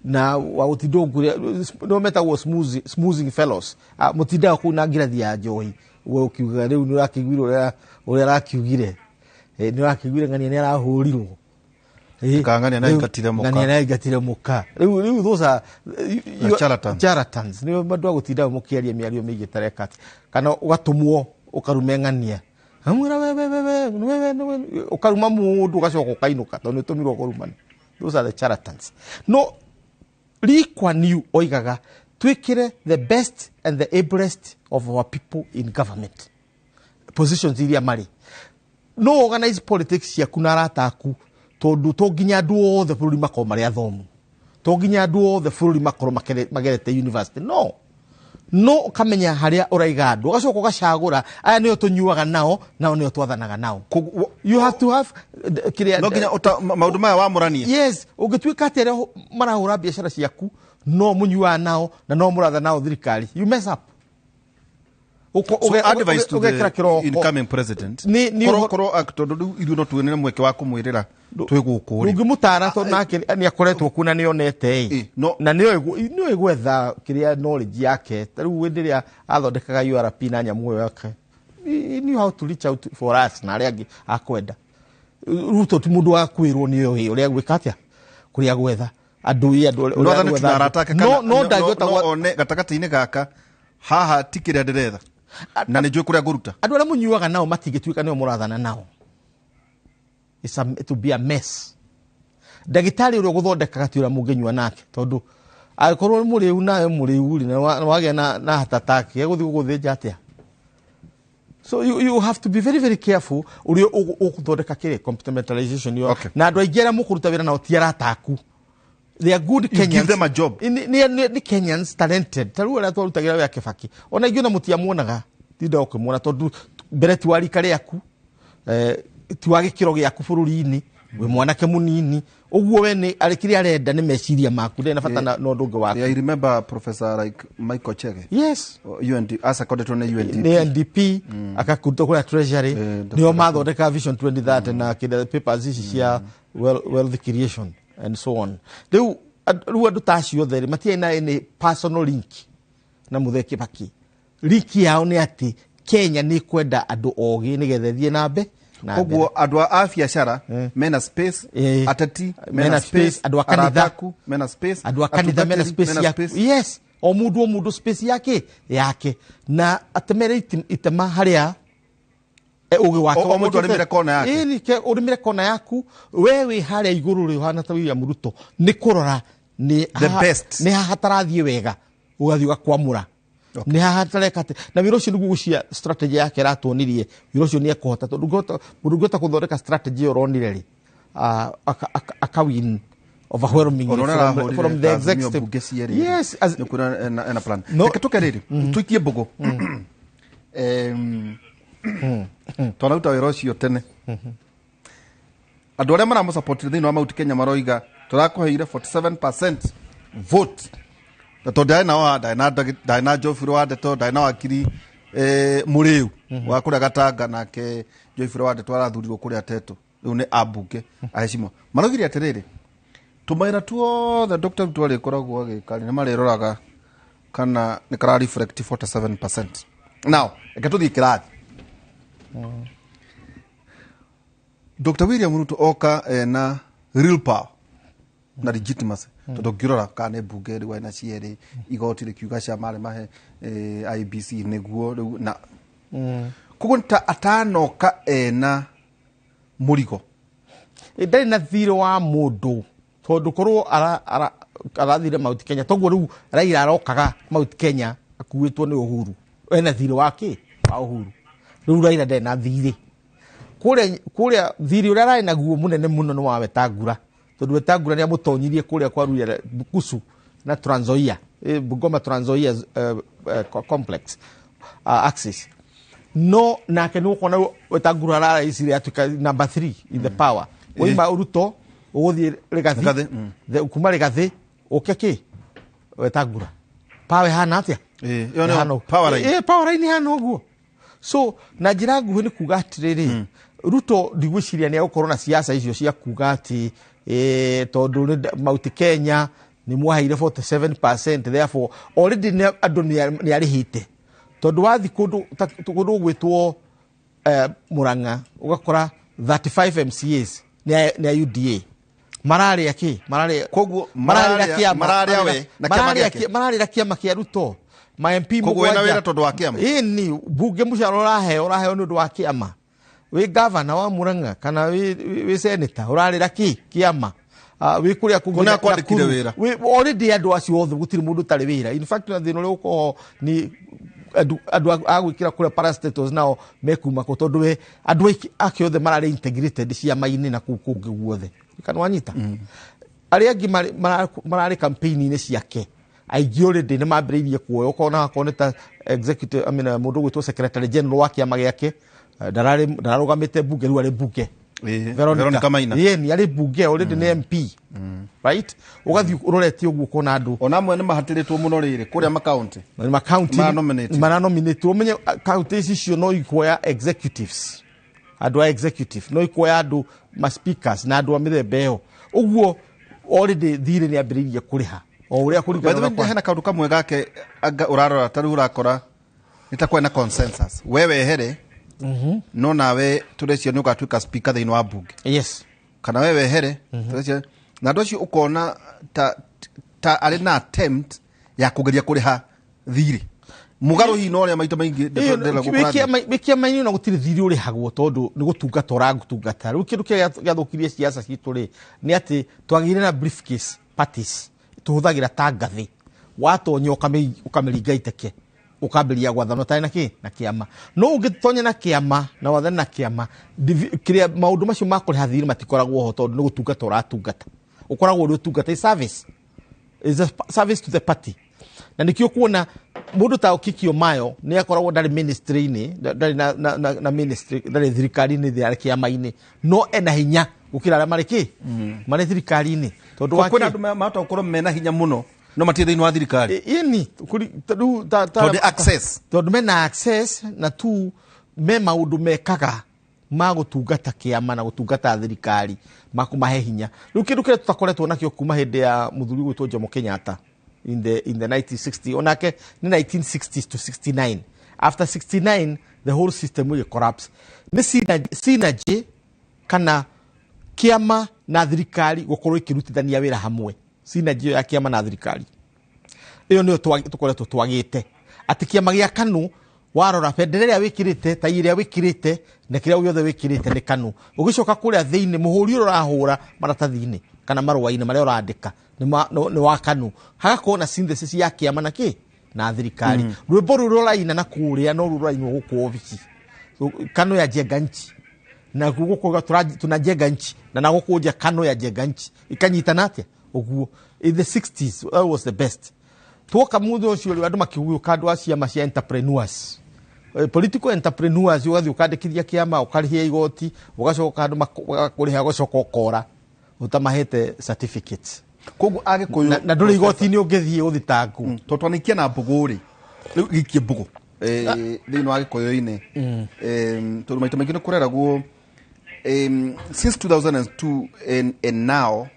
Na wa gũtinda ũngũrĩa, nĩo metagwo smoothing fellows. Mũtindaga kũu na ngirathi ya njohi, we ũkiugaga rĩu nĩ ũrakĩiguire ũrĩa arakiugire. Nĩ ũrakĩiguire ng'ania nĩ arahũrirwo. Ng'ania nĩ aingatire mũka. Ng'ania nĩ aingatire mũka. Rĩu those are charlatans. Charlatans. Nĩo andũ a gũtinda mũkĩaria mĩario mĩingĩ ĩtareka atĩ. Kana ũgatũmwo ũkarume ng'ania. Amwĩra we we we we we we we ũkaruma mũndũ ũgacoka ũkainũka tondũ nĩ ũtũmirwo kũrumana. Those are the charlatans. No Lee Kuan Yew oigaga twĩkĩre the best and the ablest of our people in government positions iria marĩ. No organize politics ciaku na arata aku, tondũ to nginya andũ othe bũrũri makorwo marĩ athomu, to nginya andũ othe bũrũri makorwo magerete university. No no ũkamenya harĩa ũraiga andũ, ũgacoka ũgacagũra aya nĩo tũnyuaga nao, nao nĩo twathanaga nao. You have to have kĩrĩa No nginya maũndũ maya wamũranie. Yes, ũngĩtuĩka atĩ arĩa marahũra biacara ciaku no mũnyuaga nao na no mũratha nao thirikari, you mess up. So advice to the Ũgekĩra kĩroko. incoming president, Ni korwo tondũ rĩu ithuĩ no tuonere mweke wa kũmwĩrĩra twĩ gũkũ rĩ. Ndũngĩmũtara tondũ nake nĩ akoretwo kuo na nĩ onete ĩ, na nĩoĩ gwetha kĩrĩa knowledge yake. Ta rĩu hĩndĩ ĩrĩa athondekaga URP na nyamũ ĩyo yake, he knew how to reach out for us na arĩa angĩ akwenda. Ruto ti mũndũ wa kwĩrwo nĩoĩ ũrĩa gwĩka atĩa, kũrĩa gwetha andũ ĩ, andũ No ũrĩa athane gwetha tu na andũ. arata ake No, kana no ndangĩhota no one gatagatĩ-inĩ gaka haha ti kĩrĩa ndĩretha na nĩ njũĩ kũrĩa ngũruta. Andũ arĩa mũnyuaga nao matingĩtuĩka nĩo mũrathana nao. It will be a mess. Ndagĩtarĩ ũrĩa ũgũthondekaga ti ũrĩa mũngĩnyua nake, tondũ angĩkorwo nĩ mũrĩu nawe mũrĩu rĩ, na wagĩa na heart attack, egũthiĩ gũgũthĩnja atĩa? So you have to be very, very careful ũrĩa ũgũthondeka kĩrĩa compartmentalization yo. Na andũ aingĩ arĩa mũkũruta wĩra nao ti arata aku. They are good You give Kenyans. them a job. Ni Kenyans talented. Ta rĩu arĩa twarutagĩra wĩra Kibaki, ona ingĩ ona mũtiamuonaga, tinda ũkĩmuona tondũ mbere ti wa rika rĩaku, ti wa gĩkĩro gĩaku bũrũri-inĩ, wĩ mwanake mũnini. Ũguo we nĩ arĩ kĩrĩa arenda nĩ meciria maku, ndarĩ na bata na ũndũ ũngĩ waku. Yeah, I remember Professor like Michael Chege. Yes. UND, as accorded to UNDP. Nĩ NDP, akakũruta kũrĩa Treasury, nĩo mathondeka Vision 2030 na kĩrĩa papers ici cia wealth creation and so on. Rĩu andũ ta acio othe rĩ, matiarĩ na any personal link na Mũthee Kibaki. Link yao nĩ atĩ Kenya nĩ kwenda andũ ogĩ nĩgetha ĩthiĩ na na mbere. Koguo andũ a biacara mena space, ateti mena Mena space, space, andũ a kanitha. arata aku mena space, andũ a kanitha mena atungatĩri space mena ya space. Yes, o mũndũ o mũndũ space yake na atemere itema harĩa ũgĩ wake O mũndũ wamũtuĩte. arĩmĩre kona yake. Ĩĩ, nĩ ũrĩmĩre kona yaku, we wĩ harĩa igũrũ rĩ, ũhana ta William Ruto, nĩ kũrora nĩ The best. nĩ haha hatarathiĩ wega, ũgathiĩ ũgakwamũra. Nĩ haha hatareka atĩ, na wĩra ũcio nĩguo gũcia strategy yake ĩratuonirie, wĩra ũcio nĩ ekũhota, tondũ mũndũ ũngĩhota gũthondeka strategy ĩyo ũronire rĩ, aka win overwhelmingly Ona ũrĩa arahũrire from the ta Azimio executive. bunge cierĩ. Yes, as Nĩ kuona ena plan. No. Reke tũke rĩrĩ, tũikie mbũgũ. Twanaruta wĩra ũcio tene. Andũ arĩa maramũsupportire thĩinĩ wa Mount Kenya maroiga tũrakũheire 47% vote, na tondũ ndarĩ na wa ndarĩ na Geoffrey wa Ndeto, ndarĩ na wakiri Mũrĩu wa kũrĩa Gatanga, nake Geoffrey wa Ndeto arathurirwo kũrĩa Teto, rĩu nĩ ambunge aheshimiwa. Maroigire atĩrĩrĩ, tũmawĩra tuothe Dr. Ruto arĩkoragwo agĩka rĩ, nĩ marĩroraga kana nĩ kara reflect 47%. Now reke tũthiĩ kĩrathi. Dr. William Ruto oka ena real power na legitimacy, tondũ ũngĩrora kana nĩ mbunge rĩu ena cierĩ, igoti rĩkiuga cia marĩ mahe IBC nĩguo rĩu na koguo ta atanoka ena mũrigo. Ndarĩ na thirĩ wa mũndũ, tondũ korwo arathire Mount Kenya, toguo rĩu Raila arokaga Mount Kenya akuĩtwo nĩ Uhuru, ena thirĩ wa kĩ? Wa Uhuru. Rĩu Raila ndarĩ na thirĩ kũrĩa thirĩ ũrĩa ararĩ naguo mũnene mũno nĩ wa Wetangula, tondũ Wetangula nĩ amũtonyirie kũrĩa kwa Ruya Bukusu na Trans Nzoia, Bungoma Trans Nzoia, complex, axis. No nake nĩ ũkuona Wetangula araraicire atuĩka number 3 in the power. Woima Ruto ũgũthiĩ Rigathi. Rigathi, Kuma Rigathi ũke kĩ? Wetangula. Power ĩhana atĩa? Ĩyo nĩyo Ĩhana ũguo. power line. Power line ĩhana ũguo. So na njĩra nguhĩ nĩ kuga atĩrĩrĩ, Ruto ndigwĩciria nĩ egũkorwo na siasa icio cia kuga atĩ, tondũ nĩ Mount Kenya nĩ mwaheire 47%, therefore already andũ nĩ arĩhĩte, tondũ wathiĩ kũndũ ta kũndũ gũgwĩtwo Murang'a ũgakora 35 MCAs nĩ a UDA mararĩa kĩ? Mararĩa Koguo mararĩra kĩama, mararĩa we na kĩama gĩake. Mararĩra kĩama kĩa Ruto. Ma MP Koguo wĩna mũgwanja. wĩra tondũ wa kĩama? Ĩni, bunge mũcara ũraheo nĩ ũndũ wa kĩama. Wĩ gavana wa Murang'a kana wĩ senator, ũrarĩra kĩ kĩama? Wĩ kũrĩa kũngĩ Kũrĩa kwandĩkire Nakuru. Wĩra. Already andũ acio othe gũtirĩ mũndũ ũtarĩ wĩra. In fact, na thĩna ũrĩa ũkoragwo nĩ andũ a gwĩkĩra kũrĩa parastatals nao mekuma kũ, tondũ we andũ aingĩ ake othe mararĩ integrated ciama-inĩ na kũu kũngĩ guothe. Kana wanyita arĩa angĩ mararĩ campaign-inĩ ciake aingĩ already nĩ mambĩrĩirie kuoya, ũkona akorwo nĩ ta executive, I mean, mũndũ ũgwĩtwo secretary general wa kĩama gĩake, ndararũgamĩte mbunge, rĩu arĩ mbunge. Veronica Maina. Ĩĩ, arĩ mbunge already, nĩ MP, right? Ũgathiĩ ũrorete ũguo ũkona andũ ona amwe nĩ mahatĩrĩtwo mũno rĩrĩ kũrĩa makaunti. Makaunti. Maranominate. Maranominate. Ũmenye kaunti ici cio no ikuoya executives, andũ a executive no ikuoya andũ ma speakers na andũ a mĩthemba ĩyo ũguo. Already thirĩ nĩ ambĩrĩirie kũrĩha o ũrĩa By kũringana the way, na hena kaũndũ kamwe gake anga ũrarora ta rĩu ũrakora nĩ ta kwarĩ na consensus, we wehere no nawe tũrecio nĩ ũgatuĩka speaker thĩinĩ wa bunge. Yes. Kana we wehere tũrecio, na andũ acio ũkona ta arĩ na attempt ya kũgeria kũrĩha thirĩ mũgarũ hihi na ũrĩa maita maingĩ ndĩrenda gũkũrathima. Wĩ kĩama-inĩ na gũtirĩ thirĩ ũrĩhagwo, tondũ nĩ gũtungata ũratungata. Rĩu kĩndũ kĩrĩa gĩathũkirie ciaca citũ rĩ, nĩ atĩ twagĩire na briefcase parties tũhũthagĩra ta ngathĩ. Watonya ũkamĩringa iteke, ũkambĩrĩria gwathana ũtarĩ na kĩ na kĩama. No ũngĩtonya na kĩama na wathane na kĩama, kĩrĩa maũndũ macio ma kũrĩha thirĩ matikoragwo ho, tondũ nĩ gũtungata ũratungata, ũkoragwo ũrĩ ũtungata, is service, is a service to the party. Na nikio kuona mundu ta Kikio Mayo ni akoragwo ndari ministry-inĩ, ndarĩ na ministry, ndarĩ thirikari-inĩ, ndarĩ kĩama-inĩ, no ena hinya gũkĩra arĩa marĩ kĩ marĩ thirikari-inĩ, tondũ wa Kwĩna kĩ? andũ mahota gũkorwo mena hinya mũno no matirĩ thĩinĩ wa thirikari. Ĩni rĩu Tondũ access. Tondũ mena access na tu me maũndũ mekaga ma gũtungata kĩama na gũtungata thirikari makũmahe hinya. Rĩu kĩndũ kĩrĩa tũtakoretwo nakĩo kuma hĩndĩ ya mũthuri gwĩtwo Jomo Kenyatta in the 1960, onake nĩ 1960s to 69, after 69 the whole system will collapse, nĩ synergy kana kĩama na thirikari gũkorwo ikĩrutithania wĩra hamwe. Synergy ĩyo ya kĩama na thirikari ĩyo nĩyo tũkoretwo twagĩte, atĩ kĩama gĩa KANU, warora bendera ĩrĩa wĩkĩrĩte, tai ĩrĩa wĩkĩrĩte na kĩrĩa gĩothe wĩkĩrĩte nĩ KANU. Ũgĩcoka kũrĩa thĩinĩ, mũhũri ũrĩa ũrahũra maratathi-inĩ kana marũa-inĩ marĩa ũrandĩka nĩ wa KANU. Hagakorwo na synthesis ya kĩama na kĩ na thirikari. Rwĩmbo rũrĩa ũraina na kũrĩa no ruo rũrainwo gũkũ obici. So, KANU ya jenga nchi, na gũkũ tunajenga nchi, na gũkũ nja KANU ya jenga nchi ikanyitana atĩa ũguo. In the 60s that was the best. Tuoka mũthĩ ũcio rĩu andũ makĩgũka, andũ a ciama cia entrepreneurs, political entrepreneurs, ũgathiĩ ũkandĩkithia kĩama, ũkarĩhia igoti, ũgacoka andũ magakũrĩha, ũgacoka ũkora ũtamahete certificates. Koguo agĩkũyũ Na ndũrĩ igoti-inĩ ũngĩthiĩ ũthitangwo. Tondũ twanaikia na mbũgũ rĩ, rĩu gĩikie mbũgũ thĩinĩ wa gĩkũyũ-inĩ. Tondũ maita maingĩ nĩ kũreragwo since 2002 and now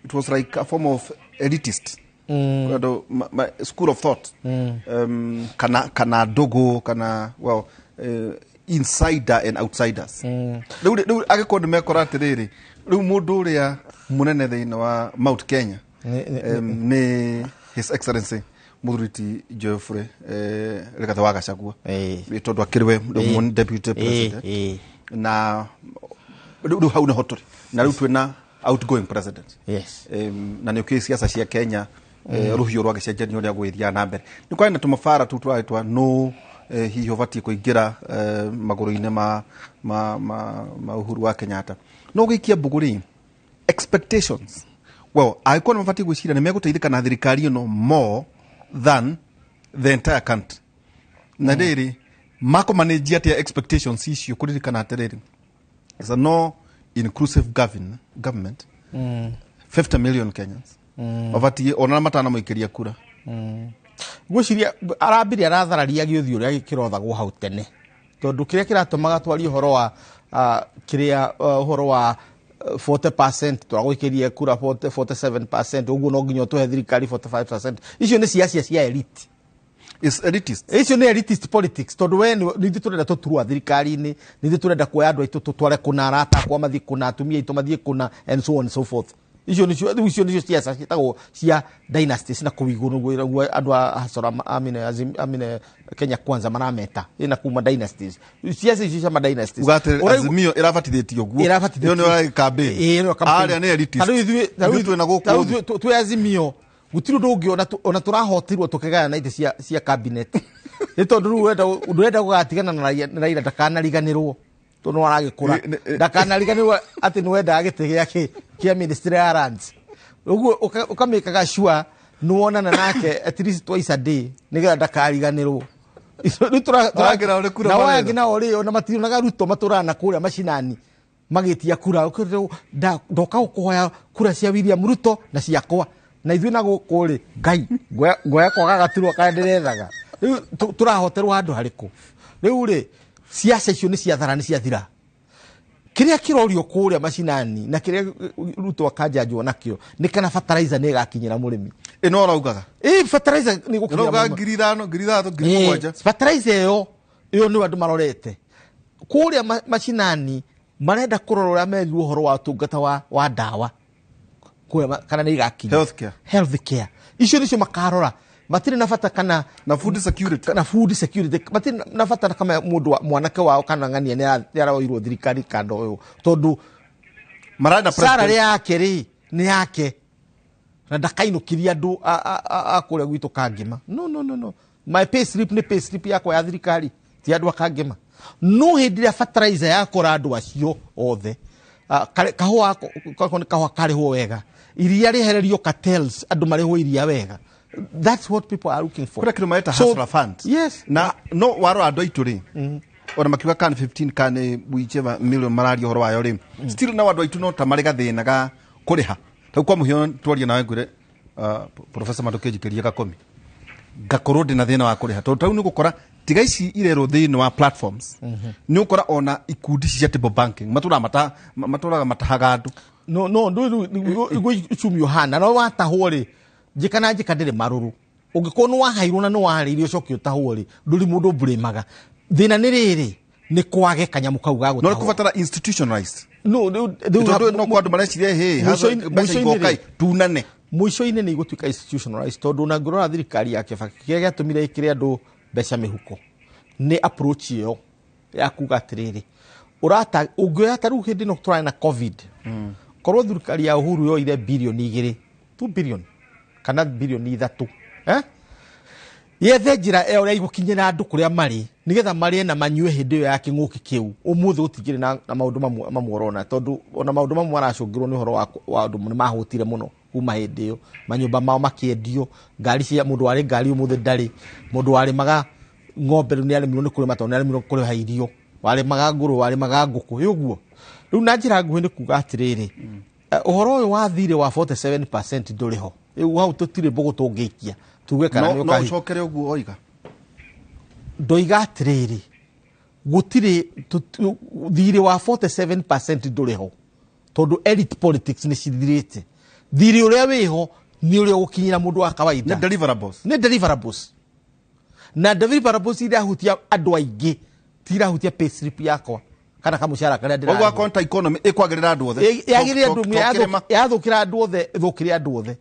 it was like a form of elitist andũ school of thought, kana ndũgũ kana, well, insider and outsiders. Rĩu agĩkorwo nĩ mekora atĩrĩrĩ, rĩu mũndũ ũrĩa mũnene thĩinĩ wa Mount Kenya nĩ His Excellency mũthuri ti Geoffrey Rigathĩ wa Gachagua, tondũ akĩrĩ we rĩu deputy president, na rĩu hau nĩho tũrĩ, na rĩu twĩna outgoing president. Na nĩ ũkĩũĩ ciaca cia Kenya, rũhiũ rwa gĩcenjania ũrĩa gwĩthiaga na mbere, nĩ kwarĩ na tũmabara tũu tũrarĩ twa no hihi ũbatiĩ kũingĩra magũrũ-inĩ ma Uhuru wa Kenyatta. No gũikia mbũgũ rĩ, expectations, well, angĩkorwo nĩ mabatiĩ gwĩciria nĩ megũteithĩka na thirikari ĩno more than the entire country, na rĩrĩ makũmanĩnjia atĩa expectations icio, kũririkana atĩrĩrĩ, it's a no inclusive government, 50 million Kenyans mabatiĩ ona matanamũikĩria kura. Ngwĩciria arambire arathararia gĩũthiũ ũrĩa kĩrothagwo hau tene, tondũ kĩrĩa kĩratũmaga twarie ũhoro wa kĩrĩa ũhoro wa 40% twagũikĩrie kura 40, 47% ũguo no nginya ũtũhe thirikari 45%, icio nĩ ciacia cia elite. Is elitist. Icio nĩ elitist politics, tondũ we nĩ ithuĩ tũrenda tũturwa thirikari-inĩ, nĩ ithuĩ tũrenda kuoya andũ aitũ tũtware kũna, arata akwa mathiĩ kũna, atumia aitũ mathiĩ kũna, and so on and so forth. Icio nĩcio, rĩu icio nĩcio ciaca ciĩtagwo cia dynasties na kũu igũrũ nĩguo andũ a Hasora amine amine Kenya Kwanza marameta ĩna kuma dynasties, ciaca icio cia ma dynasties. Uga atĩ Azimio ĩrabatithĩtio guo. Ĩrabatithĩtio. Ĩyo nĩyo campaign. Ĩĩ, nĩyo campaign. Arĩa nĩ elitist. Ta rĩu ithuĩ- ta rĩu Ithuĩ twĩna gũkũ ta rĩu thĩ. ithuĩ twĩ Azimio gũtirĩ ũndũ ũngĩ ona tũrahotirwo tũkĩgayana itĩ cia cabinet, nĩ tondũ rĩu ndũrenda gũgatigana na Raila ndakanariganĩrwo, tondũ no aragĩkũra, ndakanariganĩrwo atĩ nĩ wendaga gĩtĩ gĩake kĩa ministry ya lands. Ũguo ũkamĩkaga sure nĩwonana nake at least twice a day nĩgetha ndakariganĩrwo. Rĩu Arangĩra ũrĩ kura nao marera. angĩ nao rĩ, ona mationaga Ruto, matũraga na kũrĩa macinani magĩtia kura. Ũkĩrwo, ndoka gũkũhoya kura cia William Ruto na ciakwa, na ithuĩ na gũkũ rĩ, Ngai ngoya kwaga gaturwa karĩa ndĩrethaga. Rĩu tũrahoterwo handũ harĩkũ? Rĩu rĩ, ciaca icio nĩ ciathara, nĩ ciathira. Kĩrĩa kĩrorio kũrĩa macinani na kĩrĩa Ruto akanjanjwo nakĩo nĩ kana fertilizer nĩ ĩgakinyĩra mũrĩmi. Ĩno ũraugaga? Ĩ, fertilizer nĩ ĩgũkinyĩra Ũraugaga mũrĩmi. 5,000, 3,000, 7,000. Fertilizer ĩyo nĩyo andũ marorete kũrĩa macinani, marenda kũrora ũrĩa merirwo ũhoro wa ũtungata wa ndawa kũrĩa kana nĩ igakinya. Healthcare. Healthcare. Icio nĩcio makarora, matirĩ na bata kana na food security, kana food security matirĩ na bata kama mũndũ mwanake wao kana ng'ania nĩ aroirwo thirikari kando ũyũ, tondũ marenda salary president. Yake rĩ nĩ yake na ndakainũkiria andũ a kũrĩa gwitũ Kangema. No, no, no, no, my pay slip nĩ pay slip yakwa ya thirikari, ti andũ a Kangema. No hĩndĩ ĩrĩa fertilizer yakora andũ acio othe, kahũa kako nĩ kahũa karĩhwo wega, iria rĩehererio cartels, andũ marĩhwo iria wega, that's what people are looking for. Kũrĩa kĩndũ mareta So, Hustler Fund. Yes. Na no warora andũ aitũ rĩ, ona makiuga kan 15 kan whichever million mararia ũhoro wayo rĩ, still no andũ aitũ no ta marĩ gathĩna ga kũrĩha. Ta kwa mũhiano twarie nawe ngwĩre, Professor Matũkĩnjikĩrie gakomi ngakorwo ndĩna thĩna wa kũrĩha, tondũ tarĩu nĩ gũkora tiga ici irerwo thĩinĩ wa platforms, nĩ ũkora ona ikundi ici cia table banking matũraga matũraga matahaga andũ. No, no, nĩguo uchumi ũhana. No watahwo rĩ, njĩka na njĩka ndĩrĩ marũrũ. Ũngĩkorwo nĩ wahairwo na nĩ warĩirio ũcoke ũtahwo rĩ, ndũrĩ mũndũ ũmburĩmaga. Thĩna nĩ rĩrĩ, nĩ kwage kanyamũ kau ga No nĩ gũtahwo. kũbatara institutionalized. No, rĩu Tondũ no kwa andũ mareciria hĩ mbeca igoka tunane. Mũico-inĩ nĩ igũtuĩka institutionalized, tondũ ona ngĩrora thirikari ya Kibaki, kĩrĩa gĩatũmire ĩkĩre andũ mbeca mĩhuko nĩ approach ĩyo ya kuga atĩrĩrĩ, ũrata ũngĩoya ta rĩu hĩndĩ ĩno tũrarĩ na COVID, korwo thirikari ya Uhuru yoire 2 birioni, 2 billion kana 3 birioni, eh? Yethe njĩra ĩyo ũrĩa igũkinyĩra andũ kũrĩa marĩ nĩgetha marĩe na manyue hĩndĩ ĩyo ya kĩng'ũki kĩu, ũmũthĩ gũtingĩrĩ na maũndũ mamwe ũrona, tondũ ona maũndũ mamwe maracũngĩrwo nĩ ũhoro wa andũ nĩ mahũtire mũno kuma hĩndĩ ĩyo, manyũmba mao makĩendio, ngari cia mũndũ warĩ ngari ũmũthĩ ndarĩ, mũndũ warĩmaga ng'ombe rĩu nĩ aremirwo nĩ kũrĩma tondũ nĩ aremirwo kũrĩha irio, warĩmaga ngũrũ, warĩmaga ngũkũ, ĩ ũguo. Rĩu na njĩra nguhĩ nĩ kuga atĩrĩrĩ, ũhoro ũyũ wa thirĩ wa 47% ndũrĩ ho. Rĩu hau tũtirĩ mbũgũ tũngĩikia tuge kana No nĩ no ũkahi- ũcokere ũguo oiga. Ndoiga atĩrĩrĩ, gũtirĩ thirĩ wa 47% ndũrĩ ho, tondũ elite politics nĩ cithirĩte. Thirĩ ũrĩa wĩho nĩ ũrĩa ũgũkinyĩra mũndũ wa kawaida. Nĩ deliverables. Nĩ deliverables, na deliverables irahutia andũ aingĩ, ti irahutia pay slip yakwa kana kamũcara karĩa Koguo ndĩrarĩhwo. akonta economy ĩkwagĩrĩra andũ othe. Yagĩrĩire andũ To kĩrĩma. yathũkĩra andũ othe, ĩthũkĩre andũ othe.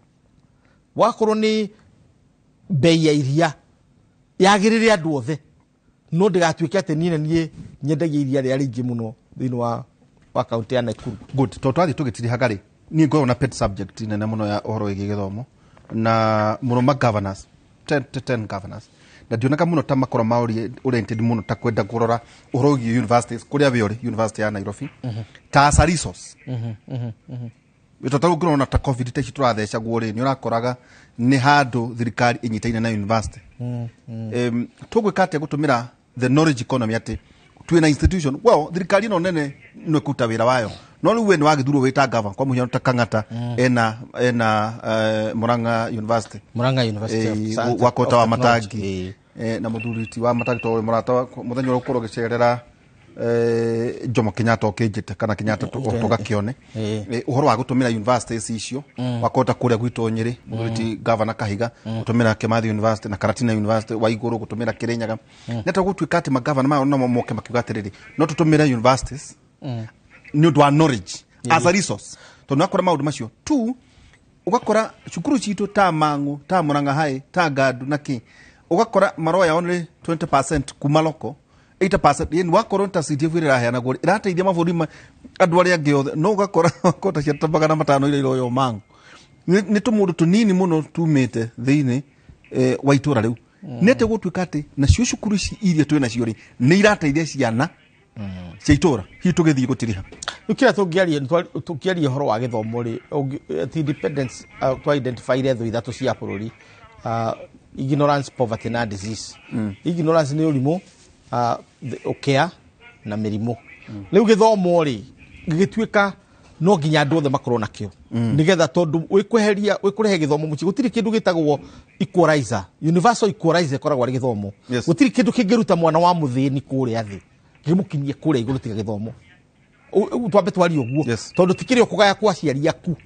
Wakorwo nĩ bei ya iria, yagĩrĩre andũ othe, no ndĩgatuĩke atĩ niĩ na niĩ nyendagia iria rĩrĩa rĩingĩ mũno thĩinĩ wa kaunti ya Nakuru. Good, tondũ twathiĩ tũgĩtirihaga rĩ, niĩ ngoragwo na pet subject nene mũno ya ũhoro wĩgiĩ gĩthomo na mũno ma governors, 10 10 governors, na ndionaga mũno ta makorwo ma oriented mũno ta kwenda kũrora ũhoro wĩgiĩ universities kũrĩa we ũrĩ, university ya Nairobi, ta as a resource. Tondũ tarĩu ũngĩrona ta COVID ta ici tũrathecagwo rĩ, nĩ ũrakoraga nĩ handũ thirikari ĩnyitaine na university. Tũgwĩka atĩa gũtũmĩra the knowledge economy atĩ twĩna institution? Well, thirikari ĩno nene no ĩkũruta wĩra wayo, no rĩu we nĩ wagĩthurwo wĩ ta gava, kwa mũhiano ta Kang'ata ena Murang'a University. Murang'a University of Science wakota wa of Technology. Matangi, na mũthuri ti wa Matangi tondũ mũrata wakwa mũthenya ũrĩa ũkorwo ũgĩcerera Jomo Kenyatta ũkĩnjĩte kana Kenyatta tũgakĩone. Ũhoro wa gũtũmĩra universities icio, wakota kũrĩa gwitũ Nyĩrĩ, mũthuri ti Governor Kahiga gũtũmĩra Kimathi University na Karatina University wa igũrũ gũtũmĩra Kirinyaga, nĩ ta gũtuĩka atĩ magavana maya no moke makiuga atĩrĩrĩ, no tũtũmĩre universities nĩ ũndũ wa knowledge as a resource. Tondũ nĩwakora maũndũ macio tu, ũgakora cukuru citũ ta Mang'u, ta Murang'a High, ta Ngandu na kĩ, ũgakora maroya only 20% kuma loko 80%. Yani wakorwo ta CDF ĩrĩa ĩraheanagwo ĩrateithia mabũrũri andũ arĩa angĩ othe, no ũgakora kota cia ta 500 iria iroywo Mang'u nĩ tũmũndũ tũnini mũno tumĩte thĩinĩ wa itũra rĩu. Nĩ atĩ gũtuĩka atĩ nacio cukuru ici iria twĩ nacio rĩ, nĩ irateithia ciana cia itũra, hihi tũgĩthiĩ gũtiriha. Rĩu kĩrĩa tũngĩaria, tũngĩaria ũhoro wa gĩthomo rĩ, atĩ independence, twa identifyire thũ ithatũ cia bũrũri: ignorance, poverty na disease. Ignorance nĩ ũrimũ, ũkĩa na mĩrimũ. Rĩu gĩthomo rĩ, gĩgĩtuĩka no nginya andũ othe makorwo nakĩo, nĩgetha tondũ wĩkweheria wĩkũrehe gĩthomo mũciĩ, gũtirĩ kĩndũ gĩtagwo equalizer, universal equalizer ĩkoragwo arĩ gĩthomo. Gũtirĩ kĩndũ kĩngĩruta mwana wa mũthĩni kũrĩa thĩ kĩmũkinyie kũrĩa igũrũ tiga gĩthomo. Twambe twarie ũguo, tondũ ti kĩrĩa ũkũgaya kwa aciari aku,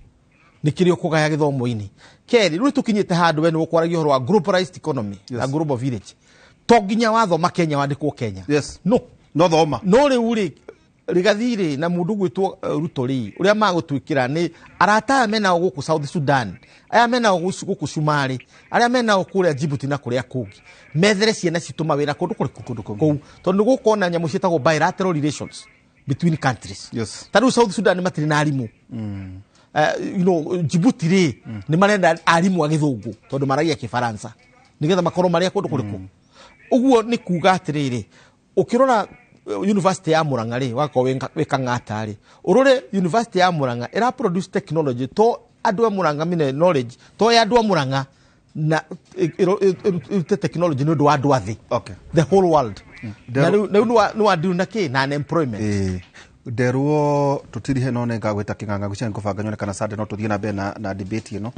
nĩ kĩrĩa ũkũgaya gĩthomo-inĩ. Kerĩ, rĩu tũkinyĩte handũ we nĩ ũkwaragia ũhoro wa globalized economy na global village. To nginya wathoma Kenya wandĩkwo Kenya. No no thoma. No rĩu rĩ, Rigathi rĩ, na mũndũ gwĩtwo Ruto rĩ, ũrĩa magũtwĩkĩra nĩ arata aya menao gũkũ South Sudan, aya menao gũkũ Cumarĩ, arĩa menao kũrĩa Djibouti na kũrĩa kũngĩ, methere ciana citũ mawĩra kũndũ kũrĩkũ? Kũu. Tondũ nĩ gũkorwo na nyamũ ciĩtagwo bilateral relations between countries. Ta rĩu South Sudan matirĩ na arimũ. Djibouti rĩ, nĩ marenda arimũ a gĩthũngũ tondũ maragia kĩbaransa, nĩgetha makorwo marĩa kũndũ kũrĩkũ. Ũguo nĩ kuga atĩrĩrĩ, ũkĩrora University ya Murang'a rĩ, wakorwo wĩ Kang'ata rĩ, ũrore University ya Murang'a ĩra produce technology to andũ a Murang'a mine knowledge to ya andũ a Murang'a na ĩrute technology nĩ ũndũ wa andũ a thĩ, the whole world. Na rĩu nĩ wa deal na kĩ na unemployment. Nderwo tutirihe, no nĩngagwĩta kĩng'ang'a gwĩcia ngũbanga nyone kana Sunday no tũthiĩ na mbere na debate ĩno.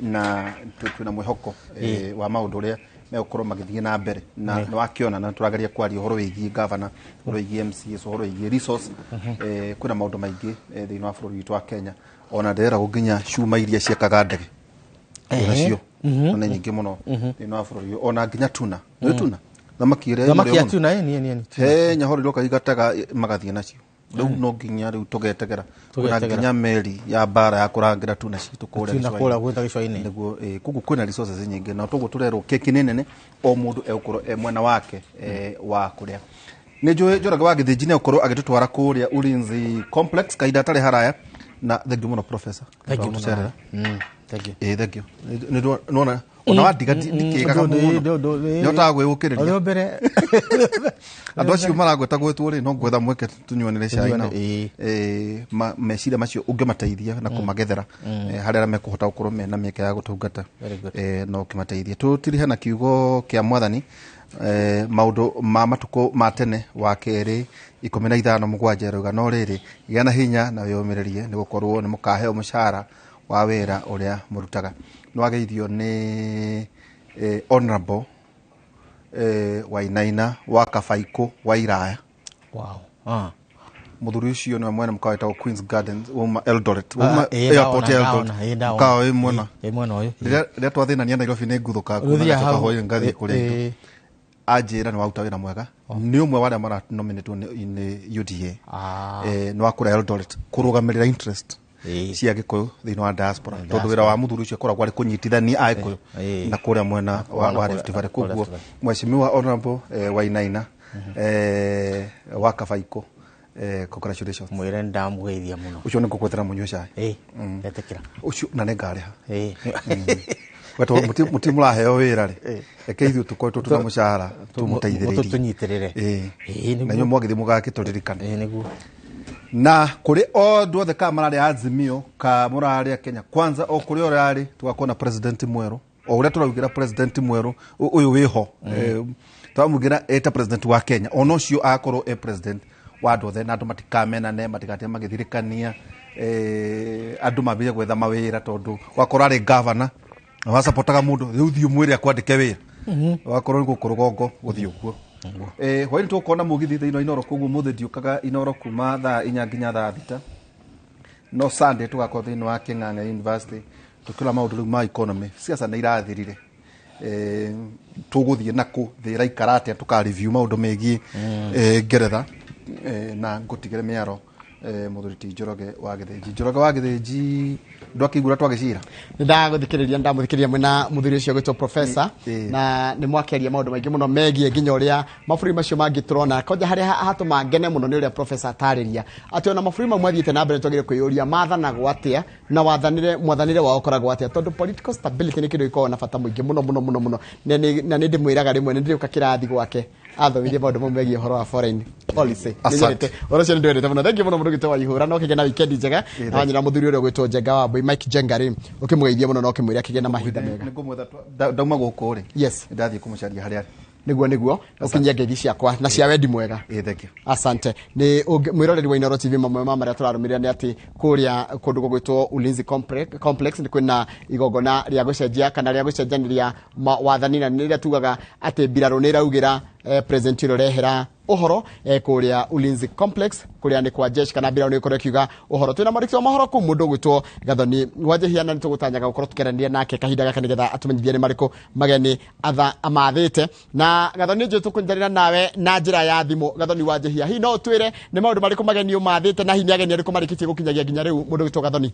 Na twĩna mwĩhoko wa maũndũ ũrĩa megũkorwo magĩthiĩ na mbere na nĩ wakĩona na tũrageria kwaria ũhoro wĩgiĩ governor, ũhoro wĩgiĩ MCAs, ũhoro wĩgiĩ resource. Kwĩna maũndũ maingĩ thĩinĩ wa bũrũri witũ wa Kenya, ona ndĩreragwo nginya cuma iria ciakaga ndege nacio na nĩ nyingĩ mũno thĩinĩ wa bũrũri ũyũ, ona nginya tuna nĩ tuna, thamaki ĩrĩa Thamaki ya ĩrĩa mũno. tuna, ni. He nyahoro iroka igatega magathiĩ nacio. Rĩu no nginya rĩu tũgetegera kwĩna Tũgetegera. nginya meri ya mbara ya kũrangĩra tuna citũ kũrĩa Tuna gĩcũa-inĩ. kũrĩa gwĩta gĩcũa-inĩ. Nĩguo, koguo kwĩna resources nyingĩ, na toguo tũrerwo keki nĩ nene, o mũndũ egũkorwo e mwena wake wa kũrĩa. Nĩ njũĩ Njoroge wa Gĩthĩnji nĩ egũkorwo agĩtũtwara kũrĩa Ulinzi Complex kahinda atarĩ haraya. Na thengiũ mũno, professor. Thank you mũno. Gũtũcerera. Thank you. Thengiũ. Nĩ nona ona wandiga ndikĩgaga mũno, nĩhotaga gwĩgũkĩrĩria. Ũrĩa mbere. Andũ acio maragweta gwĩtwo rĩ, no ngwetha mweke tũnyuanĩre cai nao. Tũnyuane. Meciria macio ũngĩmateithia na kũmagethera harĩa arĩa mekũhota gũkorwo mena mĩeke ya gũtungata. Very good. No ũkĩmateithie. Tũtirihe na kiugo kĩa mwathani, maũndũ ma matukũ ma tene wa kerĩ 15:7 ĩrauga, no rĩrĩ, gĩa na hinya na wĩyũmĩrĩrie, nĩ gũkorwo nĩ mũkaheo mũcara wa wĩra ũrĩa mũrutaga. Nĩ wageithio nĩ honorable Wainaina wa Kabaikũ wa Iraya. Wow. Mũthuri ũcio nĩwe mwene mũkawa wĩtagwo Queens Gardens wauma Eldoret, wauma airport Ndaona, ya Eldoret. ndaona, ndaona. Mũkawa wĩ mwena Ĩ, mwena ũyũ. Rĩrĩa twathĩnania Nairobi nĩ nguthũka Ũthiaga ngacoka hau. hwaĩ ngathiĩ kũrĩa indo. Anjĩra nĩ waruta wĩra mwega, nĩ ũmwe wa arĩa maranominatwo nĩ UDA. Nĩ wa kũrĩa Eldoret kũrũgamĩrĩra interest cia Gĩkũyũ thĩinĩ wa diaspora, tondũ wĩra wa mũthuri ũcio akoragwo arĩ kũnyitithania Agĩkũyũ na kũrĩa mwena wa Rift Valley. Kũrĩa Koguo Rift Valley. Mheshimiwa Honorable Wainaina wa Kabaikũ, congratulations. Mwĩre ndamũgeithia mũno. Ũcio nĩ ngũkwetera mũnyue cai. Etĩkĩra. Ũcio na nĩngarĩha. Wetwo mũti mũraheo wĩra rĩ, reke ithuĩ tũkoretwo tũna mũcara tũmũteithĩrĩrie. Tũnyitĩrĩre. Na inyuĩ mwagĩthiĩ mũgakĩtũririkane. Nĩguo. Na kũrĩ andũ othe ka mararĩ Azimio ka mũrarĩ Kenya Kwanza, o kũrĩa ũrarĩ, tũgakorwo na president mwerũ, o ũrĩa tũraugĩra president mwerũ ũyũ wĩho. Tũramugĩra eta president wa Kenya, ona ũcio agakorwo e president wa andũ othe, na andũ matikamenane, matigatige magĩthirĩkania, andũ mambĩrĩrie gwetha mawĩra, tondũ wakorwo arĩ governor na wacapotaga mũndũ, rĩu thiĩ ũmwĩre akwandĩke wĩra, wakorwo nĩ gũkũ rũgongo gũthiĩ ũguo. Hwaĩ-inĩ tũgũkorwo na mũgithi thĩinĩ wa Inoro, koguo mũthĩ ndiũkaga Inoro kuma thaa 4 nginya thaa 6, no Sunday tũgakorwo thĩinĩ wa Kĩng'ang'a University tũkĩrora maũndũ rĩu ma economy. Siasa nĩ irathirire, tũgũthiĩ nakũ, thĩ ĩraikara atĩa, tũka review maũndũ megiĩ Ngeretha, na ngũtigĩre mĩaro. Muthuri ti Njoroge wa Githinji. Njoroge wa Githinji ndwakĩigura twagĩcira. Nĩ ndagũthikĩrĩria, ndamũthikĩrĩria mwĩna mũthuri ũcio gwĩtwo professor, na nĩ mwakĩaria maũndũ maingĩ mũno megiĩ nginya ũrĩa mabũrũri macio mangĩ tũrona. Kwanja harĩa hatũma ngene mũno nĩ ũrĩa professor atarĩria atĩ ona mabũrũri mau mathiĩte na mbere twagĩrĩire kwĩyũria mathanagwo atĩa na wathanĩre mwathanĩre wao ũkoragwo atĩa, tondũ political stability nĩ kĩndũ gĩkoragwo na bata mũingĩ mũno mũno mũno mũno. Na nĩ ndĩmwĩraga rĩmwe nĩ ndĩrĩũka kĩrathi gwake athomithie maũndũ mau megiĩ ũhoro wa foreign policy. Asante. Ũhoro ũcio nĩ ndĩwendete mũno. Thank you mũno mũndũ gwĩtwo Waihũra, na ũkĩgĩa na weekend njega. Na wanyina mũthuri ũrĩa ũgwĩtwo Njenga wa Mbui, Mike Njenga rĩ, ũkĩmũgeithie mũno na ũkĩmwĩra akĩgĩe na mahinda mega. Nĩngũmwetha ndauma gũkũ rĩ. Yes. Ndathiĩ kũmũcaria harĩa arĩ. Nĩguo ũkinyie ngeithi ciakwa na cia wendi mwega. Ĩĩ, thank you. Asante. Nĩ mwĩroreri wa Inooro TV, mamwe ma marĩa tũrarũmĩrĩra nĩ atĩ kũrĩa kũndũ gũgwĩtwo Ulinzi Complex nĩ kwĩna igongona rĩa gũcenjia kana rĩa gũcenjanĩria wathani, na nĩ rĩrĩa tugaga atĩ mbirarũ nĩ ĩraugĩra president ũrĩa ũrehera ũhoro kũrĩa Ulinzi Complex kũrĩa nĩ kwa jeshi kana mbirarũ nĩ ĩkorwo ĩkiuga ũhoro. Twĩna mwandĩki wa mohoro kũu mũndũ ũgwĩtwo Gathoni Wanjihia, na nĩtũgũtanyaga gũkorwo tũkĩaranĩria nake kahinda gaka nĩgetha atũmenyithie nĩ marĩkũ mageni atha amathĩte. Na Gathoni, njũĩ tũkũnyitanĩra nawe na njĩra ya thimũ. Gathoni Wanjihia, hihi no ũtwĩre nĩ maũndũ marĩkũ mageni ũmathĩte na hihi nĩ ageni arĩkũ marĩkĩtie gũkinyagia nginya rĩu, mũndũ ũgwĩtwo Gathoni?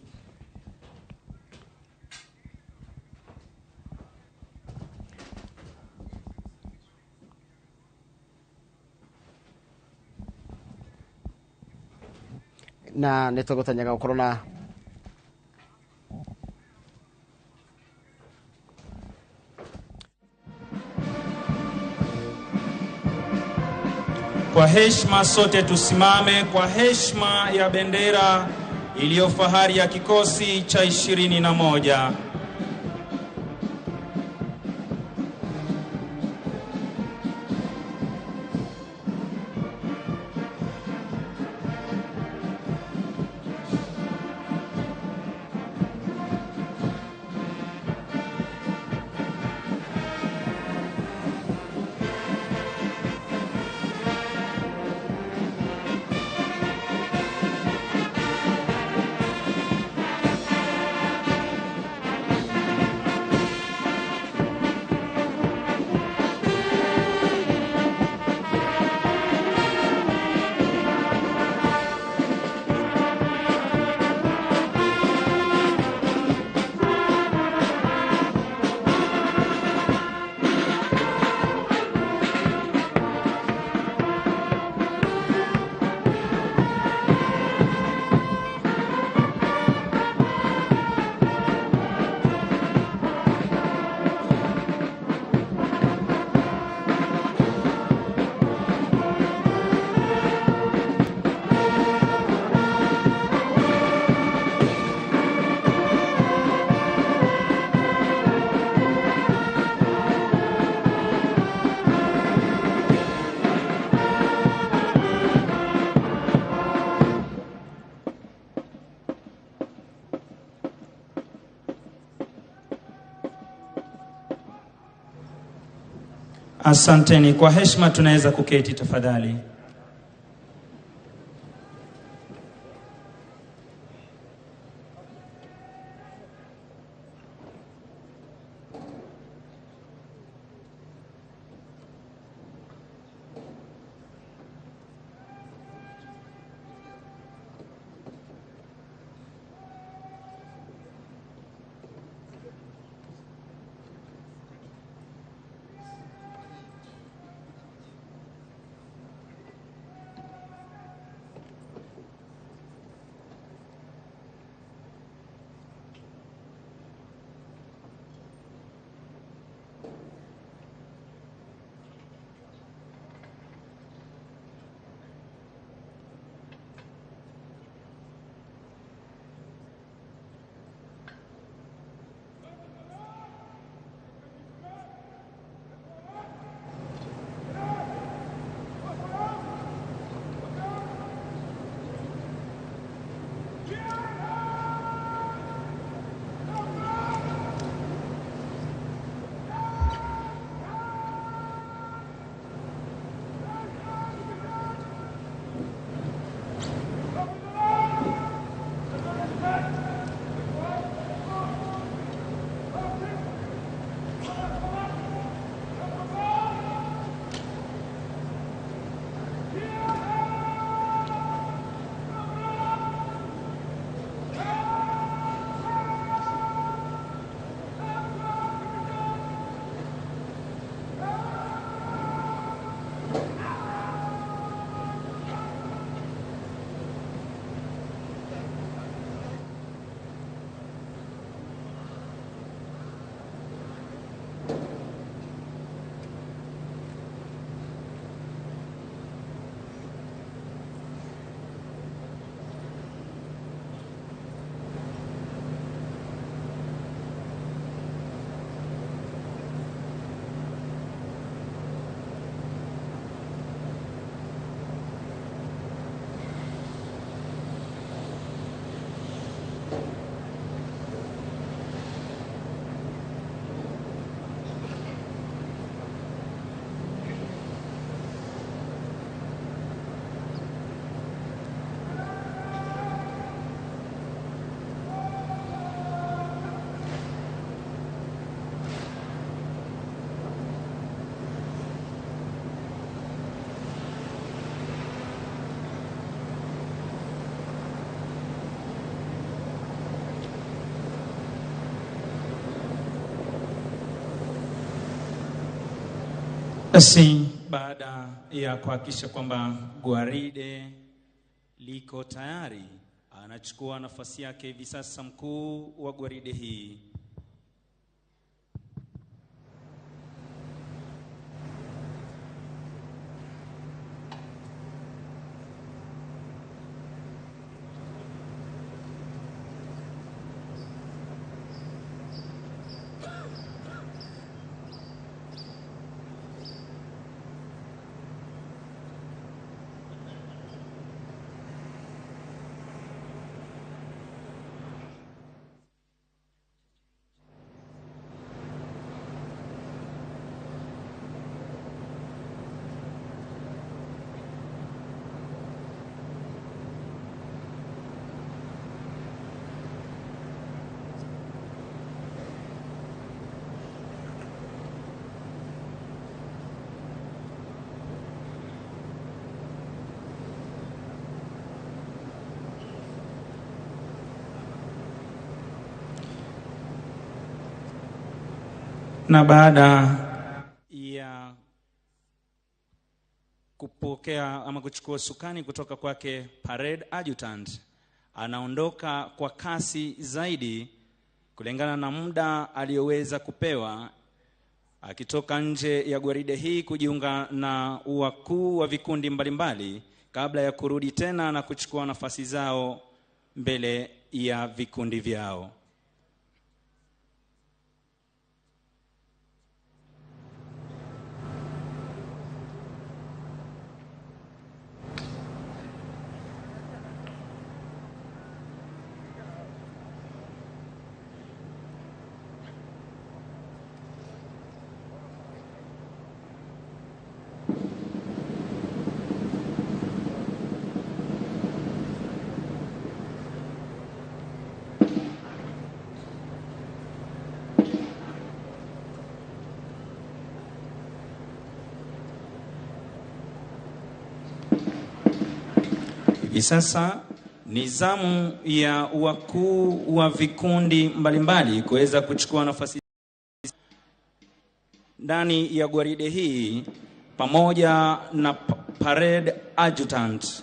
Na nĩ tũgũtanyaga gũkorwo na Kwa heshima sote tusimame kwa heshima ya bendera iliyo fahari ya kikosi cha 21. Asanteni. Kwa heshima tunaweza kuketi tafadhali. Basi baada ya kuhakikisha kwamba gwaride liko tayari, anachukua nafasi yake hivi sasa mkuu wa gwaride hii. Na baada ya kupokea ama kuchukua sukani kutoka kwake parade adjutant, anaondoka kwa kasi zaidi kulingana na muda aliyoweza kupewa, akitoka nje ya gwaride hii kujiunga na wakuu wa vikundi mbalimbali kabla ya kurudi tena na kuchukua nafasi zao mbele ya vikundi vyao. Hivi sasa ni zamu ya wakuu wa vikundi mbalimbali kuweza kuchukua nafasi ndani ya gwaride hii pamoja na parade adjutant.